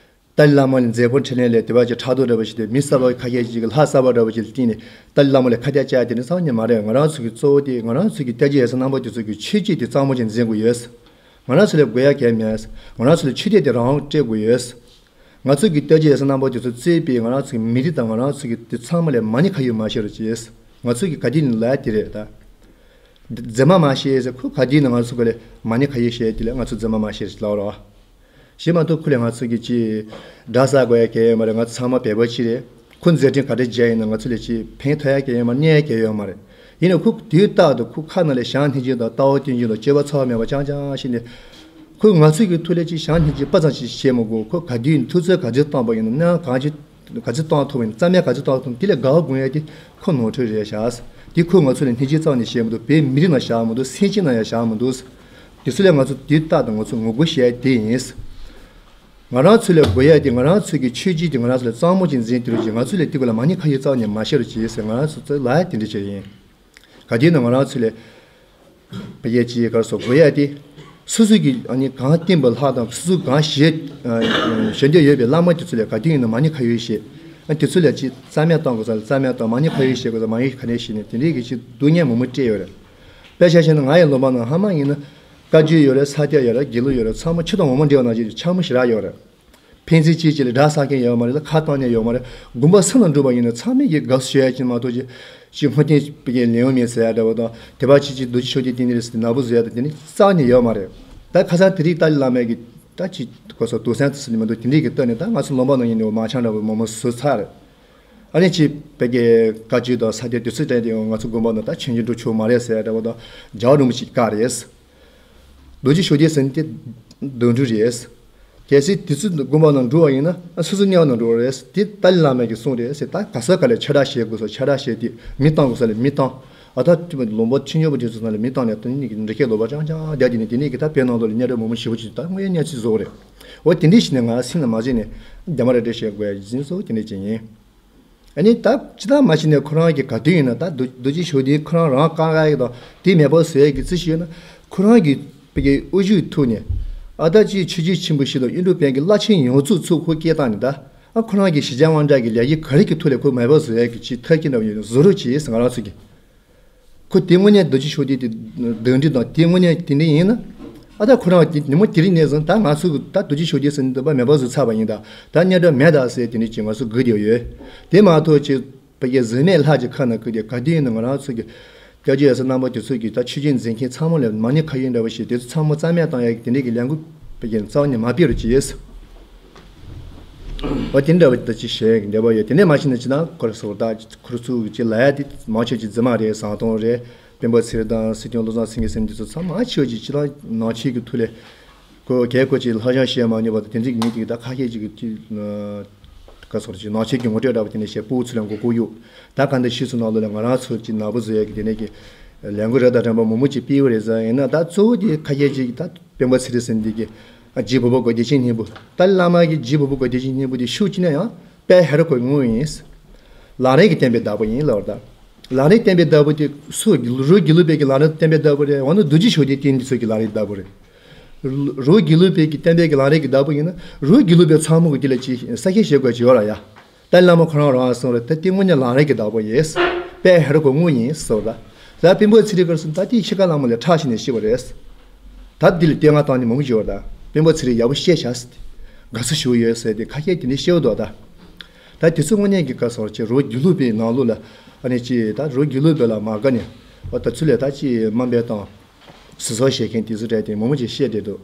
ཏཱ་ལའི་བླ་མ་ལ་མཛད་སྒོ་འཕྲིན་ལས་ལས་དེ་བ་ཅིག་ཕྲག་དོག་འདྲ་བ་ཞིག་དེ་མི་གསར་པ་ཁ་ཤས་ཅིག་གི་ལྷ་གསར་པ་འདྲ་བ་ཞིག་ལ་བསྟེན་ནས་ཏཱ་ལའི་བླ་མ་ལ་ཁ་གཏད་བཅག་དེ་ནི་བསམ་ཉན་མ་རེད། ང་རང་ཚོ་གི་གཙོ་བོ་དེ་ང་རང་ཚོ་གི་ཏཱ་ཇི་ཡ་སི་རྣམ་པ་དེ་ཚོ་གི་ཆོས་བརྒྱུད་དེ་གཙང་མ་ཅིག་འཛིན་དགོས་ཡོད། ང་རང་ཚོ་ལ་དགོས་ཡ་གལ་མེད། ང་རང་ཚོ་ལ་ཆོས་དད་དེ་རང་དབང་སྤྲད་དགོས་ཡོད། ང་ཚོ་གི་ཏཱ་ཇི་ཡ་སི་རྣམ་པ་དེ་ཚོ་གཙོས་པའི་ང་རང་ཚོ་གི་མི་རིགས་དང་ང་རང་ཚོ་གི་དེ་ཚང་མ་ལ་མ་ཎི་ཁ་ཡོད་མ་བཤད་རོགས་གྱིས། ང་ཚོ་གི་ག་དུས་ནས་ལབ་ཡ་དེ་རེད་ད། རྫུན་མ་མ་བཤད་ཟེར་ཁོ་ག་དུས་ནས་ང་ཚོ་ག་ལ་མ་ཎི་ཁ་ཡོད་བཤད་དེ་ལ་ང་ཚོ་རྫུན་མ་མ་བཤད་ཟེར་ལབ་རོགས། གཞན་མ་གཏོགས་ཁོ་ལས་ང་ཚོ་གི་ཅི་དགྲ་ཟ་དགོས་ཡ་གལ་ཡོད་མ་རེད། ང་ཚོ་ཚང་མ་བོད་པ་ཅིག་རེད། ཁོ་མཛད་འཕྲིན་ག་འདྲ་མཇལ་ཡིན་ན་ང་ཚོ་ལས་ཅི་ཕན་ཐོགས་ཡ་གལ་ཡོད་མ་རེད། གནས་ཡ་གལ་ཡོད་མ་རེད། ཡིན་ནའི་ཁོ་དུས་རྟག་ཏུ་ཁོ་ཁ་ནང་ལས་ཞང་ཐེག་མཆོག་དང་རྟ་བ་བསྟན་འཛིན་དང་སྤྱོད་པ་ཚང་བ་མེད་པ་རྐྱང་རྐྱང་བཤད་ནས། ཁོས་ང་ཚོ་གི་ཐུགས་ལས་ཅི་ཞང་ཐེག་མཆོག་དཔའ་ཙམ་ཞིག་བཤད་མི་དགོས། ཁོ་ག་དུས་ཐུགས་ཚོད་ག་ཚོད་བཏང་པ་ཡིན་ན་གནས་གང་ཅི་ག་ཚོད་བཏང་ཐུབ་ཡིན་རྩ་མེད་ག་ཚོད་བཏང་ཐུབ་དེ་ལས་དགའ་བ་དགོངས་ཡ་དེ་ཁོ་ནོར་འཁྲུལ་རེད་ཤག་དེ་ཁོས་ང་ཚོ་ལ་ཐེག་མཆོག་རྩ་བ་ནས་བཤད་མི་འདུག་བོད་མི་རིགས་ནང་བཞག་མི་འདུག་སེམས་ཅན་ནང་ཡང་བཞག་མི་འདུག་དེ་ཚོ་ལས་ང་ཚོ་དུས་རྟག་ཏུ་ང་ཚོ་ངོ་རྒོལ་བྱས་དེ་ཡིན། ང་རང་ཚོ་ལས་དགོས་ཡ་དེ་ང་རང་ཚོ་གི་ཆོས་བརྒྱུད་དེ་ང་རང་ཚོ་ལ་གཙང་མ་ཅིག་འཛིན་དེ་རུ་ཅིག་ང་ཚོ་ལས་དེ་ག་ལ་མ་ཎི་ཁ་ཡོད་རྩ་བ་ནས་མ་བཤད་རོགས་གྱིས་ཟེར་ང་རང་ཚོ་ཚོ་ལ་ཡ་དེ་འདྲ་བྱས་ཡིན། ག་དུས་ན་ང་རང་ཚོ་ལས་བོད་རྒྱ་ཅིག་གར་སོགས་དགོས་ཡ་དེ། སོ་སོ་གི་ཨ་ནི་གང་བསྟེན་པ་ལྷག་དང་སོ་སོ་གང་བཞེས་ཨ་བཞེས་འདོད་ཡོད་པའི་བླ་མ་དེ་ཚོ་ལ་ག་དུས་ཡིན་ན་མ་ཎི་ཁ་ཡོད་བཞེས། ཨ་དེ་ཚོ་ལ་ཅིག་རྩ་མེད་གཏོང་དགོས་ས་ལ་རྩ་མེད་གཏོང་། མ་ཎི་ཁ་ཡོད་བཞེས་དགོས་ས་མ་ཎི་ཁ་ནས་བཞེས་ནས་དེ་འདྲའི་གི་ཅིག་སྡུག་བསྔལ་མང་པོ་སྤྲད་ཡོད་རེད། དཔེ་ཆ་བཞག་ན་ང་ཡི་ལུང་པ་ནང་ཧ་མ་ཡིན་ན་བཀའ་བརྒྱུད་ཡོད་རེད། ས་སྐྱ་ཡོད་རེད། དགེ་ལུགས་ཡོད་རེད། ཚང་མ་ཆུ་དང་འོ་མ་འདྲེས་པ་ནང་བཞིན་ཕྱག་མོ་ཞེ་དྲག་ཡོད་རེད། ཕན་ཚུན་གཅིག་གཅིག་ལ་དགྲ་བསགས་མཁན་ཡོད་མ་རེད་ལ། ཁ་གཏོང་མཁན་ཡོད་མ་རེད། དགོན་པ་སུ་ལ་འགྲོ་བ་ཡིན་ན་ཚང་མས་ཀྱི་དགའ་བསུ་ཞུ་ཡ་ཅིག་མ་གཏོགས་ཅིག་ཅིག་བསྔོ་རྟེན་པའི་ལེའུ་མེད་ཟེར་ཡ་འདྲ་བོ་དང་། དེ་བ་ཅིག་ཅིག་རྡོ་རྗེ་ཤུགས་ལྡན་བསྟེན་ནི་རེད་ཟེར་ནག་པོ་བཟོ་ཡ་དང་དེ་ནི་རྩ་བ་ནས་ཡོད་མ་རེད། ད་ཁ་སང་དེ་རིགས་ཏཱ་ལའི་བླ་མས་ཀྱི་ད་ཅིག་གོ་ས་དུག་སེང་དུ་སུ་ནི་མི་འདུག་དེ་འདྲས་ཀྱི་སྟོད་ནས་ད་ང་ཚོ་ལུང་པ་ནང་ཡིན་ནི་མང་ཆང་འདྲ་བོ་མང་མང་བཟོས་ཚར་རེད། ཨ་ནི་ཅིག་བོད་ཀྱི་བཀའ་བརྒྱུད་དང་ས་སྐྱ་དེ་ཚོ་དྲན་དེ་ང་ཚོ་དགོན་པ་ནང་ད་ཆོས་འབྱུང་འགྲོ་ཆོག་མ་རེད་ཟེར་ཡ་འདྲ་བོ་དང་རྒྱལ་བ་རིན་པོ་ཆེའི་བཀའ་རེད། རྡོ་རྗེ་ཤུགས་ལྡན་ཟེར་ནི་དེ་གདོན་འདྲེ་རེད། གལ་སྲིད་དེ་ཚོ་དགོན་པ་ནང་འགྲོ་བ་ཡིན་ན་ཨ་སོ་སོ་དམྱལ་བ་ནང་འགྲོ་བ་རེད། དེ་ཏཱ་ལའི་བླ་མ་གི་གསུང་རེད་ཟེར། ད་ག་ས་ག་ལ་ཆ་ར་བཤད་དགོས་ས་ཆ་ར་བཤད་དེ། མི་བཏང་དགོས་ས་ལ་མི་བཏང་། ཨ་ད་ལུང་པ་ཆོས་འབྱུང་པ་དེ་ཚོ་ནང་ལ་མི་བཏང་ནས་དེ་ནི་འདྲེ་ཁའི་ལོ་པ་ཅང་ཅང་བསྡད་དེ་ནི་དེ་ནི་གི་ད་བོད་ནང་ལོགས་ལ་གཉའ་ཁྲི་མང་པོ་ཞེ་པོ་ཅིག་ད་དངོས་ཡོད་གནས་ཚུལ་བཟོ་བ་རེད། འོ་དེ་འདྲས་ཞིག་ནས་ང་སེམས་ལ་མ་བརྗེད་ནས་རྒྱ་མ་ར་འདྲེ་བཤད་དགོས་ཡ་འཛིན་བཟོ་དེ་འདྲས་ཅིག་ཡིན། ཨ་ནི་ད་ཅི་ལྟར་མ་ཤེས་ནས་ཁོ་རང་གི་ག་དུས་ཡིན་ན་ད་རྡོ་རྡོ་རྗེ་ཤུགས་ལྡན་ཁོ་རང་རང་བཀའ་བཀའ་ཡིག་དང་དེ་མེད་པར་བཟོ་ཡས་ཀྱི་རྩིས་ཤིག་ཡོད་ན། ཁོ་རང་གི་བོད་ཀྱི་དབུ་བཞུགས་ཐུགས་ནས་ཨ་ད་ཅིག་ཆོས་བརྒྱུད་ཆེན་པོ་ཞིག་དང་གཡུང་དྲུང་བོན་གྱི་བླ་ཆེན་ཡོངས་རྫོགས་ཚུར་ཁོ་སྐད་བཏང་ནས་ད་ཨ་ཁོ་རང་གི་གཞིས་ཆགས་དབང་གྲགས་ཀྱི་ལས་ཀྱི་ག་རེ་གི་ཐོག་ལས་ཁོ་མེད་པར་བཟོ་ཡས་ཀྱི་ཅིག་ཐབས་ཀྱི་འདྲ་བ་ཡོད་ན་བཟོ་རོགས་གྱིས་ཟེར་ང་རང་ཚོ་གི་ཁོ་དེ་དངོས་གནས་རྡོ་རྗེ་ཤུགས་ལྡན་དེ་གདོན་འདྲེ་དང་དེ་དངོས་གནས་དེ་འདྲ་ཡིན་ན། ཨ་ད་ཁོ་རང་དེ་ཉིན་མོ་དེ་རིང་ནས་བཟུང་ད་ང་ཚོ་གི་ད་རྡོ་རྗེ་ཤུགས་ལྡན་ཟེར་ནི་འདུག་པ་མེད་པ་བཟོས་ཚར་བ་ཡིན་ད། ད་གཉའ་ཁྲི་མེད་ད་ཟེར་དེ་འདྲ་ཅིག་ང་ཚོ་སྒུག་བསྡད་ཡོད། དེ་མ་གཏོགས་ཅིག་བོད་ཀྱི་གཟུགས་མེད་ལྷ་གཅིག་ཁ་ན་སྐུ་དེ་ག་དུས་ཡིན་ན་ང་རང་ཚོ་གི་སྐྱབས་རྗེ་ཡབ་སྲས་རྣམ་པ་དེ་ཚོ་གི་ད་ཆོས་བརྒྱུད་འཛིན་མཁན་ཚང་མ་ལ་མ་ཎི་ཁ་ཡོད་འདྲ་བ་ཞིག་དེ་ཚོ་ཚང་མ་རྩ་མེད་བཏང་ཡག་གི་དེ་འདྲ་གི་ལས་འགུལ་བོད་ཀྱི་རྩ་བ་ནས་མ་སྤེལ་རོགས་གྱིས། འོ་དེ་འདྲ་བ་ད་ཅི་བཤད་འདྲ་བ་ཡོད། དེ་ནས་མ་ཤེས་ན་ཅི་ན་ཁོ་ར་སོགས་ད་ཁོ་ར་ཚོ་ཅི་ལ་ཡ་དེ་མང་ཆེ་ཅི་རྫུན་མ་རེད། བཟང་གཏོང་རེད། སྤེན་པ་ཚེ་རིང་དང་སྲིད་སྐྱོང་བློ་བཟང་སེང་གེ་ཟེར་མཁན་དེ་ཚོ་ཚང་མ་ཆེ་ཅི་ཅི་ལ་ནང་ཆོས་ཀྱི་ཐོག་ལས་ཁོ་གས་ཁོ་ཅི་ལྷ་ཞང་བཤད་མ་མྱོང་བ་དང་དེ་འདྲ་གི་མི་དེ་གི་ད་ཁ་ཤས་ཅིག་གི་ཅི་ག་སོགས་ཅི་ནང་ཆོས་ཀྱི་ངོ་སྤྲོད་འདྲ་བ་དེ་ནས་བཤད་སྤུ་གུ་ཚོ་ལ་མགོ་སྐོར་གཡུག་ད་ག་འདི་ཤི་སོང་ནང་ལོགས་ལ་ང་རང་ཚོ་ཅི་ནག་པོ་བཟོ་ཡ་གི་དེ་ནས་ཀྱི་ལས་འགུལ་རབ་དང་རིམ་པ་མང་པོ་ཅིག་སྤེལ་བ་རེད་ཟེར། ཡིན་ན་ད་གཙོ་བོ་དེ་ཁ་ཤས་ཅིག་ད། སྤེན་པ་ཚེ་རིང་ཟེར་འདི་གི་རྗེ་བོ་པོ་གོ་བདེ་ཆེན་སྙིང་པོ། ཏཱ་ལའི་བླ་མ་གི་རྗེ་བོ་པོ་གོ་བདེ་ཆེན་སྙིང་པོ་དེ་ཤུགས་ཅི་ན་ཡང་དཔལ་ཧེ་རུ་ཀའི་དངོས་ཡིན། ལམ་རིམ་གྱི་བསྟན་པའི་བདག་པོ་ཡིན་ལབ་པ་དང་། ལམ་རིམ་བསྟན་པའི་བདག་པོ་དེ་སུ་རུ་དགེ་ལུགས་པའི་གི་ལམ་རིམ་བསྟན་པའི་བདག་པོ་རེད། འོ་ན་རྡོ་རྗེ་ཤུགས་ལྡན་དེ་འདི་ཚོ་གི་ལམ་རིམ་བདག་པོ་རེད། རུ་དགེ་ལུགས་པའི་གི་བསྟན་པའི་གི་ལམ་རིམ་གྱི་བདག་པོ་ཡིན་ན་རུ་དགེ་ལུགས་པའི་ཚང་མ་གི་དེ་ལ་ཅི་ས་ཁྱད་བྱེད་དགོས་ཅི་ཡོད་ར་ཡ། ཏཱ་ལའི་བླ་མ་ཁོ་རང་རང་གསུངས་རེད། ད་དེ་དངོས་གནས་ལམ་རིམ་གྱི་བདག་པོ་ཡིན། དཔལ་ཧེ་རུ་ཀའི་དངོས་ཡིན་ཟེར་བ་ད། ད་སྤེན་པ་ཚེ་རིང་ག་རེ་ཟེར་ན་ད་དེ་ཤི་ཁ་ལ་མོ་ལས་ཁྲག་ཤི་ནས་ཤི་བ་རེད། ད་འདི་ལ་བསྟོད་བསྔགས་བཏང་ནས་མང་པོ་ཞིག་ཡོད་རེད། ད་སྤེན་པ་ཚེ་རིང་ཡག་པོ་བཤད་བཞག་ཟེར་ཏེ། དགའ་བསུ་ཞུ་ཡོད་ཟེར་ཏེ་ཁ་ཤས་དེ་འདྲ་བཤད་འདུག་ད། ད་དེ་ཚོ་དངོས་གནས་ཀྱི་ག་སོགས་ཅིག་རུ་དགེ་ལུགས་པའི་ནང་ལོགས་ལ་ཨ་ནི་ཅིག་ད་རུ་དགེ་ལུགས་པའི་ལ་མ་དགའ་ནས་འོ་ད་ཚུར་ལས་ད་ཅིག་དམའ་འབེབས་དང་། ཟུར་ཟ་བྱེད་མཁན་དེ་ཚོ་གྲས་དེ་མང་པོ་ཅིག་བཤད་བསྡད་འདུག་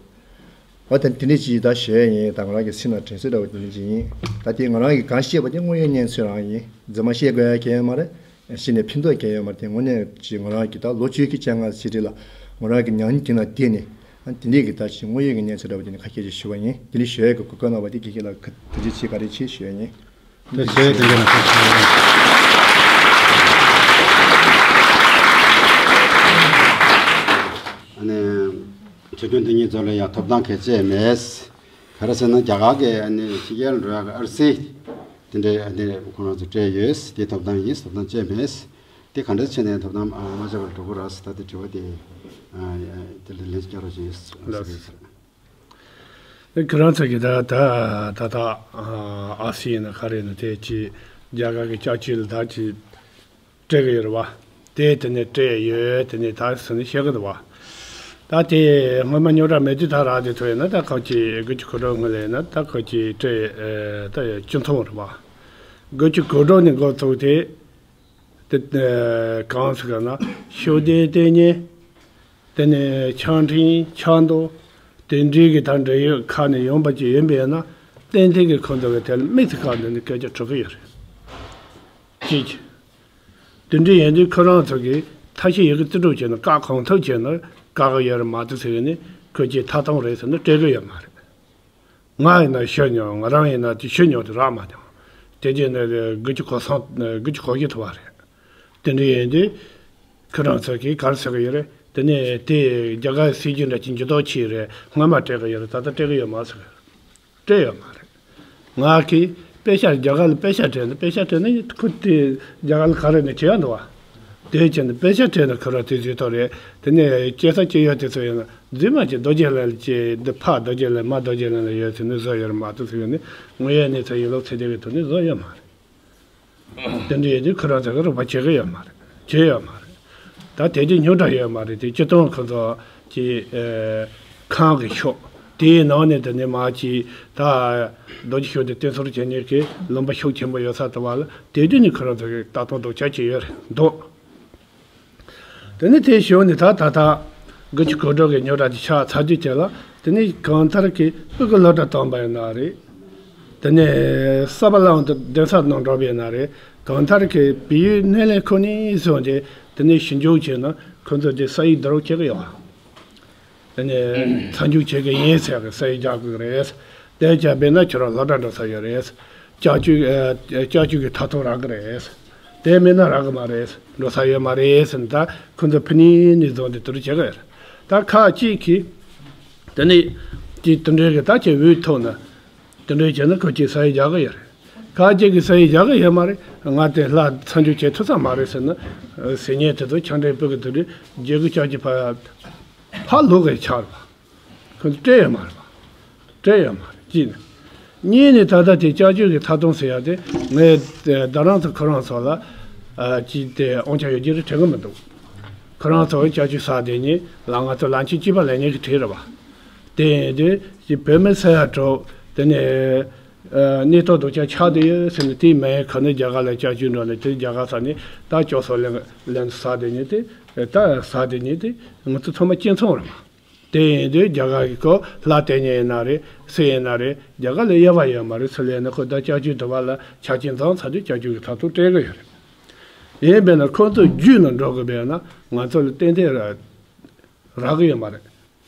འོ་ད་དེ་འདྲ་ཅིག་ད་ཞུ་ཡ་ཡིན། ད་ང་རང་གི་སེམས་ལ་དྲན་གསོ་འདྲ་བོ་དེ་འདྲ་ཅིག་ཡིན། ད་དེ་ང་རང་གིས་གང་བཤད་པ་དེ་དངོས་ཡོད་གནས་ཚུལ་རང་ཡིན། རྫུན་མ་བཤད་དགོས་ཡ་གང་ཡང་མ་རེད། གཞི་ནས་ཕན་ཐོགས་གང་ཡང་མ་རེད། དེ་དངོས་གནས་ཅིག་ང་རང་གི་ད་ལོ་བཅུ་གི་སྤྱན་སྔ་ཕྱི་དྲིལ་ལ་ང་རང་གི་ཉམས་མྱོང་དེ་ན་བལྟས་ནས་ཨ་དེ་འདྲས་ཀྱི་ད་ཅིག་དངོས་ཡོད་ཀྱི་གནས་ཚུལ་འདྲ་བོ་དེ་ནི་ཁ་སྐད་ཅིག་ཞུ་བ་ཡིན། དེ་ནི་ཞུ་ཡ་གི་གོ་སྐབས་གནང་བ་དེ་དགེ་རྒན་ལགས་ཐུགས་རྗེ་ཆེ། བཀའ་དྲིན་ཆེ་ཞུ་ཡ་ཡིན། ད་བྱས་དེ་འདྲ་ན་ཁོ་ཚོ། ཨ་ནི། ཆོས་སྐྱོང་དེ་ཉིད་ཚོ་ལ་ཡང་ཐོབ་ཐང་གལ་ཆེ་མེད། ག་རེ་ཟེར་ན་རྒྱ་གར་གྱི་ཨ་ནི་ཕྱི་རྒྱལ་འགྲོ་ཡག་གི་ཨར་སི། དེ་འདྲའི་ཨ་ནི་ཁོ་རང་ཚོ་སྤྲད་ཡོད། དེ་ཐོབ་ཐང་ཡིན། ཐོབ་ཐང་གཅོད་མེད། དེ་ག་འདྲ་བྱས་ནས་ཐོབ་ཐང་མ་ཆགས་པར་འགྲོ་དགོས་ར་ཟེར། ད་དེ་དྲི་བ་དེ་དེ་ལ་ལན་རྒྱག་རོགས་བྱེད་ཟེར། ཁྱེད་རང་ཚོ་གི་ད་ད་ད་ད་ཨ་སི་ཡིན་ན་ག་རེ་ཡིན་ན་དེ་ཅི་རྒྱ་གར་གི་ལྕགས་ཀྱི་ལ་ད་ཅི་སྤྲད་གི་ཡོད་རེད་བ། དེ་དེ་ནས་སྤྲད་ཡོད། དེ་ནས་ད་ཟེར་ནས་བཤད་གི་འདུག་བ། ད་དེ་སྔོན་མ་རྙོག་དྲ་མེད་དུས་ད་རག་དེ་ཐོན་ཡིན་ན་ད་ཁོ་ཅི་དགུ་བཅུ་གོ་དྲུག་སྔོན་ལ་ཡིན་ན་ད་ཁོ་ཅི་སྤྲད་ད་སྤྱི་ཚོགས་རེད་བ། དགུ་བཅུ་གོ་དྲུག་ནས་འགོ་བཙུགས་ཏེ། དེ་གང་ཟེར་ག་ན་ཤུགས་ལྡན་ལྟས་ངན། དེ་ནས་ཆང་འཕྲིན་ཆང་མདོག་དེ་འདྲའི་གི་ད་འབྲེལ་ཡོད་ཁག་ནས་ཡོང་པ་ཅིག་ཡིན་པས་ན་ཏན་ཏན་གི་ཁོ་ཚོ་གི་དེ་ལ་དམིགས་སུ་བཀར་ནས་ནི་སྐད་ཆ་དྲི་གི་ཡོད་རེད། གཅིག་དེ་འདྲའི་ཡིན་དུས་ཁོ་རང་ཚོ་གིས་ཐབས་ཤེས་ཡོད་གི་རྩིས་སྤྲོད་བྱས་ན་བཀག་གང་ཐུབ་བྱས་ན་བཀག་གི་ཡོད་རེད་མ་གཏོགས་ཟེར་གི་ནི་ཁོ་ཅིག་ཐ་ཐོང་རེད་ཟེར་ན་སྤྲད་གི་ཡོད་མ་རེད། ང་ཡིན་ན་ཤི་མྱོང་། ང་རང་ཡིན་ན་དེ་ཤི་མྱོང་དེ་རག་མ་བྱུང་། དེ་རྗེས་ནས་དགུ་བཅུ་གོ་གསུམ་དགུ་བཅུ་གོ་བཞི་ཐུབ་པ་རེད། དེ་འདྲ་ཡིན་དུས་ཁྱེད་རང་ཚོ་གིས་ག་རེ་ཟེར་གི་ཡོད་རེད། དེ་ནས་དེ་རྒྱ་གར་སྲིད་ཇུས་འདྲ་ཅིག་འགྱུར་ལྡོག་ཕྱིན་རེད། སྔོན་མ་སྤྲད་གི་ཡོད་རེད། ད་ལྟ་སྤྲད་གི་ཡོད་མ་ཟེར། སྤྲད་ཡོད་མ་རེད། ང་གིས་པེ་ཤ་རྒྱ་གར་ལ་པེ་ཤ་སྤྲད་ན་པེ་ཤ་སྤྲད་ན་ཁོ་དེ་རྒྱ་གར་ལ་ག་རེ་ནས་བྱེད་ཡ་འདུག་བ། དེ་བྱས་ནས་དཔེ་ཆ་སྤྲད་ན་ཁོ་རང་དེ་བཟོས་ཐོག་རེད། དེ་ནས་སྐྱེ་ས་སྐྱེ་ཡུལ་དེ་ཚོ་ཡིན་ན་རྫུན་མ་ཅིག་རྡོ་རྗེ་གླིང་ལ་སྐྱེས་འདི་ཕ་རྡོ་རྗེ་གླིང་མ་རྡོ་རྗེ་གླིང་ལ་ཡོད་ཟེར་ནས་བཟོ་ཡོད་རེད་མ་གཏོགས་ཟེར་ཡོད་ནི་དངོས་ཡོད་གནས་ཚུལ་ཡིན་ལུགས་ཚད་ལྡན་གྱི་ཐོག་ནས་བཟོ་ཡོད་མ་རེད། དེ་འདྲ་ཡིན་དུས་ཁོ་རང་ཚོ་གི་རོགས་པ་བྱེད་གི་ཡོད་མ་རེད། བྱེད་ཡོད་མ་རེད། ད་དེ་དུས་རྙོག་དྲ་ཡོད་མ་རེད་དེ་སྤྱི་བཏང་ཁོ་ཚོ་གི་ཨེ་ཁང་གི་ཤོག་དེའི་ནང་ནས་དེ་ནས་མ་གི་ད་རྡོ་རྗེ་ཤོག་དེ་བསྟན་སྲུང་བྱེད་མཁན་གི་ལུང་པ་ཤུགས་ཆེན་པོ་ཡོད་ས་དུ་བ་ལ་དེ་དུས་ནས་ཁོ་རང་ཚོ་གི་ལྟ་སྟངས་སྡུག་ཅག་ཅིག་ཡོད་རེད་འདུག་དེ་ནས་དེའི་གཞུག་ནས་ད་ད་ལྟ་དགུ་བཅུ་གོ་དྲུག་གི་རྙོག་དྲ་དེ་ཆགས་ཚར་དུས་དེ་ལ་དེ་ནས་གང་ལྟར་གི་ཕྲུ་གུ་སློབ་གྲྭ་བཏང་པ་ཡིན་ན་རེད། དེ་ནས་གསར་པ་ལའང་དུ་གདན་ས་ནང་འགྲོ་བས་ན་རེད། གང་ལྟར་གྱི་བལ་ཡུལ་སྣེ་ལེན་ཁོ་ནས་བཟུང་སྟེ་དེ་ནས་ཞིབ་འཇུག་བྱས་ན་ཁོ་ཚོ་དེ་ས་ཡིག་བསྡུ་རུབ་བྱེད་ཀྱི་ཡོད། དེ་ནས་མཚམས་འཇོག་བྱེད་ཀྱི་ཡིན་ཟེར་གི་ས་ཡིག་རྒྱག་དགོས་ཀྱི་རེད། དེ་བྱས་པས་ན་ཁྱོད་རང་སློབ་གྲྭ་འགྲོ་ས་ཡོད་རེད། ལྕགས་ཀྱུ་ལྕགས་ཀྱུ་གི་ཐ་ཐོ་རག་གི་རེད། དེ་མིན་ན་རག་གི་མ་རེད། འགྲོ་ས་ཡོད་མ་རེད་ཟེར་ནས་ད་ཁོ་ཚོ་ཕུ་ནས་ནས་བཟུང་སྟེ་དེ་འདྲ་བྱེད་ཀྱི་ཡོད་རེད། ད་ཁ་ཅིག་གིས་དེ་ནས་དེ་དེ་འདྲའི་གི་ད་ཁྱེད་འུ་ཐུག་ན། དེ་འདྲའི་བྱས་ན་ཁོ་ཅིག་ས་ཡིག་རྒྱག་གི་ཡོད་རེད། ཁ་ཅིག་གིས་ས་ཡིག་རྒྱག་གི་ཡོད་མ་རེད། ང་དེ་ལྷ་མཚམས་འཇོག་བྱེད་ཐུབ་ས་མ་རེད་ཟེར་ན། ཟེར་མཁན་དེ་ཚོ་ཆང་འདྲེན་སྤུ་གི་དེ་འདྲའི་རྒྱལ་གི་ལྕགས་ཀྱི་ཕ་ཕ་ལོག་གི་ཆགས་རེད་པ། ཁོ་ཚོ་སྤྲད་ཡོད་མ་རེད་པ། སྤྲད་ཡོད་མ་རེད་གཅིག་ནས། གཉིས་ནས་ད་ལྟ་དེ་ལྕགས་ཀྱུ་གི་ཐ་སྟོང་ཟེར་ཡ་དེ་ངས་ད་རང་ཚོ་ཁོ་རང་ཚོ་ལ་ཅིག་དེ་དབང་ཆ་ཡོད་ཀྱི་རེད་དྲན་གི་མི་འདུག་ཁོ་རང་ཚོ་ལྕགས་ཀྱུ་ཟ་བསྡད་མཁན་ལ་ང་ཚོ་ལམ་ཆེན་གཅིག་པ་ལས་མཁན་གྱི་གྲས་རེད་པ། དེ་ཡིན་དུས་ཅིག་བོད་མི་ས་ཡ་དྲུག་དེ་ནས། གནས་སྟངས་སྡུག་ཅག་ཆགས་བསྡད་ཡོད་ཟེར་ནས་དེའི་མ་ཡིན་ག་ནས་རྒྱ་གར་ལ་ལྕགས་ཀྱུ་འགྲོ་ནས་དེ་རྒྱ་གར་ས་ནས་ད་ལྕོག་སོགས་ལེན་ལེན་ཟ་བསྡད་མཁན་དེ་ད་ཟ་བསྡད་མཁན་དེ་ང་ཚོ་ཚང་མ་གཅིག་མཚུངས་རེད་མ། དེ་ཡིན་དུས་རྒྱ་གར་གྱི་ཁོ་ལྷ་བསྟེན་མཁན་ཡིན་ན་རེད་སུ་ཡིན་ན་རེད་རྒྱ་གར་ལ་དབྱེ་བ་ཡོད་མ་རེད་ཚུར་ལེན་ན་ཁོ་ད་ལྕགས་ཀྱུ་དུ་བ་ལ་ཆ་རྐྱེན་ཚང་ཚར་དུས་ལྕགས་ཀྱུ་གི་ཐ་ཐོ་སྤྲད་གི་ཡོད་རེད། ཡིན་པས་ན་ཁོ་ཚོ་རྒྱུད་ནང་འགྲོ་དགོས་པས་ན་ང་ཚོ་ལ་ཏན་ཏན་རག་རག་གི་ཡོད་མ་རེད།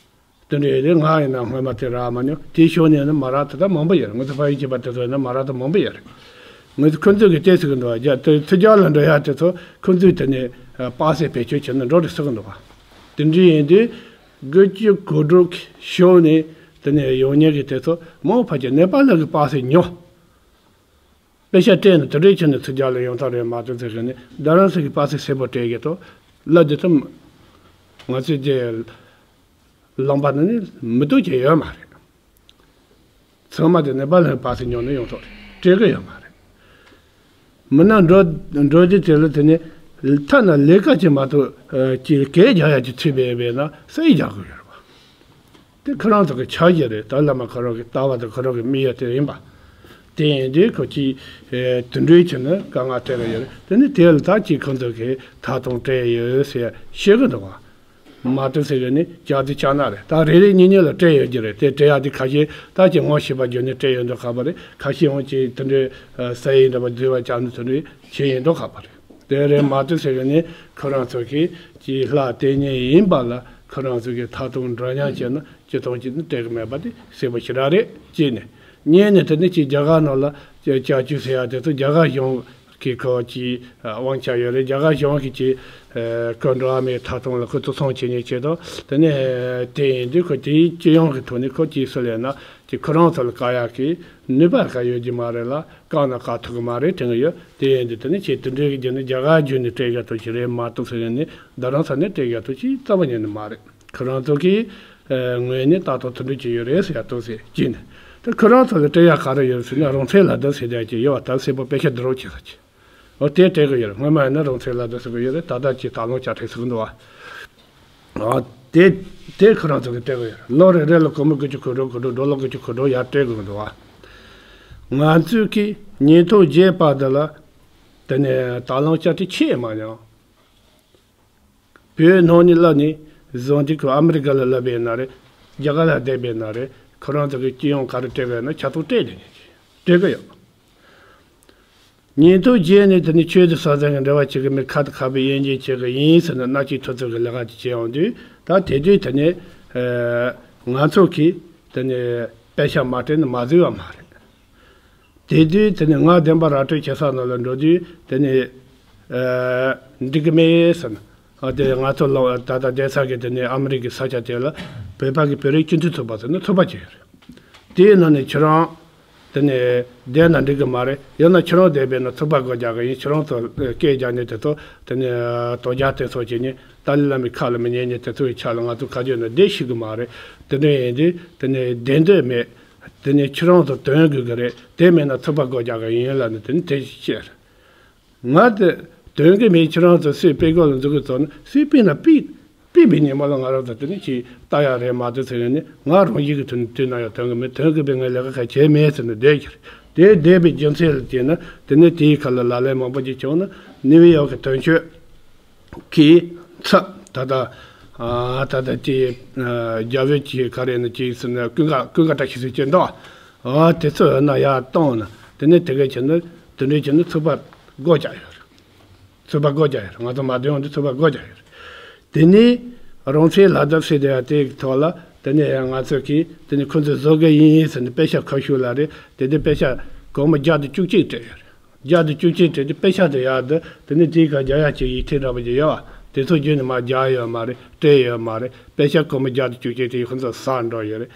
དེ་འདྲ་ཡོད་དེ་ང་ཡིན་ན་སྔོན་མ་དེ་རག་མ་མྱོང་དེའི་ཕྱོགས་ནས་ནི་མ་རག་དེ་དག་མང་པོ་ཡོད་རེད། ང་ཚོ་ཕ་ཡུལ་གཅིག་པ་དེ་ཚོ་ཡིན་ན་མ་རག་དེ་མང་པོ་ཡོད་རེད། ང་ཚོ་ཁོ་ཚོས་གི་བལྟས་ཟེར་གི་འདུག་བ་རྒྱ་དེ་ཚོ་རྒྱ་ལ་འགྲོ་ཡ་དེ་ཚོ་ཁོ་ཚོས་དེ་ནས་པ་སེ་བེད་སྤྱོད་བྱས་ན་འགྲོ་རེད་ཟེར་གི་འདུག་བ། དེ་འདྲ་ཡིན་དུས་དགུ་བཅུ་གོ་དྲུག་གི་ཕྱོགས་ནས་དེ་ནས་ཡོང་མཁན་གི་དེ་ཚོ་མང་ཕལ་ཆེར་ནེ་པ་ལ་གི་པ་སེ་ཉོ། པེ་ཤ་སྤྲད་ནས་དེ་འདྲའི་ཆེད་ནས་ཚུར་རྒྱ་ལ་ཡོང་ཐབས་རེད་མ་གཏོགས་ཟེར་གི་ནི་རྡ་རམ་ས་གི་པ་སེ་སེར་པོ་སྤྲད་གི་ཐོག་ལ་དེ་ཚོ་ང་ཚོས་རྗེས་ལངས་པ་ནི་མི་འདུག་ཅེས་ཡོད་མ་རེད། ཚང་མ་དེ་ནེ་པ་ལ་པ་སེ་ཉོ་ནས་ཡོང་ཐོག་རེད་སྤྲད་གི་ཡོད་མ་རེད། མི་སྣ་འགྲོ་འགྲོ་རྒྱུ་དེ་ལ་དེ་ནི་ཐ་ན་ལས་ཀ་ཅིག་མ་གཏོགས་ཀྱི་གད་རྒྱག་ཡ་ཅིག་ཚུད་པའི་བས་ན་ས་ཡིག་རྒྱག་གི་ཡོད་རེད་པ། དེ་ཁོ་རང་ཚོ་གི་འཆར་གཞི་རེད། ད་བླ་མ་ཁོ་རང་གི་ལྟ་བ་དང་ཁོ་རང་གི་དམིགས་ཡུལ་དེ་ཡིན་པ། དེ་ཡིན་དུས་ཁོ་ཅིག་དུད་འགྲོའི་ཆེད་ནི་དཀའ་ངལ་སྤྲད་གི་ཡོད་རེད། དེ་ནི་དེ་ལ་ད་ཅིག་ཁོ་ཚོ་གི་ཐ་སྟོང་སྤྲད་ཡོད་ཟེར་བཤད་གི་འདུག་བ། མ་གཏོགས་ཟེར་གི་ནི་ཅག་དེ་ཅག་ན་རེད། ད་རེ་རེ་གཉིས་གཉིས་ལ་སྤྲད་ཡོད་ཀྱི་རེད། དེ་སྤྲད་ཡག་དེ་ཁ་ཤས་ད་ཅིག་ངོ་ཤེས་པ་བརྒྱུད་ནས་སྤྲད་ཡོད་འདུག་ཁ་པོ་རེད། ཁ་ཤས་འོང་ཅིག་དེ་འདྲའི་ས་ཡིག་འདྲ་པ་བསྡུས་པ་ཅག་ནི་དེ་འདྲའི་བྱས་ཡིན་འདུག་ཁ་པོ་རེད། དེ་རེད་མ་གཏོགས་ཟེར་གི་ནི་ཁོ་རང་ཚོ་གིས་ཀྱི་ལྷ་དེ་ཉིད་ཡིན་པ་ལ་ཁོ་རང་ཚོ་གིས་ཐ་སྟོང་འགྲོ་མྱོང་བྱས་ན་སྤྱི་སྟོང་གཅིག་ནི་སྤྲད་གི་མེད་པ་དེ་གསལ་པོ་ཞེ་དྲག་རེད་ཅེས་ནས། གཉིས་ནས་དེ་ནི་ཀྱི་རྒྱ་གར་ནང་ལ་ཀྱི་ལྕགས་ཀྱུ་ཟེར་ཡ་དེ་ཚོ་རྒྱ་གར་གཞུང་གི་ཁོ་ཀྱི་དབང་ཆ་ཡོད་རེད། རྒྱ་གར་གཞུང་གི་ཀྱི་ཁོ་འགྲོ་བ་མིའི་ཐ་སྟོང་ལ་ཁོ་ཚོ་ཚོང་བྱེད་ཉེན་ཆེ་དང་དེ་ནས་དེ་ཡིན་དུས་ཁོ་དེའི་སྤྱི་ཡོངས་ཀྱི་ཐོག་ནས་ཁོ་ཀྱི་སུ་ལས་ན་ཀྱི་ཁོ་རང་ཚོ་ལ་བཀག་ཡག་གི་ནུས་པ་ག་ཡོད་ཀྱི་མ་རེད་ལ། བཀག་ན་བཀག་ཐུབ་ཀྱི་མ་རེད་དྲན་གྱི་ཡོད། དེ་ཡིན་དུས་དེ་ནི་ཁྱེད་དེ་འདྲའི་གི་རྒྱུ་ནི་རྒྱ་གར་བརྒྱུད་ནས་སྤྲད་དགོས་ཐུག་ཅིག་རེད་མ་གཏོགས་ཟེར་ཡོད་ནི་རྡ་རམ་ས་ནས་སྤྲད་དགོས་ཐུག་ཅིག་རྩ་བ་ཉིད་ནས་མ་རེད། ཁོ་རང་ཚོ་གིས་ངོས་ནས་ལྟ་རྟོག་མཐུན་སྒྲིལ་བྱས་ཡོད་རེད་ཟེར་ཡ་ཐུག་ཟེར་གྱིས་ནི། དེ་ཁོ་རང་ཚོ་ལ་སྤྲད་ཡ་ག་རེ་ཡོད་ཟེར་ན་རང་བཙན་ལག་དེབ་ཟེར་ཡ་ཅིག་ཡོད་པ་ད་གསལ་པོ་དཔེ་ཆ་བསྡུ་རུབ་བྱས་ས་ཅིག་འོ་དེ་སྤྲད་གི་ཡོད་རེད། སྔོན་མ་ཡིན་ན་རང་བཙན་ལག་དེབ་ཟེར་གི་ཡོད་རེད། ད་ལྟ་ཅིག་ད་ལོ་བཅའ་ཁྲིམས་ཟེར་གི་འདུག་བ། ཨ། དེ་དེ་ཁོ་རང་ཚོ་གི་སྤྲད་གི་ཡོད་རེད། ལོ་རེ་རེ་ལ་སྒོར་མོ་དགུ་བཅུ་གོ་དྲུག་གོ་དྲུག་ཌོ་ལར་དགུ་བཅུ་གོ་དྲུག་ཡར་སྤྲད་དགོས་ཀྱི་འདུག་བ། ང་ཚོས་ཀྱི་ཉིས་སྟོང་བརྒྱད་བར་དུ་ལ་དེ་ནས་ད་ལོ་བཅའ་ཁྲིམས་ཆད་མ་མྱོང་། བོད་ནང་ནས་སླེབས་ནས་བཟུང་སྟེ་ཁོ་ཨ་མི་རི་ཀ་ལ་སླེབས་པ་ཡིན་ན་རེད། རྒྱ་གར་ལ་བསྡད་པ་ཡིན་ན་རེད། ཁོ་རང་ཚོ་གི་སྤྱི་ཡོངས་ག་རེ་སྤྲད་པ་ཡིན་ན་ཆ་ཚང་སྤྲད་བསྡད་ནས་སྤྲད་གི་ཡོད། ཉིས་སྟོང་བརྒྱད་ནས་དེ་ནས་ཆོས་དང་ས་མཚམས་ཀྱི་འབྲེལ་བ་བྱེད་ཀྱི་མེད། ཁ་དང་ཁ་བའི་དབྱེ་འབྱེད་བྱེད་ཀྱི་ཡིན་ཟེར་ནས་མནའ་སྐྱེལ་ཐུབ་ཚོད་ཀྱི་ལས་ཀ་ཅིག་བྱས་ཡོང་དུས་ད་དེ་དུས་དེ་ནས་ང་ཚོ་གིས་དེ་ནས་པེ་ཤག་མ་སྤྲད་ན་མ་བཟོས་པ་མ་རེད། དེ་དུས་དེ་ནས་ང་བདེན་པ་ར་སྤྲོད་བྱེད་ས་ནང་ལ་འགྲོ་དུས་དེ་ནས་འགྲིག་གི་མེད་ཟེར་ནས་དེ་ང་ཚོ་ལ་ད་ལྟ་བསྡད་ས་གི་དེ་ནས་ཨ་མི་རི་ཀའི་ས་ཆ་དེ་ལ་བོད་པ་གི་བོད་རིགས་སྤྱི་མཐུན་ཚོགས་པ་ཟེར་ནས་ཚོགས་པ་ཅིག་ཡོད་རེད། དེའི་ནང་ནས་ཁྱེད་རང་ དེ་ནས་བསྡད་ན་འགྲིག་གི་མ་རེད། ཡང་ན་ཁྱེད་རང་བསྡད་པས་ན་ཚོགས་པ་སྒོ་རྒྱག་གི་ཡིན། ཁྱེད་རང་ཚོ་སྐད་རྒྱག་ནས་དེ་ཚོ་དེ་ནས་དོལ་རྒྱལ་དེ་ཚོ་བྱས་ནས་ཏཱ་ལའི་བླ་མའི་ཁ་ལ་མི་ཉན་ནས་དེ་ཚོའི་ཆ་ལ་ང་ཚོ་ཁ་རྒྱུན་ནས་བསྡད་ཤེས་གི་མ་རེད། དེ་འདྲ་ཡིན་དུས་དེ་ནས་བསྡད་འདོད་མེད། དེ་ནས་ཁྱེད་རང་ཚོ་དོན་དགོས་གི་རེད། དེ་མེད་ན་ཚོགས་པ་སྒོ་རྒྱག་གི་ཡིན་ལབ་ནས་དེ་ནས་དེ་བཤད། ང་དེ་དོན་གི་མེད། ཁྱེད་རང་ཚོ་སུས་དཔེ་སྐོར་ལ་འཛུལ་གི་ཚོགས་ན་སུས་དཔེ་ན་དཔེ་དཔེ་བའི་ཉིན་མོ་ལ་ང་རང་ཚོ་དེ་ནས་ཅིག་ལྟ་ཡག་རེད་མ་གཏོགས་ཟེར་ཡོད་ནི། ང་རང་ཡིག་གི་དོན་དུས་ན་ཡང་དོན་གི་མེད། དོན་གི་པའི་ངའི་ལས་ཀ་ག་བྱས་མེད་ཟེར་ནས་བསྡད་ཀྱི་རེད། དེ་བསྡད་པའི་རྒྱུ་མཚན་ལ་བལྟས་ན་དེ་ནས་དེའི་ཁ་ལ་ལ་ལན་མང་པོ་ཅིག་བྱུང་ན་ནིའུ་ཡོག་གི་དོན་གཅོད་གིས་ཚབ་ད་ལྟ་ཨ་ད་ལྟ་དེ་ཨ་རྒྱ་བོད་ཀྱི་ག་རེ་ན་ཅིག་ཟེར་ན་ཀུན་དགའ་ཀུན་དགའ་བཀྲ་ཤིས་ཟེར་གྱི་འདུག་ཨ་དེ་ཚོ་ཡོད་ན་ཡར་བཏང་ན་དེ་ནས་དེ་ག་བྱས་ན་དེ་འདྲའི་བྱས་ན་ཚོགས་པ་སྒོ་རྒྱག་ཡོད་རེད། ཚོགས་པ་སྒོ་རྒྱག་ཡོད་རེད། ང་ཚོ་མ་བསྡད་ཡོང་དུས་ཚོགས་པ་སྒོ་རྒྱག་ཡོད་རེད། དེ་ནས་རང་བཙན་ལག་བསྟར་ཟེར་དེ་ཡང་དེའི་ཐོག་ལ་དེ་ནས་ང་ཚོ་གིས་དེ་ནས་ཁོ་ཚོས་བཟོ་གི་ཡིན་ཟེར་ནས་དཔེ་ཆ་ཁ་ཤོར་ལ་རེད། དེ་དེ་དཔེ་ཆ་སྒོར་མོ་བརྒྱ་དང་བཅུ་གཅིག་སྤྲད་ཡོད་རེད། བརྒྱ་དང་བཅུ་གཅིག་སྤྲད་དེ་དཔེ་ཆ་དེ་ཡག་དེ་དེ་ནས་དེའི་ཁ་རྒྱག་ཡག་ཅིག་ཡིག་ཐེངས་འདྲ་པོ་ཅིག་ཡོད་པ་དེ་ཚོ་བརྒྱུད་ནས་མར་རྒྱག་ཡོད་མ་རེད། སྤྲད་ཡོད་མ་རེད། དཔེ་ཆ་སྒོར་མོ་བརྒྱ་དང་བཅུ་གཅིག་དེ་ཁོ་ཚོ་ཟ་འགྲོ་ཡོད་རེད།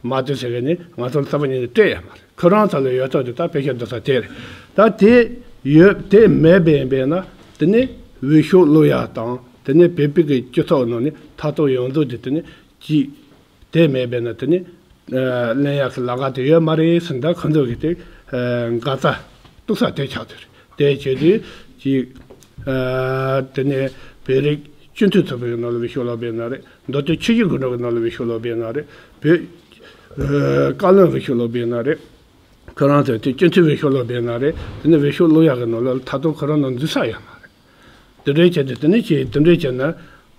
མ་གཏོགས་ཟེར་གི་ནི་ང་ཚོ་རྩ་བ་ཉིད་ནས་སྤྲད་ཡོད་མ་རེད། ཁོ་རང་ཚོ་ལ་ཡོད་ཐབས་དེ་ད་དཔེ་ཆ་འདི་ཚོ་དེ་རེད། ད་དེ་ཡོད་དེ་མེད་པ་ཡིན་པས་ན་དེ་ནི་འོས་ཤོག་བླུག་ཡག་དང་དེ་ནི་བོད་པའི་གི་སྤྱི་ཚོགས་ནང་ནས་མཐའ་སྟོབས་ཡོངས་རྫོགས་དེ་དེ་ནི་ཅིག་དེ་མེད་པས་ན་དེ་ནི་ཨ་ལེན་ཡག་གི་ལམ་ཁ་དེ་ཡོད་མ་རེད་ཟེར། ད་ཁོ་ཚོ་གི་དེ་ཨ་འགག་རྩ་གཏུག་ས་དེ་ཆགས་ཚར་རེད། དེ་བྱེད་དུས་ཅིག་ཨ་དེ་ནས་བོད་རིགས་སྤྱི་མཐུན་ཚོགས་པའི་ནང་ལ་འོས་ཤོག་བླུགས་པའི་ན་རེད། མདོ་སྟོད་ཆོས་བརྒྱུད་དགོན་གྲོགས་ཀྱི་ནང་ལ་འོས་ཤོག་བླུགས་པའི་ན་རེད། བོད་ཨ་བཀའ་བློན་འོས་ཤོག་བླུགས་པའི་ན་རེད། ཁོ་རང་ཚོས་དེ་སྤྱི་འཐུས་འོས་ཤོག་བླུགས་པའི་ན་རེད། དེ་ནས་འོས་ཤོག་བླུགས་ཡག་གི་ནང་ལ་ད་དུང་ཁོ་རང་ནང་འཛུལ་ས་ཡོད་མ་རེད། དེ་འདྲའི་བྱས་ཏེ་དེ་ནས་ཅིག་དེ་འདྲའི་བྱས་ན་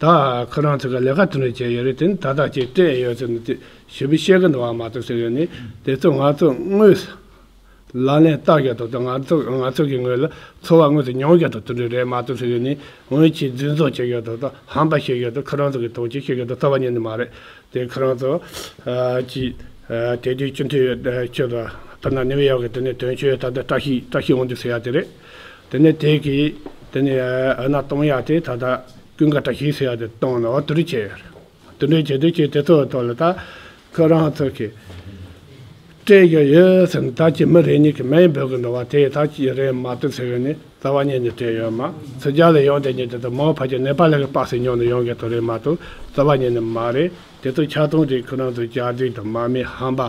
ད་ཁོ་རང་ཚོ་གི་ལས་ཀ་དེ་འདྲ་བྱས་ཡོད་རེད། དེ་ནི་ད་ལྟ་ཅིག་སྤྲད་ཡོད་ཟེར་ནས་དེ་ཞིབ་པོ་བཤད་གི་འདུག་པ་མ་གཏོགས་ཟེར་ཡོད་ནི་དེ་ཚོ་ང་ཚོ་དངོས་སུ་ལག་ལེན་བསྟར་ཡག་དང་ད་ང་ཚོ་ང་ཚོ་གི་ངོས་ལ་ཚོར་བ་དངོས་སུ་མྱོང་ཡག་དང་དེ་འདྲ་རེད་མ་གཏོགས་ཟེར་ཡོད་ནི་འོན་ཅིག་རྫུན་བཟོ་བྱེད་ཡག་དང་ད་ཧམ་པ་བཤད་ཡག་དང་ཁོ་རང་ཚོ་གི་དོན་ཅིག་བཤད་ཡག་དང་རྩ་བ་ཉིད་ནས་མ་རེད། དེ་ཁོ་རང་ཚོ་ཨ་ཅིག་ཨ་དེ་དུས་སྤྱི་འཐུས་ཨ་ཁྱོད་དང་ད་ན་ནིའུ་ཡོག་གི་དེ་ནས་དོན་གཅོད་ད་ལྟ་བཀྲ་ཤིས་བཀྲ་ཤིས་དབང་འདུས་ཟེར་ཡག་དེ་རེད། དེ་ནས་དེ་གི་དེ་ནས་ཨ་ཨ་ན་གཏོང་ཡག་དེ་ད་ལྟ་ཀུན་དགའ་བཀྲ་ཤིས་ཟེར་ཡག་དེ་གཏོང་ནས་འོ་དེ་འདྲ་བྱས་ཡོད་རེད། དེ་འདྲ་བྱས་དུས་ཀྱི་དེ་ཚོ་ཐོག་ལ་ད་ཁོ་རང་ཚོ་གི་སྤྲད་ཡག་ཡོད་ཟེར་ནས་ད་ཅི་མི་རེ་གཉིས་ཀྱི་མིང་འབོད་གི་འདུག་པ་དེ་ད་ཅི་རེད་མ་གཏོགས་ཟེར་གི་ནི་རྩ་བ་ཉིད་ནས་སྤྲད་ཡོད་མ། ཚོད་རྒྱག་ལ་ཡོང་དེ་ཉིད་དེ་ད་མོ་ཕ་གི་ནེ་པ་ལི་གི་པགས་སུ་ཉོ་ནས་ཡོང་གི་དོ་རེད་མ་གཏོགས་རྩ་བ་ཉིད་ནས་མ་རེད། དེ་ཚོ་ཆ་ཚང་དེ་ཁོ་རང་ཚོ་རྒྱ་རྫིག་དང་མ་མི་ཧམ་པ་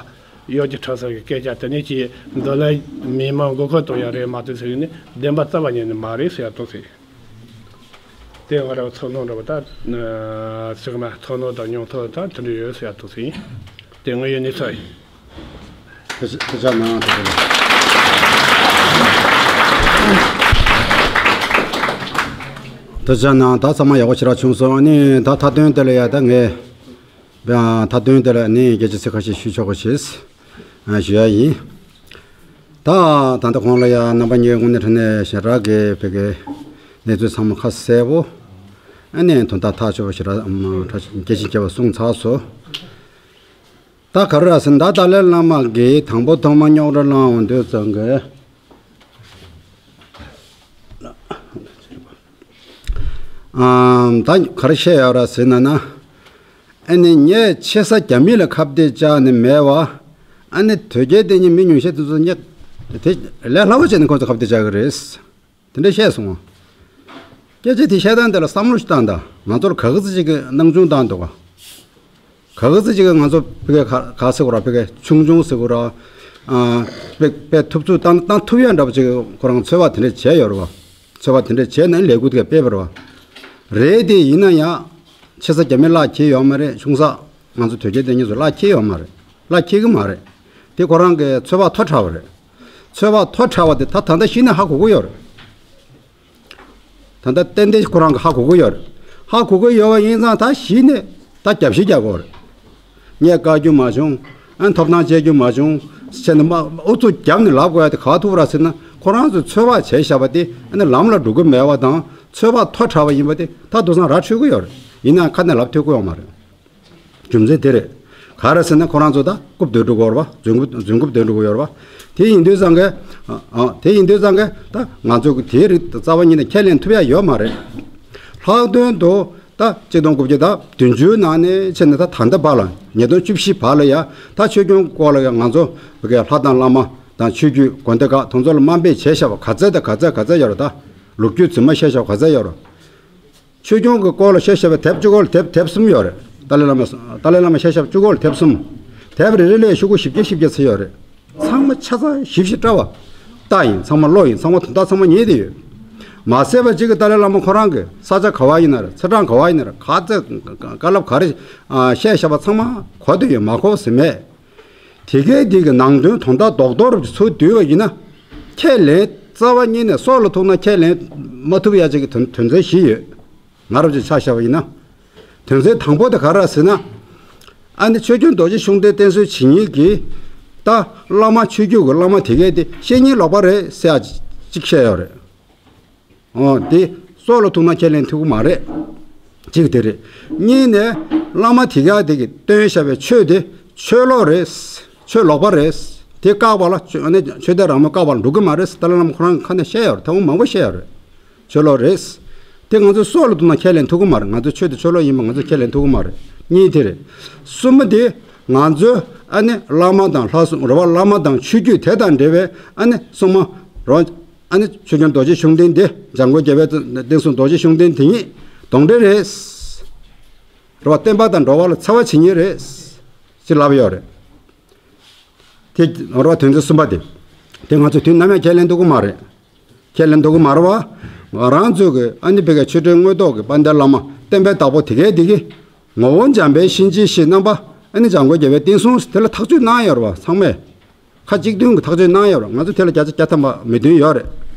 གཡོ་སྒྱུ་ཁྲ་ས་གི་སྐད་ཆ་དེ་ནས་ཀྱི་འཛམ་གླིང་མི་མང་མགོ་སྐོར་གཏོང་ཡག་རེད་མ་གཏོགས་ཟེར་གི་ནི་བདེན་པ་རྩ་བ་ཉིད་ནས་མ་རེད་ཟེར་ཡག་ཏོག་ཙམ་ཡིན། དེ་ང་རང་ཚོར་སྣང་འདྲ་པོ་ད་ཚིག་མ་ཚོར་སྣང་དང་མྱོང་ཚོར་ད་དེ་འདྲ་ཡོད་ཟེར་ཡག་ཏོག་ཙམ་ཡིན། དེ་དངོས་ཡོད་གནས་ཚུལ་ཡིན། དེ་ཆ་ནང་དེ་ཆ་ནང་ད་ཚང་མ་ཡག་པོ་ཞེ་དྲག་བྱུང་སོང་། ཨ་ནི་ད་མཐའ་དོན་དེ་ལ་ཡ་ད་ངས་མཐའ་དོན་དེ་ལ་ནི་སྐད་ཆ་ཚིག་ཁ་ཤས་ཞུ་ཆོག་གི་ཞེས་ཞུ་ཡ་ཡིན། ད་ད་ལྟ་གོང་ལ་ཡ་རྣམ་པ་གཉིས་དངོས་གནས་དྲང་གནས་ཞེ་དྲག་གི་བོད་ཀྱི་གནས་ཚུལ་ཚང་མ་ཁ་གསལ་པོ་ཨ་ནི་དོན་དག་ཐག་ཆོད་པོ་ཞེ་དྲག་རྒྱས་ཤིང་རྒྱས་པ་གསུངས་ཚར་སོང་། ད་ག་རེ་རེད་ཟེར་ན་ད་ཏཱ་ལའི་བླ་མ་གིས་དང་པོ་ཐོག་མ་རྙོག་དྲ་བསླངས་ཡོང་དུས་ཙང་གི་ཨམ་ད་ག་རེ་བཤད་ཡོད་རེད་ཟེར་ན་ན། ཨ་ནི་ངས་ཆེ་ས་རྒྱ་མི་ལ་ཁ་གཏད་བཅག་ནི་མེད་པ། ཨ་ནི་དོལ་རྒྱལ་དེ་ཉིད་མི་ཉུང་ཤས་དེ་ཚོ་ངས་དེ་ལས་སླ་པོ་བྱས་ནས་ཁོ་ཚོ་ཁ་གཏད་བཅག་གི་རེད། དེ་འདྲ་བཤད་སོང་ང་། སྐད་ཆ་དེ་བཤད་སྟངས་དེ་ལ་བསམ་བློ་ཞིག་བཏང་དང་། ང་ཚོར་ག་གི་ཚོད་ཅིག་གི་སྣང་ཆུང་བཏང་འདུག་ག་ག་གི་ཚོད་ཅིག་གི་ང་ཚོ་ཕ་གི་ག་ག་ཟེར་དགོས་ར། ཕ་གི་ཆུང་ཆུང་ཟེར་དགོས་ར། ཨ་དཔེ་དཔེ་ཐུབ་ཚོད་བཏང་བཏང་ཐུབ་ཡ་འདྲ་པོ་ཅིག་ཁོ་རང་ཚོད་དཔག་དེ་འདྲ་བྱས་ཡོད་རེད་བ། ཚོད་དཔག་དེ་འདྲ་བྱས་ནས་ལས་འགུལ་དེ་སྤེལ་བ་རེད་བ། རེད་དེ་ཡིན་ན་ཡང་། ཆེ་ས་རྒྱ་མི་བླ་འཁྱེར་ཡོད་མ་རེད། ཆུང་ས་ང་ཚོ་དོལ་རྒྱལ་དེ་གཉིས་ཚོ་བླ་འཁྱེར་ཡོད་མ་རེད། བླ་འཁྱེར་གི་མ་རེད། དེ་ཁོ་རང་གི་ཚོད་དཔག་མཐོ་དྲགས་པ་རེད། ཚོད་དཔག་མཐོ་དྲགས་པ་དེ་ད་ད་ལྟ་གཞི་ནས་ཧ་གོ་གི་ཡོད་རེད། ད་ལྟ་ཏན་ཏན་ཁོ་རང་གི་ཧ་གོ་གི་ཡོད་རེད། ཧ་གོ་གི་ཡོད་པ་ཡིན་ཙང་ད་གཞི་ནས་ད་རྒྱབ་བཤིག་རྒྱག་དགོས་རེད། ངས་བཀག་རྒྱུ་མ་བྱུང་། ཨ་ཐོབ་ཐང་བྱེད་རྒྱུ་མ་བྱུང་ཟེར་ནས་མ་ཨུ་ཚུགས་བརྒྱབ་ནས་ལབ་དགོས་ཡ་དེ་ག་ཐུག་ར་ཟེར་ན། ཁོ་རང་ཚོས་ཚོད་དཔག་བྱས་བཞག་པ་དེ་ཨ་ནི་ལམ་ལ་འགྲོ་གི་མེད་པ་དང་། ཚོད་དཔག་མཐོ་དྲགས་པ་ཡིན་པ་དེ་ད་དེང་སང་ར་འཕྲོད་ཀྱི་ཡོད་རེད། ཡིན་ན་ཁ་ནས་ལབ་ཐུབ་ཀྱི་ཡོད་མ་རེད། རྒྱུ་མཚན་དེ་རེད། ག་རེ་ཟེར་ན་ཁོ་རང་ཚོ་ད་རྐུབ་སྟོན་འགྲོ་གི་ཡོད་རེད་བ། རྫུན་རྐུབ་རྫུན་རྐུབ་སྟོན་འགྲོ་གི་ཡོད་རེད་བ། དེ་ཡིན་དུས་ཙང་གི་ཨ་ཨ་དེ་ཡིན་དུས་ཙང་གི་ད་ང་ཚོ་གི་དེའི་རིགས་རྩ་བ་ཉིད་ནས་ཁས་ལེན་ཐུབ་ཡ་ཡོད་མ་རེད། ལྷག་དོན་དུ། ད་གཅིག་སྟོང་དགུ་བརྒྱ་དང་བདུན་ཅུ་ནང་ནས་བྱས་ནས་ད་ད་ལྟ་བར་ལ་ཉིས་སྟོང་བཅུ་བཞི་བར་ལ་ཡ་ད་ཆོས་སྐྱོང་སྐོར་ལ་ཡ་ང་ཚོ་བོད་ཀྱི་ལྷ་དང་བླ་མ་དང་ཆོས་བརྒྱུད་དགོན་སྡེ་ཁག་དེ་ཚོ་ལ་དམའ་འབེབས་བྱས་བཞག་པ་ག་ཚད་དང་ག་ཚད་ག་ཚད་ཡོད་རེད། ད་ལོ་རྒྱུས་རྫུན་མ་བཤད་བཞག་པ་ག་ཚད་ཡོད་རེད། ཆོས་སྐྱོང་གི་སྐོར་ལ་བཤད་བཞག་པའི་དེབ་བཅུ་སྐོར་ལ་དེབ་དེབ་གསུམ་ཡོད་རེད། ཏཱ་ལའི་བླ་མ་ཏཱ་ལའི་བླ་མ་བཤད་བཞག་པ་བཅུ་སྐོར་ལ་དེབ་གསུམ། དེབ་རེ་རེ་ལ་ཤོག་གུ་བཞི་བརྒྱ་བཞི་བརྒྱ་ཚུད་ཡོད་རེད། ཚང་མ་ཆ་ཚང་ཞིབ་ཞིབ་བཀྲ་བ། རྟ་ཡིན་ཚང་མ་བློ་ཡིན་ཚང་མ་དོན་དག་ཚང་མ་ཉེ་དེ་ཡོད། མ་ཟད་པ་གཅིག་གི་ཏཱ་ལའི་བླ་མ་ཁོ་རང་གི་ས་ཆ་ག་བ་ཡིན་ན་རེད། ཚེས་གྲངས་ག་བ་ཡིན་ན་རེད། ག་ཚད་བཀའ་སློབ་ག་རེ་བཤད་བཞག་པ་ཚང་མ་གོ་དེ་ཡོད། མ་གོ་ཟེར་མེད། དེ་གའི་དེ་གི་ནང་དོན་དོན་དག་རྡོག་རྡོག་རུ་ཚུར་བསྡུས་པ་ཡིན་ན། ཁས་ལེན་རྩ་བ་ཉིད་ནས་སྲོག་ལ་ཐུག་ན་ཁས་ལེན་མ་ཐུབ་ཡ་གཅིག་གི་དོན་དོན་ཚན་བཞི་ཡོད། ང་རབ་ཅིག་ཆ་བཞག་པ་ཡིན་ན། དོན་ཚན་དང་པོ་དེ་ག་རེ་ཟེར་ན། ཨ་ནི་ཆོས་སྐྱོང་རྡོ་རྗེ་ཤུགས་ལྡན་བསྟེན་གསོལ་བྱེད་མཁན་གྱི་ད་བླ་མ་ཆོས་བརྒྱུད་ཀྱི་བླ་མ་དེ་གས་དེ་བཤེས་གཉེན་ལོག་པ་རེད་ཟེར་ཡ་གཅིག་བཤད་ཡོད་རེད། འོ་དེ་སྲོག་ལ་ཐུག་ན་ཁས་ལེན་ཐུབ་ཀྱི་མ་རེད། གཅིག་དེ་རེད། གཉིས་ནས་བླ་མ་དེ་གས་དེ་གིས་སྟོན་བཞག་པའི་ཆོས་དེ་ཆོས་ལོག་རེད། ཆོས་ལོག་པ་རེད། དེ་བཀག་པ་ལ་ཆོས་ཨ་ནི་ཆོས་དད་རང་མོས་བཀག་པ་ལ་འགྲོ་གི་མ་རེད། ཏཱ་ལའི་བླ་མ་ཁོ་རང་གིས་ཁ་ནས་བཤད་ཡོད་རེད། ཐེངས་མང་པོ་བཤད་ཡོད་རེད། ཆོས་ལོག་རེད། དེ་ང་ཚོས་སྲོག་ལ་ཐུག་ན་ཁས་ལེན་ཐུབ་ཀྱི་མ་རེད། ང་ཚོའི་ཆོས་དེ་ཆོས་ལོག་ཡིན་པ་ང་ཚོས་ཁས་ལེན་ཐུབ་ཀྱི་མ་རེད། གཉིས་དེ་རེད། གསུམ་པ་དེ་ང་ཚོས་ཨ་ནི་བླ་མ་དང་ལྷ་སྲུང་རེད་བ། བླ་མ་དང་ཆོས་བརྒྱུད་དེ་དང་འབྲེལ་བའི་ཨ་ནི་སྲུང་མ་རོ། ཨ་ནི་ཆོས་སྐྱོང་རྡོ་རྗེ་ཤུགས་ལྡན་དེ་འཇམ་མགོན་རྒྱལ་བའི་བསྟན་སྲུང་རྡོ་རྗེ་ཤུགས་ལྡན་དེ་ཉིད་གདོན་འདྲེ་རེད། རེད་བ། བསྟན་པ་དང་འགྲོ་བ་ལ་འཚེ་བ་བྱེད་མཁན་རེད། ཅེས་ལབ་ཡོད་རེད། དེ་རེད་བ། དོན་ཚན་གསུམ་པ་དེ། དེ་ང་ཚོས་དུས་ནམ་ཡང་ཁས་ལེན་ཐུབ་ཀྱི་མ་རེད། ཁས་ལེན་ཐུབ་ཀྱི་མ་རེད་བ། ང་རང་ཚོ་གི་ཨ་ནི་བོད་ཀྱི་ཆོས་སྒྲོན་དངོས་ཐོག་གི་དཔལ་ལྡན་བླ་མ་བསྟན་པའི་བདག་པོ་དེ་གས་དེ་གིས་ངོ་བོ་འཇམ་དཔལ་གཤིན་རྗེ་གཤེད་རྣམ་པ་ཨ་ནི་འཇམ་མགོན་རྒྱལ་བའི་བསྟན་སྲུང་དེ་ལ་ཐག་གཅོད་གནང་ཡོད་རེད་བ། ཚང་མས་ཁ་གཅིག་མཐུན་གྱི་ཐག་གཅོད་གནང་ཡོད་རེད། ང་ཚོ་དེ་ལ་བརྒྱ་ཆ་བརྒྱ་ཐམ་པ་མོས་མཐུན་ཡོད་རེད།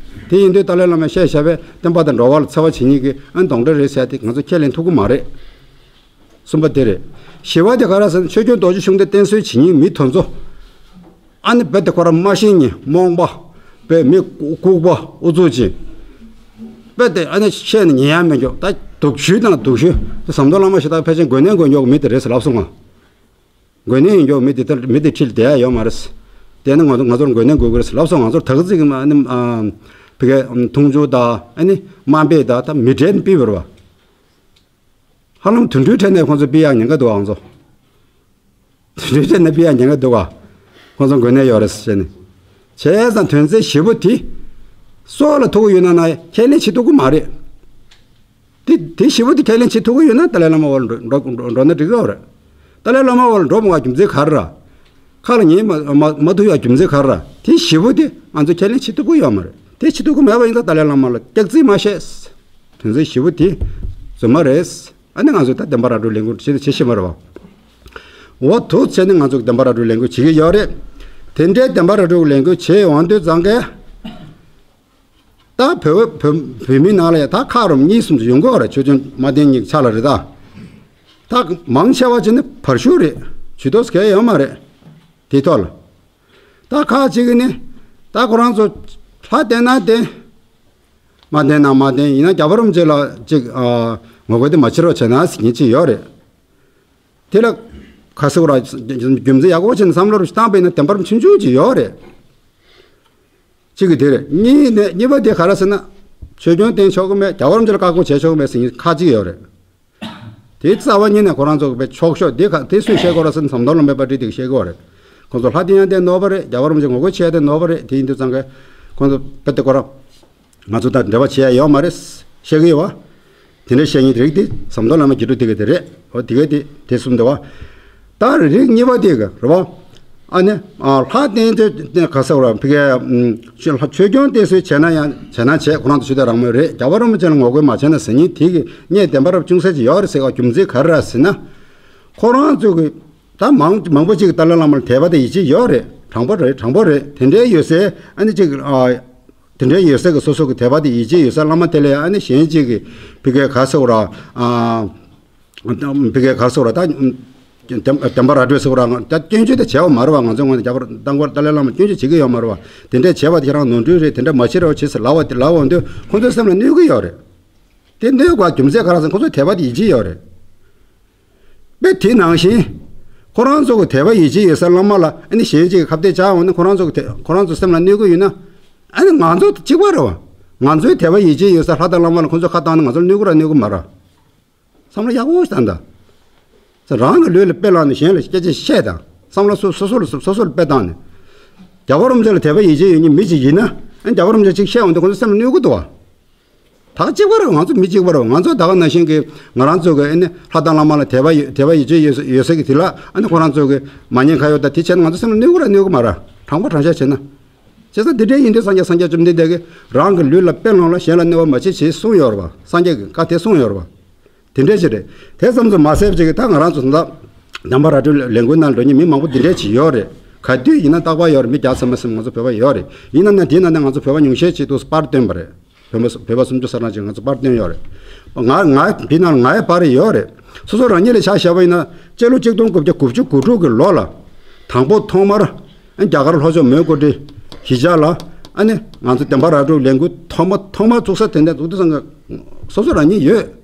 དེ་ཡིན་དུས་ཏཱ་ལའི་བླ་མས་བཤད་བཞག་པའི་བསྟན་པ་དང་འགྲོ་བ་ལ་འཚེ་བ་བྱེད་མཁན་གྱི་ཨ་ནི་གདོན་འདྲེ་རེད་ཟེར་དེ་ང་ཚོ་ཁས་ལེན་ཐུབ་ཀྱི་མ་རེད། གསུམ་པ་དེ་རེད། བཞི་པ་དེ་ག་རེ་ཟེར་ན། ཆོས་སྐྱོང་རྡོ་རྗེ་ཤུགས་ལྡན་བསྟེན་གསོལ་བྱེད་མཁན་མི་དེ་ཚོ་ཨ་ནི་རྦད་དེ་ཁོ་རང་མ་ཤེས་མཁན་རྨོངས་པ། རྦད་མི་ལྐུགས་པ་ཨུ་ཚུགས་ཅན། རྦད་དེ་ཨ་ནི་བཤད་ནས་ཉན་ཡ་མེད་མགྱོགས། ད་སྡུག་ཤོས་དང་སྡུག་ཤོས་དེ་ཟམ་གདོང་བླ་མ་ཞེ་དྲག་ཕལ་ཆེར་མགོ་ནད་འགོས་མགྱོགས་མི་དེ་རེད་ཟེར་ལབ་སོང་ང་། མགོ་ནད་ཡིན་མགྱོགས་མི་དེ་ལྟར་མི་དེ་ཁྲིད་བསྡད་ཡ་ཡོད་མ་རེད། དེ་ནི་ང་ཚོ་ང་ཚོར་མགོ་ནད་འགོས་ཀྱི་རེད་ཟེར་ལབ་སོང་། ང་ཚོར་ད་ག་ཙིག་གི་ཨ་ནི་ཨ་བི་གའི་འཐུང་ཆུ་དང་ཨ་ནི་དམའ་འབེབས་དང་ད་མི་གྲལ་ནས་ཕུད་པ་རེད་བ། ཧ་ལམ་དུད་འགྲོའི་གྲས་ནས་ཁོང་ཚོ་ཕུད་ཡག་ཉེན་ཁ་འདུག་ཨང་ཚོ། དུད་འགྲོའི་གྲས་ནས་ཕུད་ཡག་ཉེན་ཁ་འདུག་ག་ཁོང་ཚོ་མགོ་ནད་ཡོད་རེད་ཟེར་ནས། བྱས་ཙང་དོན་ཚན་བཞི་པོ་དེ། སྲོག་ལ་ཐུག་ཡོད་ན་ན་ཁས་ལེན་བྱེད་ཐུབ་ཀྱི་མ་རེད། དེ་དེ་བཞི་པོ་དེ་ཁས་ལེན་བྱེད་ཐུབ་ཀྱི་ཡོད་ན་ཏཱ་ལའི་བླ་མ་འོག་ལ་འགྲོ་འགྲོ་འགྲོ་ན་འགྲིག་གི་རེད། ཏཱ་ལའི་བླ་མ་འོག་ལ་འགྲོ་མ་དགོས་རྒྱུ་མཚན་ག་རེ་ར། ཁ་ལ་ཉན་མ་མ་མ་ཐུབ་ཡག་རྒྱུ་མཚན་ག་རེ་ར། དེ་བཞི་པོ་དེ་ང་ཚོ་ཁས་ལེན་བྱེད་ཐུབ་ཀྱི་ཡོད་མ་རེད། དེ་བྱེད་ཐུབ་ཀྱི་མེད་པ་ཡིན་ཙང་ཏཱ་ལའི་བླ་མ་ལ་སྐྱག་རྫུན་མ་བཤད། དོན་ཚན་བཞི་པོ་དེ་རྫུན་མ་རེད། ཨ་ནི་ང་ཚོས་ད་བདེན་པ་ར་སྤྲོད་ལས་འགུལ་བྱེད་དུ་བྱེད་ཤེས་མ་རེད་བ། འོ་དུ་བྱས་ནས་ང་ཚོས་བདེན་པ་ར་སྤྲོད་ལས་འགུལ་བྱེད་ཀྱི་ཡོད་རེད། དེ་འདྲའི་བདེན་པ་ར་སྤྲོད་ལས་འགུལ་བྱེད་འོང་དུས་ཙང་གས། ད་བོད་བོད་བོད་མི་ནང་ལ་ཡ་ད་ཁག་རོམ་གཉིས་གསུམ་ཙམ་ཡོང་གི་ཡོད་རེད། ཆོས་སྐྱོང་མ་བསྟེན་གཉིས་ཆ་ལ་རེད་ད། ད་མང་ཆེ་བ་ཅིག་ནི་བར་ཞུགས་རེད། ཇུས་གཏོགས་གལ་ཡོད་མ་རེད། དེ་ཐོག་ལ། ད་ཁག་ཅིག་གིས་ནི་ད་ཁོ་རང་ཚོ་ལྷ་བསྟེན་ན་བསྟེན། མ་བསྟེན་ན་མ་བསྟེན། ཡིན་ན་རྒྱལ་བ་རིན་པོ་ཆེ་ལ་ཅིག་ཨ་ངོ་རྒོལ་དེ་མ་བྱེད་རོགས་བྱས་ན་ཟེར་མཁན་ཅིག་ཡོད་རེད། དེ་ལ་ཁ་སེ་བོ་ར་རྒྱུ་མཚན་ཡག་པོ་བྱས་ནས་བསམ་བློ་རུ་བཏང་པ་ཡིན་ན་བདེན་པར་ཆུང་ཆུང་ཅིག་ཡོད་རེད། གཅིག་གིས་དེ་རེད། གཉིས་ནས་གཉིས་པ་དེ་ག་རེ་ཟེར་ན། ཆོས་སྐྱོང་བསྟེན་ཆོག་གི་མེད། རྒྱལ་བ་རིན་པོ་ཆེ་ལ་བཀའ་བསྒོ་བྱས་ཆོག་གི་མེད་ཟེར་མཁན་ཁག་ཅིག་ཡོད་རེད། དེ་རྩ་བ་ཉིད་ནས་ཁོ་རང་ཚོ་གི་ཆོག་ཤོག་དེ་ག་དེ་སུས་བཤད་དགོས་རེད་ཟེར་ན་ཟམ་གདོང་བླ་མའི་པར་སྐྲུན་དེ་གིས་བཤད་དགོས་རེད། ཁོང་ཚོ་ལྷ་བསྟེན་ཡག་དེ་ནོར་བ་རེད། རྒྱལ་བ་རིན་པོ་ཆེ་ངོ་རྒོལ་བྱེད་ཡག་དེ་ནོར་བ་རེད། དེ་ཡིན་དུས་ཙང་གས་ཁོང་ཚོ་དཔེ་དེ་ཁོ་རང་ང་ཚོ་དང་འབྲེལ་བ་བྱེད་ཡག་ཡོད་མ་རེད་བཤད་གི་ཡོད་བ། དེ་འདྲ་བཤད་མཁན་རིགས་དེ་ཟམ་གདོང་བླ་མ་དགེ་ཕྲུག་དེ་ག་དེ་རེད། འོ་དེ་ག་དེ་དེ་གསུམ་དེ་བ། ད་རིགས་གཉིས་པ་དེ་ག་རེད་བ། ཨ་ནི་ཨ་ལྷ་བསྟེན་དེ་ག་ས་ར་ཕི་གའི་ཆོས་སྐྱོང་བསྟེན་གསོལ་བྱས་ན་ཡང་བྱས་ན་བྱས། ཁོ་རང་ཚོ་ཆོས་དད་རང་མོས་རེད། རྒྱལ་བ་རིན་པོ་ཆེ་ལ་ངོ་རྒོལ་མ་བྱས་ན་ཟེར་མཁན་དེ་གི་ངས་བདེན་པ་རབ་ཅུང་ཟད་ཅིག་ཡོད་རེད་ཟེར་བ་རྒྱུ་མཚན་ག་རེ་ར་ཟེར་ན། ཁོ་རང་ཚོ་གི་ད་མང་མང་པོ་ཅིག་གི་ཏཱ་ལའི་བླ་མ་ལ་དད་པ་དང་ཡིད་ཆེས་ཡོད་རེད། དྲང་པོ་རེད། དྲང་པོ་རེད། དེ་འདྲའི་ཡོད་སའི་ཨ་ནི་ཅིག་ཨ། དེ་འདྲའི་ཡོད་སའི་གི་སོ་སོ་གི་དད་པ་དང་ཡིད་ཆེས་ཡོད་སའི་བླ་མ་དེ་ལ་ཡང་ཨ་ནི་གཞན་གཅིག་གི་ཕི་གའི་ག་ཟེར་བ་ར། ཨ་ཕི་གའི་ག་ཟེར་བ་ར་ད། བདེན་བདེན་པ་ར་སྤྲོད་ཟེར་བ་ར་ད་སྐྱོན་བརྗོད་དེ་བྱས་པ་མ་རེད་བ། ང་ཚོའི་ངོས་ནས་རྒྱལ་བ་རིན་པོ་ཆེ་ཏཱ་ལའི་བླ་མ་སྐྱོན་བརྗོད་བྱེད་ཀྱི་ཡོད་མ་རེད་བ། དེ་འདྲས་བྱས་པ་དེ་ཁྱེད་རང་ནོར་འཁྲུལ་རེད། དེ་འདྲ་མ་བྱེད་རོགས་བྱེད་ཟེར་ལབ་པ་དེ་ལབ་པ་འདུག་ཁོང་ཚོའི་སེམས་ལ་གནོད་ཀྱི་ཡོད་རེད། དེ་གནོད་དགོས་རྒྱུ་མཚན་ག་རེ་ཟེར་ན་ཁོང་ཚོ་དད་པ་དང་ཡིད་ཆེས་ཡོད་རེད། དཔེ་དེ་ནང་བཞིན། ཁོ་རང་ཚོ་གི་དད་པ་ཡིད་ཆེས་ཡོད་སའི་བླ་མ་ལ་ཨ་ནི་གཞན་གཅིག་གིས་ཁ་གཏད་བཅག་འོང་ན་ཁོ་རང་ཚོ་གི་དད་ཁོ་རང་ཚོ་སེམས་ལ་གནོད་ཀྱི་ཡོད་ན། ཨ་ནི་ང་ཚོ་གཅིག་པ་རེད་བ། ང་ཚོའི་དད་པ་ཡིད་ཆེས་ཡོད་སའི་ལྷ་དང་བླ་མ་ལ་ཁོ་ཚོས་ཁ་བཏང་ན་ང་ཚོར་གནོད་ཀྱི་ར་གནོད་ཀྱི་མ་རེད། བསམ་བློ་ཡག་པོ་བཏང་དང་། རང་གི་ལུས་ལ་དཔེ་བླངས་ནས་གཞན་ལ་སྐད་ཆ་བཤད་དང་། བསམ་བློ་སོ་སོ་སོ་ལ་སོ་སོ་ལ་དཔེ་བཏང་ནས། རྒྱལ་བ་རིན་པོ་ཆེ་ལ་དད་པ་ཡིད་ཆེས་ཡོད་མཁན་མི་ཅིག་ཡིན་ན། ཨ་ནི་རྒྱལ་བ་རིན་པོ་ཆེ་གཅིག་བཤད་འོང་དུས་ཁོང་ཚོ་སེམས་ལ་གནོད་ཀྱི་འདུག་བ། ད་གཅིག་པ་རེད། ང་ཚོ་མི་གཅིག་པ་རེད། ང་ཚོ་ད་ག་ནང་བཞིན་གྱི་ང་རང་ཚོ་གི་ཨ་ནི་ལྷ་དང་བླ་མ་ལ་དད་པ་ཡོད། དད་པ་ཡིད་ཆེས་ཡོད་ས་ཡོད་ས་གི་དེ་ལ། ཨ་ནི་ཁོ་རང་ཚོ་གི་མ་ཉེས་ཁ་གཡོག་དང་དེ་བྱས་ན་ང་ཚོ་སེམས་ལ་གནོད་ཀྱི་རེད་གནོད་ཀྱི་མ་རེད། དྲང་པོ་དྲང་བཞག་བྱས་ན། བྱས་ཙང་འདི་འདྲའི་ཡིན་དུས་སངས་རྒྱས་སངས་རྒྱས་བཅོམ་ལྡན་འདས་ཀྱིས་རང་གི་ལུས་ལ་དཔེ་བླངས་ལ་གཞན་ལ་གནོད་པ་མ་བྱེད་ཅེས་གསུངས་ཡོད་རེད་བ། སངས་རྒྱས་ཀྱི་བཀའ་དེ་གསུངས་ཡོད་རེད་བ། དེ་འདྲས་ཅིག་རེད། དེ་ཙམ་དུ་མ་ཟད་ཅིག་ད་ང་རང་ཚོ་ད་བདེན་པ་ར་སྤྲོད་ལས་འགུལ་ནང་འགྲོ་མཁན་མི་མང་པོ་འདི་འདྲས་ཅིག་ཡོད་རེད། ག་དུས་ཡིན་ན་རྟག་པར་ཡོད་རེད། མི་བརྒྱ་ཙམ་མ་ཟིན་ང་ཚོ་བོད་པ་ཡོད་རེད། ཡིན་ན་ན་དེའི་ནང་ནས་ང་ཚོ་བོད་པ་ཉུང་ཤས་ཅིག་ཏུ་པར་བཏོན་པ་རེད། བོད་པ་བོད་པ་སུམ་ཅུ་ཙམ་ཅིག་ང་ཚོ་པར་བཏོན་ཡོད་རེད། ང་ང་འདི་ནང་ང་ཡི་པར་ཡོད་རེད། སོ་སོ་རང་ཉིད་ལ་ཆ་བཞག་པ་ཡིན་ན་སྤྱི་ལོ་གཅིག་སྟོང་དགུ་བརྒྱ་དགུ་བཅུ་གོ་དྲུག་གི་ལོ་ལ་དང་པོ་ཐོག་མར་རྒྱ་གར་ལྷོ་ཕྱོགས་མོན་གྷོ་གྲི་གཞིས་ཆགས་ལ་ཨ་ནི་ང་ཚོ་བདེན་པ་ར་སྤྲོད་ལས་འགུལ་ཐོག་མ་ཐོག་མ་བཙུགས་ས་དེ་འདྲ་འཛུགས་དུས་སང་ག་སོ་སོ་རང་ཉིད་ཡོད།